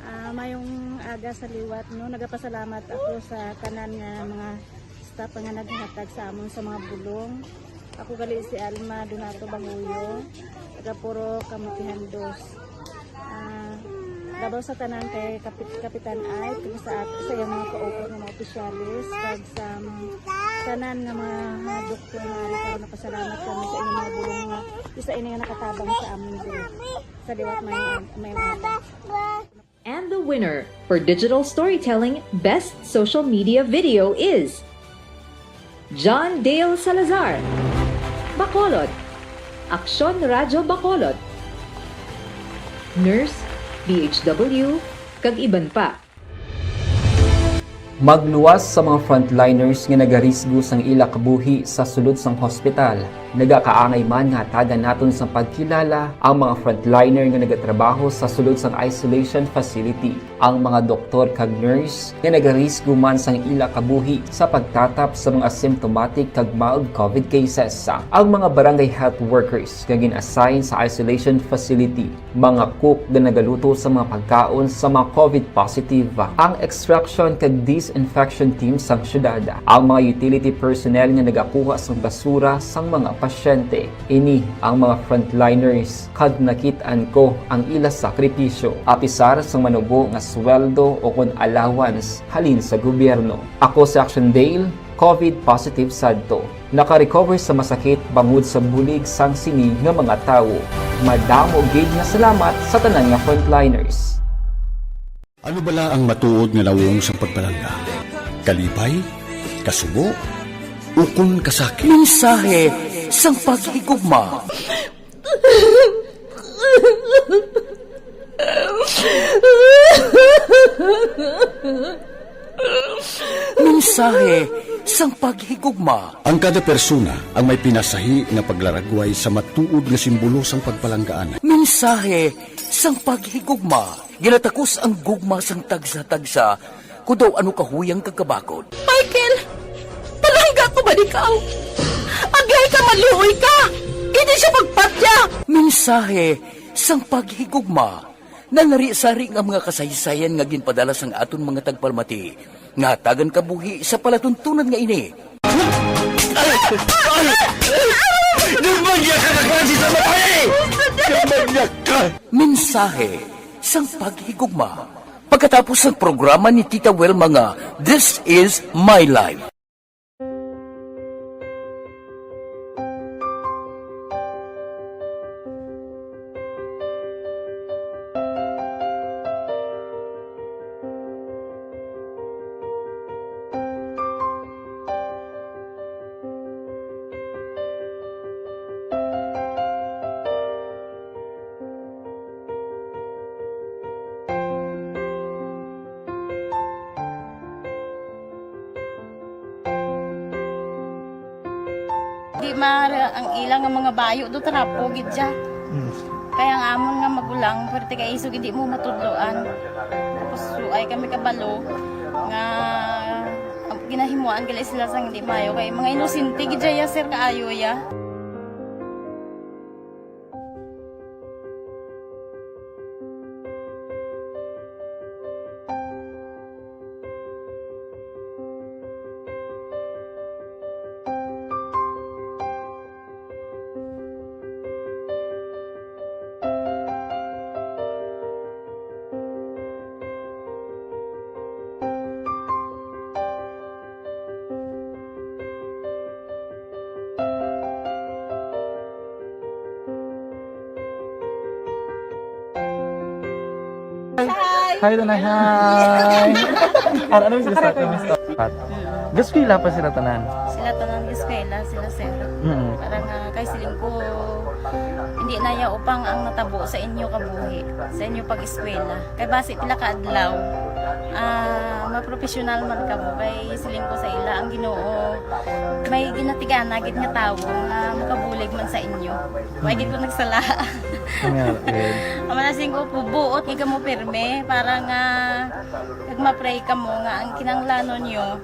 Ah, mayong aga sa liwat, no? Nagapasalamat ako sa tanan nga mga staff nga naghatag sa amon sa mga bulong. Ako gali si Alma Donato Banguyo, taga Purok Kamutihan Dos. Ah, labaw sa tanan kay Kapit-, Kapitan Ike, kag sa at-, sa iyang mga kaupat nga mga opisyales, kag sa mga tanan nga mga, ah, doktor nga ari karon, napasalamat kami sa inyong mga bulong nga isa ini nga nakatabang sa amin diri. Sa liwat may, may mga And the winner for Digital Storytelling Best Social Media Video is John Dale Salazar, Bacolod, Aksyon Radyo Bacolod, Nurse, D H W, kag iban pa. Magluwas sa mga frontliners nga nagarisgo sang ila kabuhi sa sulod sang hospital. Nagakaangay man nga hatagan naton sang pagkilala ang mga frontliner nga nagatrabaho sa sulod sang isolation facility, ang mga doktor kag nurse nga nagarisgo man sang ila kabuhi sa pagtatap sa mga asymptomatic kag mild covid cases, ang mga barangay health workers nga gin-assign sa isolation facility, mga cook nga nagaluto sa mga pagkaon sa mga covid positive, ang extraction kag disinfection team sang syudad, ang mga utility personnel nga nagakuha sang basura sang mga pasyente. Ini ang mga frontliners, kag nakit-an ko ang ila sakripisyo, apisar sang manubo nga sweldo ukon allowance halin sa gobyerno. Ako si Action Dale, covid positive sadto. Naka-recover sa masakit bangod sa bulig sang sini nga mga tawo. Madamo gid nga salamat sa tanan nga frontliners. Ano bala ang matuod nga nawong sang pagpalangga? Kalipay? Kasubo? Ukon kasakit? Mensahe sang paghigugma. Mensahe sang paghigugma. Ang kada persona ang may pinasahi nga paglaragway sa matuod nga simbolo sang pagpalanggaan. Mensahe sang paghigugma. Ginatakos ang gugma sang tagsa-tagsa, kon daw ano kahuyang kag kabakod. Michael, palangga ko ba ikaw? Aglay ka, maluoy ka! Hindi siya pagpatya! Mensahe sang paghigugma. Nanari-sari nga mga kasaysayan nga ginpadala sang aton mga tagpalamati nga hatagan kabuhi sa palatuntunan nga ini. Ay! Ay! Ay! Demonyakal ka, klase sa babae! Demonyakal! Mensahe sang paghigugma. Pagkatapos sang programa ni Tita Wilma nga This Is My Life. Di maaram ang ila nga mga bayo do, trapo gid siya. Mm. Kaya ang amon nga magulang, pwerte kay isog hindi mo matudloan. Tapos suay kami kabalo nga ang ginahimuan gali sila sang hindi maayo, kay mga inosente gid siya, sir, kaayo ya. Hi. Hi, Tanay. Hi. Ano, ano yung sila sa akin? Pat. Gaskwela pa sila tanan? Sila tanan gaskwela, sila, sir. Mm. Parang, ah, kay siling ko, hindi na ya upang ang natabo sa inyo kabuhi, sa inyo pag-eskwela. Kay basi pila ka adlaw, ah, mapropesyonal man kamo. Kay siling ko sa ila, ang Ginoo may ginatigana gid nga tawo nga makabulig man sa inyo. Wa gid ko nagsala. Amen. Ang mga siling ko, buot gid kamo pirme para nga kag ma-pray kamo nga ang kinahanglanon nyo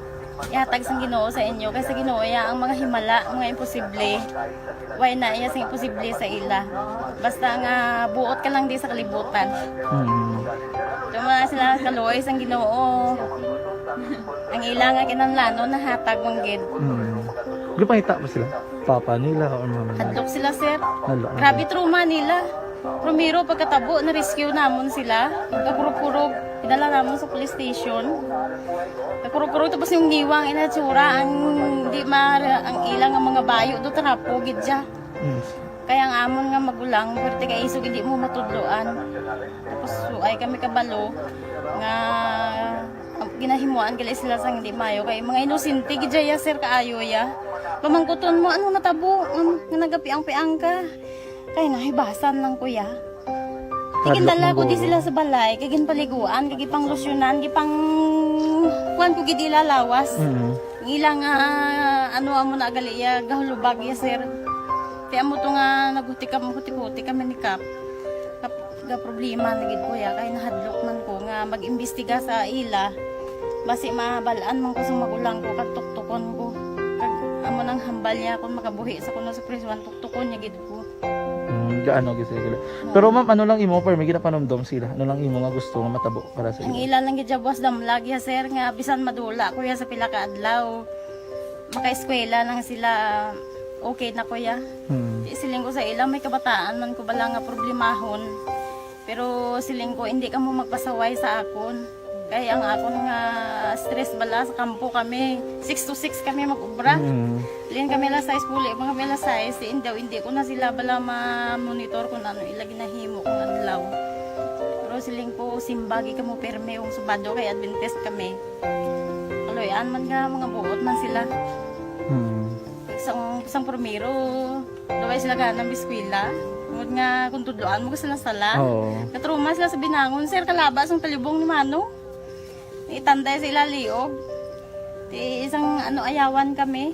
Ihatag sang Ginoo sa inyo, kay sa Ginoo iya ang mga himala, mga imposible. Way na iya sing imposible sa ila. Basta nga buot ka lang di sa kalibutan. Mm. Tuma sila kaluoy sang Ginoo. Ang ila nga kinahanglanon nahatag man gid. Mm. Gipangita ba sila? Papa nila or mama nila? Hadlok sila, sir. Hadlok, Grabe hadlok. trauma nila. Primero, pagkatabo, na-rescue namon sila. Kakurog-kurog, idala namon sa police station. Kakurog-kurog, tapos yung ngiwang, inatsura, ang di ma-, ang ilang nga mga bayo, do trapo, gid siya. Mm. Kaya ang amon nga magulang, pwerte kay isog, hindi mo matudloan. Tapos, so, ay kami kabalo nga ginahimuan gali sila sang hindi mayo. Kay mga inosente gid ya, sir, kaayo ya. Pamangkuton mo, ano natabo? Ano, nga nagapiang-piang ka? Kay nahibasan lang, kuya. Hadlok Tigindala man ko di guro. sila sa balay, kay ginpaliguan, kay gipanglusyonan, gipang kuan ko gid ila lawas. Mm. Ang ila nga, ano, amo na gali iya, gahulubag iya, sir. Kaya mo to nga naghuti ka, huti-huti kami ni Kap. Kap, ga problema na gid ko ya, kay nahadlok man ko nga mag-imbestiga sa ila. Basi mabalaan man ko sa magulang ko, kag tuktukon ko. Kag amo nang hambal niya kung makabuhi sa kuno sa prisuan, tuktukon niya gid ko. Hmm, gaano gid sila? Pero ma'am, ano lang imo, pero may ginapanumdom sila? Ano lang imo nga gusto nga matabo para sa Ang ila? ila lang gid siya, boss, damlag ya, sir, nga bisan madula ko ya sa pila ka adlaw, makaeskwela lang sila, okay na ko ya. Hmm. Di siling ko sa ila, may kabataan man ko bala nga problemahon. Pero siling ko, hindi ka mo magpasaway sa akon. Kay ang akon nga stress bala sa kampo kami, six to six kami mag-ubra. Mm. Lin kami alas sais, puli pa kami alas sais, si Indaw, hindi ko na sila bala ma-monitor kung ano ila ginahimo kung adlaw. Pero siling ko, simbagi ka mo pirme kung Sabado kay Adventist kami. Kaluy-an man nga mga buot man sila. Mm. Sang, sang primero, Daway sila gana mag-eskwela. Tungod nga kung tudloan mo sila sala. Oo. Katruma sila sa binangon, sir, kalaba sang talibong ni Mano. Itanday sa ila liog. Ti isang ano, ayawan kami.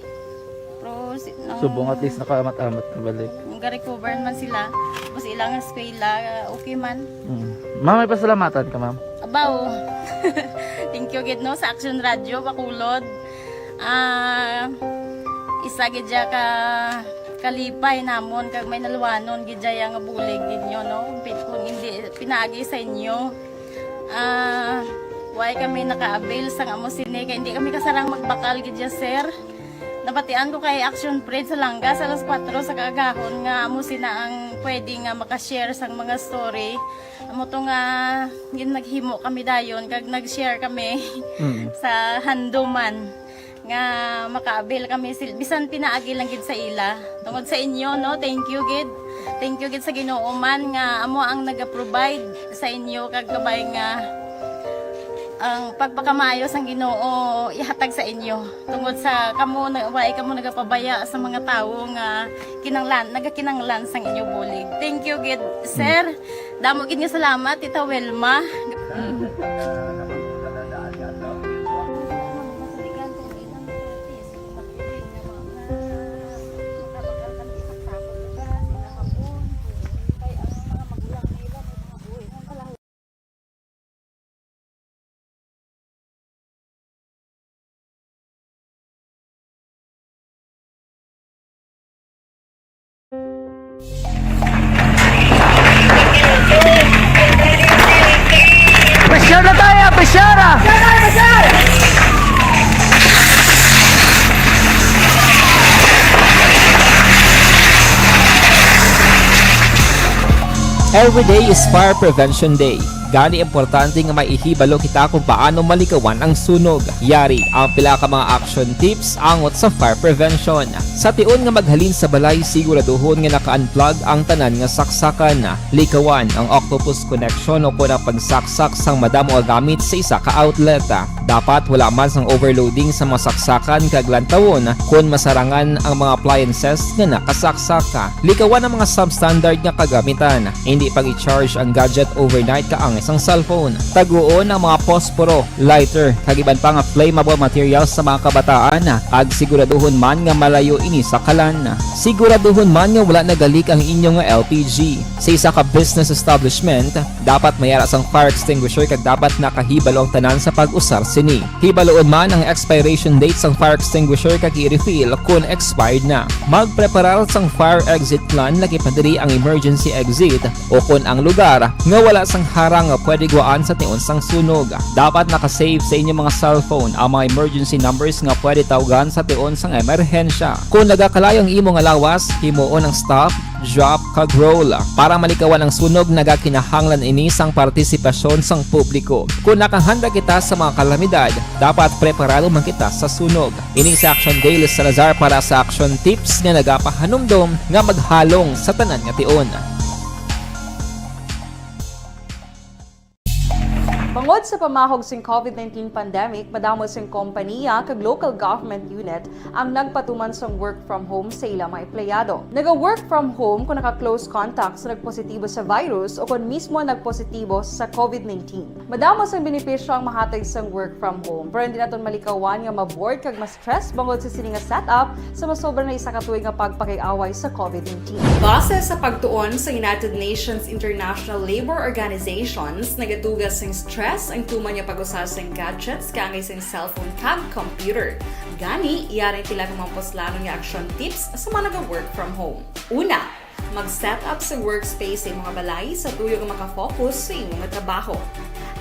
Pero si, nang Subong at least nakaamat-amat na balik. Nung ga-recover man sila. Tapos ilang eskwela, okay man. Mm. Ma'am, may pasalamatan ka, ma'am? Abaw. Thank you gid, no, sa Action Radio Bacolod. Ah, isa gid siya ka kalipay namon kag may naluwanon gid siya nga bulig gid nyo, no? Pi-, kung hindi pinaagi sa inyo, ah, why kami naka-avail sang amo sini kay hindi kami kasarang magbakal gid siya, sir. Nabatian ko kay Action Fred sa Langas alas kuwatro sa kaagahon nga amo sina ang pwede nga maka-share sang mga story. Amo to nga gin-, naghimo kami dayon kag nag-share kami Mm. sa handuman nga maka-avail kami sil-, bisan pinaagi lang gid sa ila. Tungod sa inyo, no, thank you gid. Thank you gid sa Ginoo man nga amo ang naga-provide sa inyo kag kabay nga ang pagpakamaayo sang Ginoo ihatag sa inyo. Tungod sa kamo na, wala kamo nagapabaya sa mga tawo nga kinanglan, nagakinanglan sang inyo bulig. Thank you gid, sir. Damo gid nga salamat, Tita Wilma. Pressure na tayo, pressure na! Every day is Fire Prevention Day. Gani, importante nga may ihibalo kita kung paano malikawan ang sunog. Yari ang pila ka mga action tips angot sa fire prevention. Sa tion nga maghalin sa balay, siguraduhon nga naka-unplug ang tanan nga saksakan. Likawan ang octopus connection o kon ang pagsaksak sang madamo nga gamit sa isa ka outlet. Dapat wala man sang overloading sa mga saksakan kag lantawon kon masarangan ang mga appliances nga nakasaksak. Likawan ang mga substandard nga kagamitan. Hindi pag-i-charge ang gadget overnight kay ang sang cellphone. Taguon ang mga posporo, lighter, kag iban pa nga flammable materials sa mga kabataan, kag siguraduhon man nga malayo ini sa kalan. Siguraduhon man nga wala nagalik ang inyo nga L P G. Sa isa ka business establishment, dapat may ara sang fire extinguisher kag dapat nakahibalo ang tanan sa pag-usar sini. Hibaluon man ang expiration date sang fire extinguisher kag i-refill kon expired na. Magpreparar sang fire exit plan, laki pa diri ang emergency exit, o kon ang lugar nga wala sang harang nga pwede gwaan sa tion sang sunog. Dapat naka-save sa inyo mga cellphone ang mga emergency numbers nga pwede tawgan sa tion sang emerhensya. Kung nagakalayo ang imo nga lawas, himuon ang stop, drop, kag roll. Para malikawan ang sunog, nagakinahanglan ini sang partisipasyon sang publiko. Kung nakahanda kita sa mga kalamidad, dapat preparado man kita sa sunog. Ini si Action Daily Salazar para sa Action Tips nga nagapahanumdom nga maghalong sa tanan nga tion. Bangod sa pamahog sing covid nineteen pandemic, madamo sing kompaniya kag local government unit ang nagpatuman sang work from home sa ila mga empleyado. Naga-work from home kung naka-close contact sa nagpositibo sa virus o kon mismo nagpositibo sa covid nineteen. Madamo sang benepisyo ang mahatag sang work from home, pero hindi naton malikawan nga ma-bored kag ma-stress bangod sa sini nga setup sa masobra na isa ka tuig nga pagpakig-away sa covid nineteen. Base sa pagtuon sa United Nations International Labour Organizations, nagatuga sing stress ang tuman nga pag-usa sing gadgets kaangay sing cellphone kag computer. Gani, yari ang pila ka mga puslanon nga action tips sa mga naga-work from home. Una, mag-set up sa workspace sa imong balay sa tuyo nga makafocus sa imong trabaho.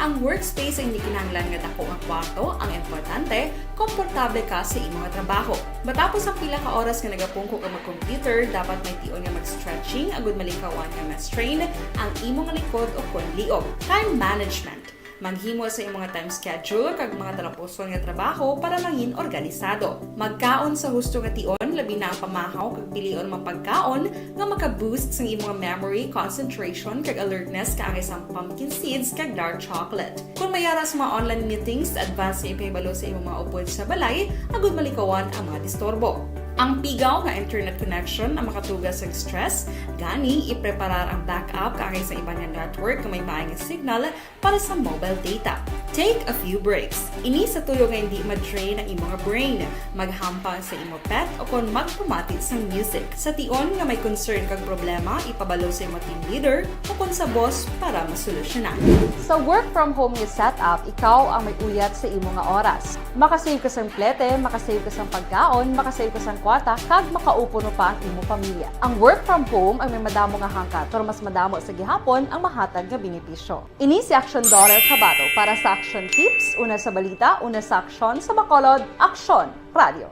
Ang workspace ay hindi kinahanglan nga dako nga kwarto, ang importante, komportable ka sa imong trabaho. Matapos ang pila ka oras nga nagapungko ka mag-computer, dapat may tion nga mag-stretching agud malikawan nga ma-strain ang imong likod o kon liog. Time management. Maghimo sa imong time schedule kag mga talapuson nga trabaho para mangin organisado. Magkaon sa husto nga tion, labi na ang pamahaw kag pilion mga pagkaon nga maka-boost sang imong memory, concentration, kag alertness kaangay sang pumpkin seeds kag dark chocolate. Kung may ara sa mga online meetings, advance nga ipahibalo sa imong mga upod sa balay agud malikawan ang mga disturbo. Ang pigaw nga internet connection ang makatuga sa stress, gani ipreparar ang backup kaangay sa iban nga network nga may maay nga signal para sa mobile data. Take a few breaks. Ini sa tuyo nga hindi ma-drain ang imong brain. Maghampang sa imo pet o kon magpamati sang music. Sa tion nga may concern kag problema, ipabalo sa imo team leader o kon sa boss para masolusyonan. Sa work from home nga setup, ikaw ang may uyat sa imo nga oras. Makasave ka sang plete, makasave ka sang pagkaon, makasave ka sang kwarta, kag makaupo pa ang imo pamilya. Ang work from home ay may madamo nga hangkat, pero mas madamo sa gihapon ang mahatag nga benepisyo. Ini si Action Daughter Kabato para sa Action Tips, una sa balita, una sa aksyon, sa Bacolod, Aksyon Radio.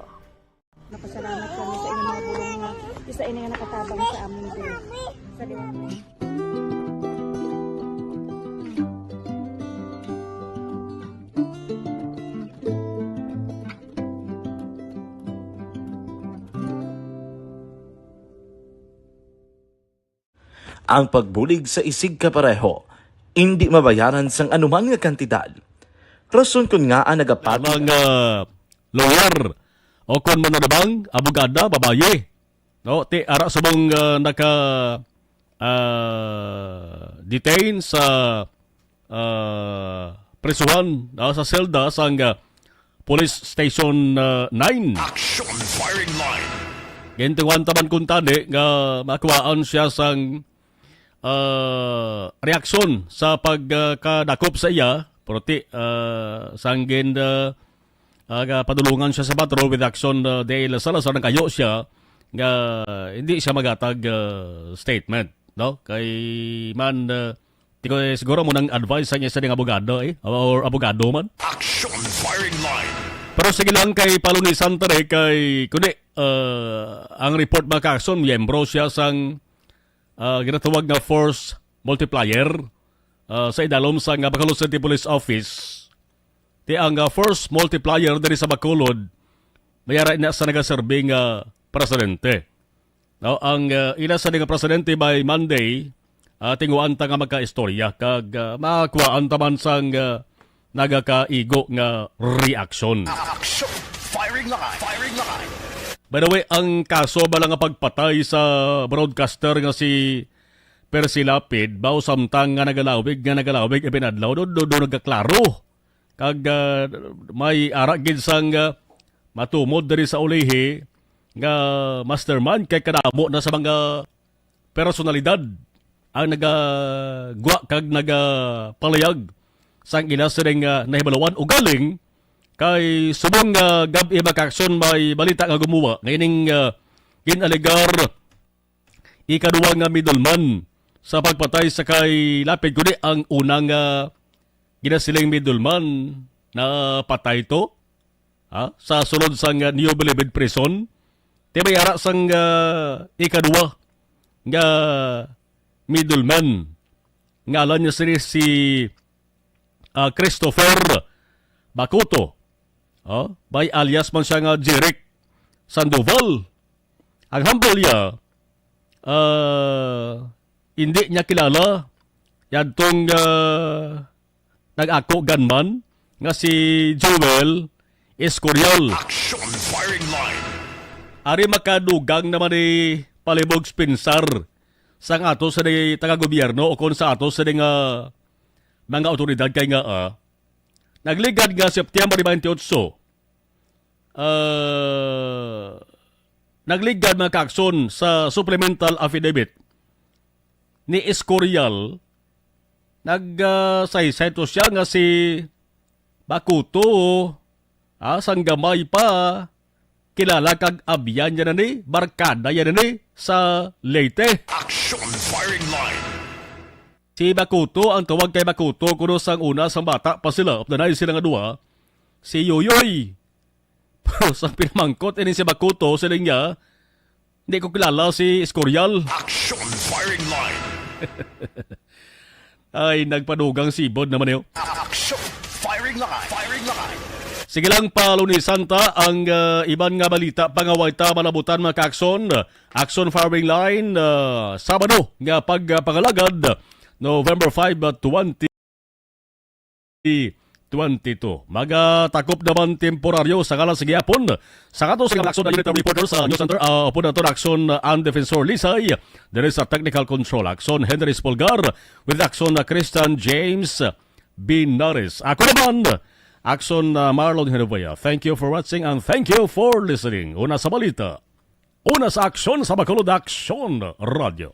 Napasalamat kami sa inyong mga bulong nga isa ini nga nakatabang sa amon diri. Sa liwanag. Ang pagbulig sa isigkapareho indi mabayaran sang anuman nga kantidad. Rason kon ngaa nagapati Mga lawyer o kon mananabang, abogada, babayi. No, ti ara subong, ah, naka, ah, detain sa, ah, prisuhan, ah, sa selda sang, ah, Police Station, ah, nine. Action Firing Line. Gintinguhan ta man kuntani nga makuhaan siya sang, ah, reaksyon sa pagkadakop sa iya, pero ti, ah, sang gin, ah, ah, ga-, padulungan siya sa patrol with Action, ah, Dale Salazar, nanggayo siya nga hindi siya magatag, ah, statement, no? Kay man, ah, Di ko, eh, siguro mo nang advice sa niya sa ding abogado, eh, or abogado man. Action Firing Line. Pero sige lang kay palunisan ta, eh, kay kundi, uh, ang report, mga kaakson, miyembro siya sang, uh, ginatawag nga force multiplier, uh, sa idalom sa nga Bacolod City Police Office. Ti ang, uh, force multiplier diri sa Bacolod, mayara na sa nagaserbi nga presidente. No, ang, ah, ila sa nga presidente by Monday, ah, tinguan ta nga magkaistorya kag, ah, makuhaan ta man sang, ah, nagakaigo nga reaksyon. Action! Firing line! Firing line! By the way, ang kaso bala nga pagpatay sa broadcaster nga si Percy Lapid, baw samtang nga nagalawig nga nagalawig, ibin adlaw do, do, do nagkaklaro. Kag, ah, may ara gid sang, ah, matumod diri sa ulihi nga mastermind kay kadamo na sa mga personalidad ang nagagwa kag nagapalayag sang ila sining, ah, nahibaluan. Ugaling kay subong nga gab-i, mga ka-aksyon, may balita nga gumuha nga ining, ah, ginalegar ikaduwa nga middleman sa pagpatay sa kay Lapid, kundi ang unang, ah, ginasiling middleman na patay to, ha, sa sulod sang, ah, New Bilibid Prison. Ti may ara sang, ah, ikaduwa nga middleman. Ngalan niya si, si, ah, Christopher Bakuto. Oh, may alias man siya nga Jeric Sandoval. Ang hambal niya, ah, hindi niya kilala yadtong, ah, nag-ako gunman nga si Joel Escorial. Action firing line. Ari makadugang naman ni palibog sa pinsar sang ato sa di taga-gobyerno o kon sa ato sa di nga mga awtoridad kay nga, ah, nagligad nga September twenty-eight, ah, nagligad, mga ka-aksyon, sa supplemental affidavit ni Escorial, nag, ah, saysay to siya nga si Bakuto, ah, sang gamay pa, kilala kag abyan niya na ni, barkada niya na ni sa Leyte. Action firing line. Si Bakuto, ang tawag kay Bakuto, kuno sang una, sang bata pa sila, updanay sila nga duha, si Yoyoy. Sang pinamangkot ini si Bakuto, siling niya, "Hindi ko kilala si Escorial." Action firing line. Ay, nagpadugang sibod naman niyo. Action firing line. Firing line. Sige lang, palunisan ta ang, ah, iban nga balita, pangaway ta malabutan, mga ka-aksyon. Action firing line, ah, Sabado nga pagpangalagad, November five, ah, twenty twenty-two. Magatakop naman temporaryo sa ngalan sa gihapon sa ato sa action unit reporter sa News Center, ah, upod naton action, ah, ang Defensor Lisay, diri sa technical control action Henry Spolgar, with action na Christian James Binares. Ako naman, action na Marlon Hervea. Thank you for watching and thank you for listening. Una sa balita, una sa aksyon, sa Bacolod Aksyon Radyo.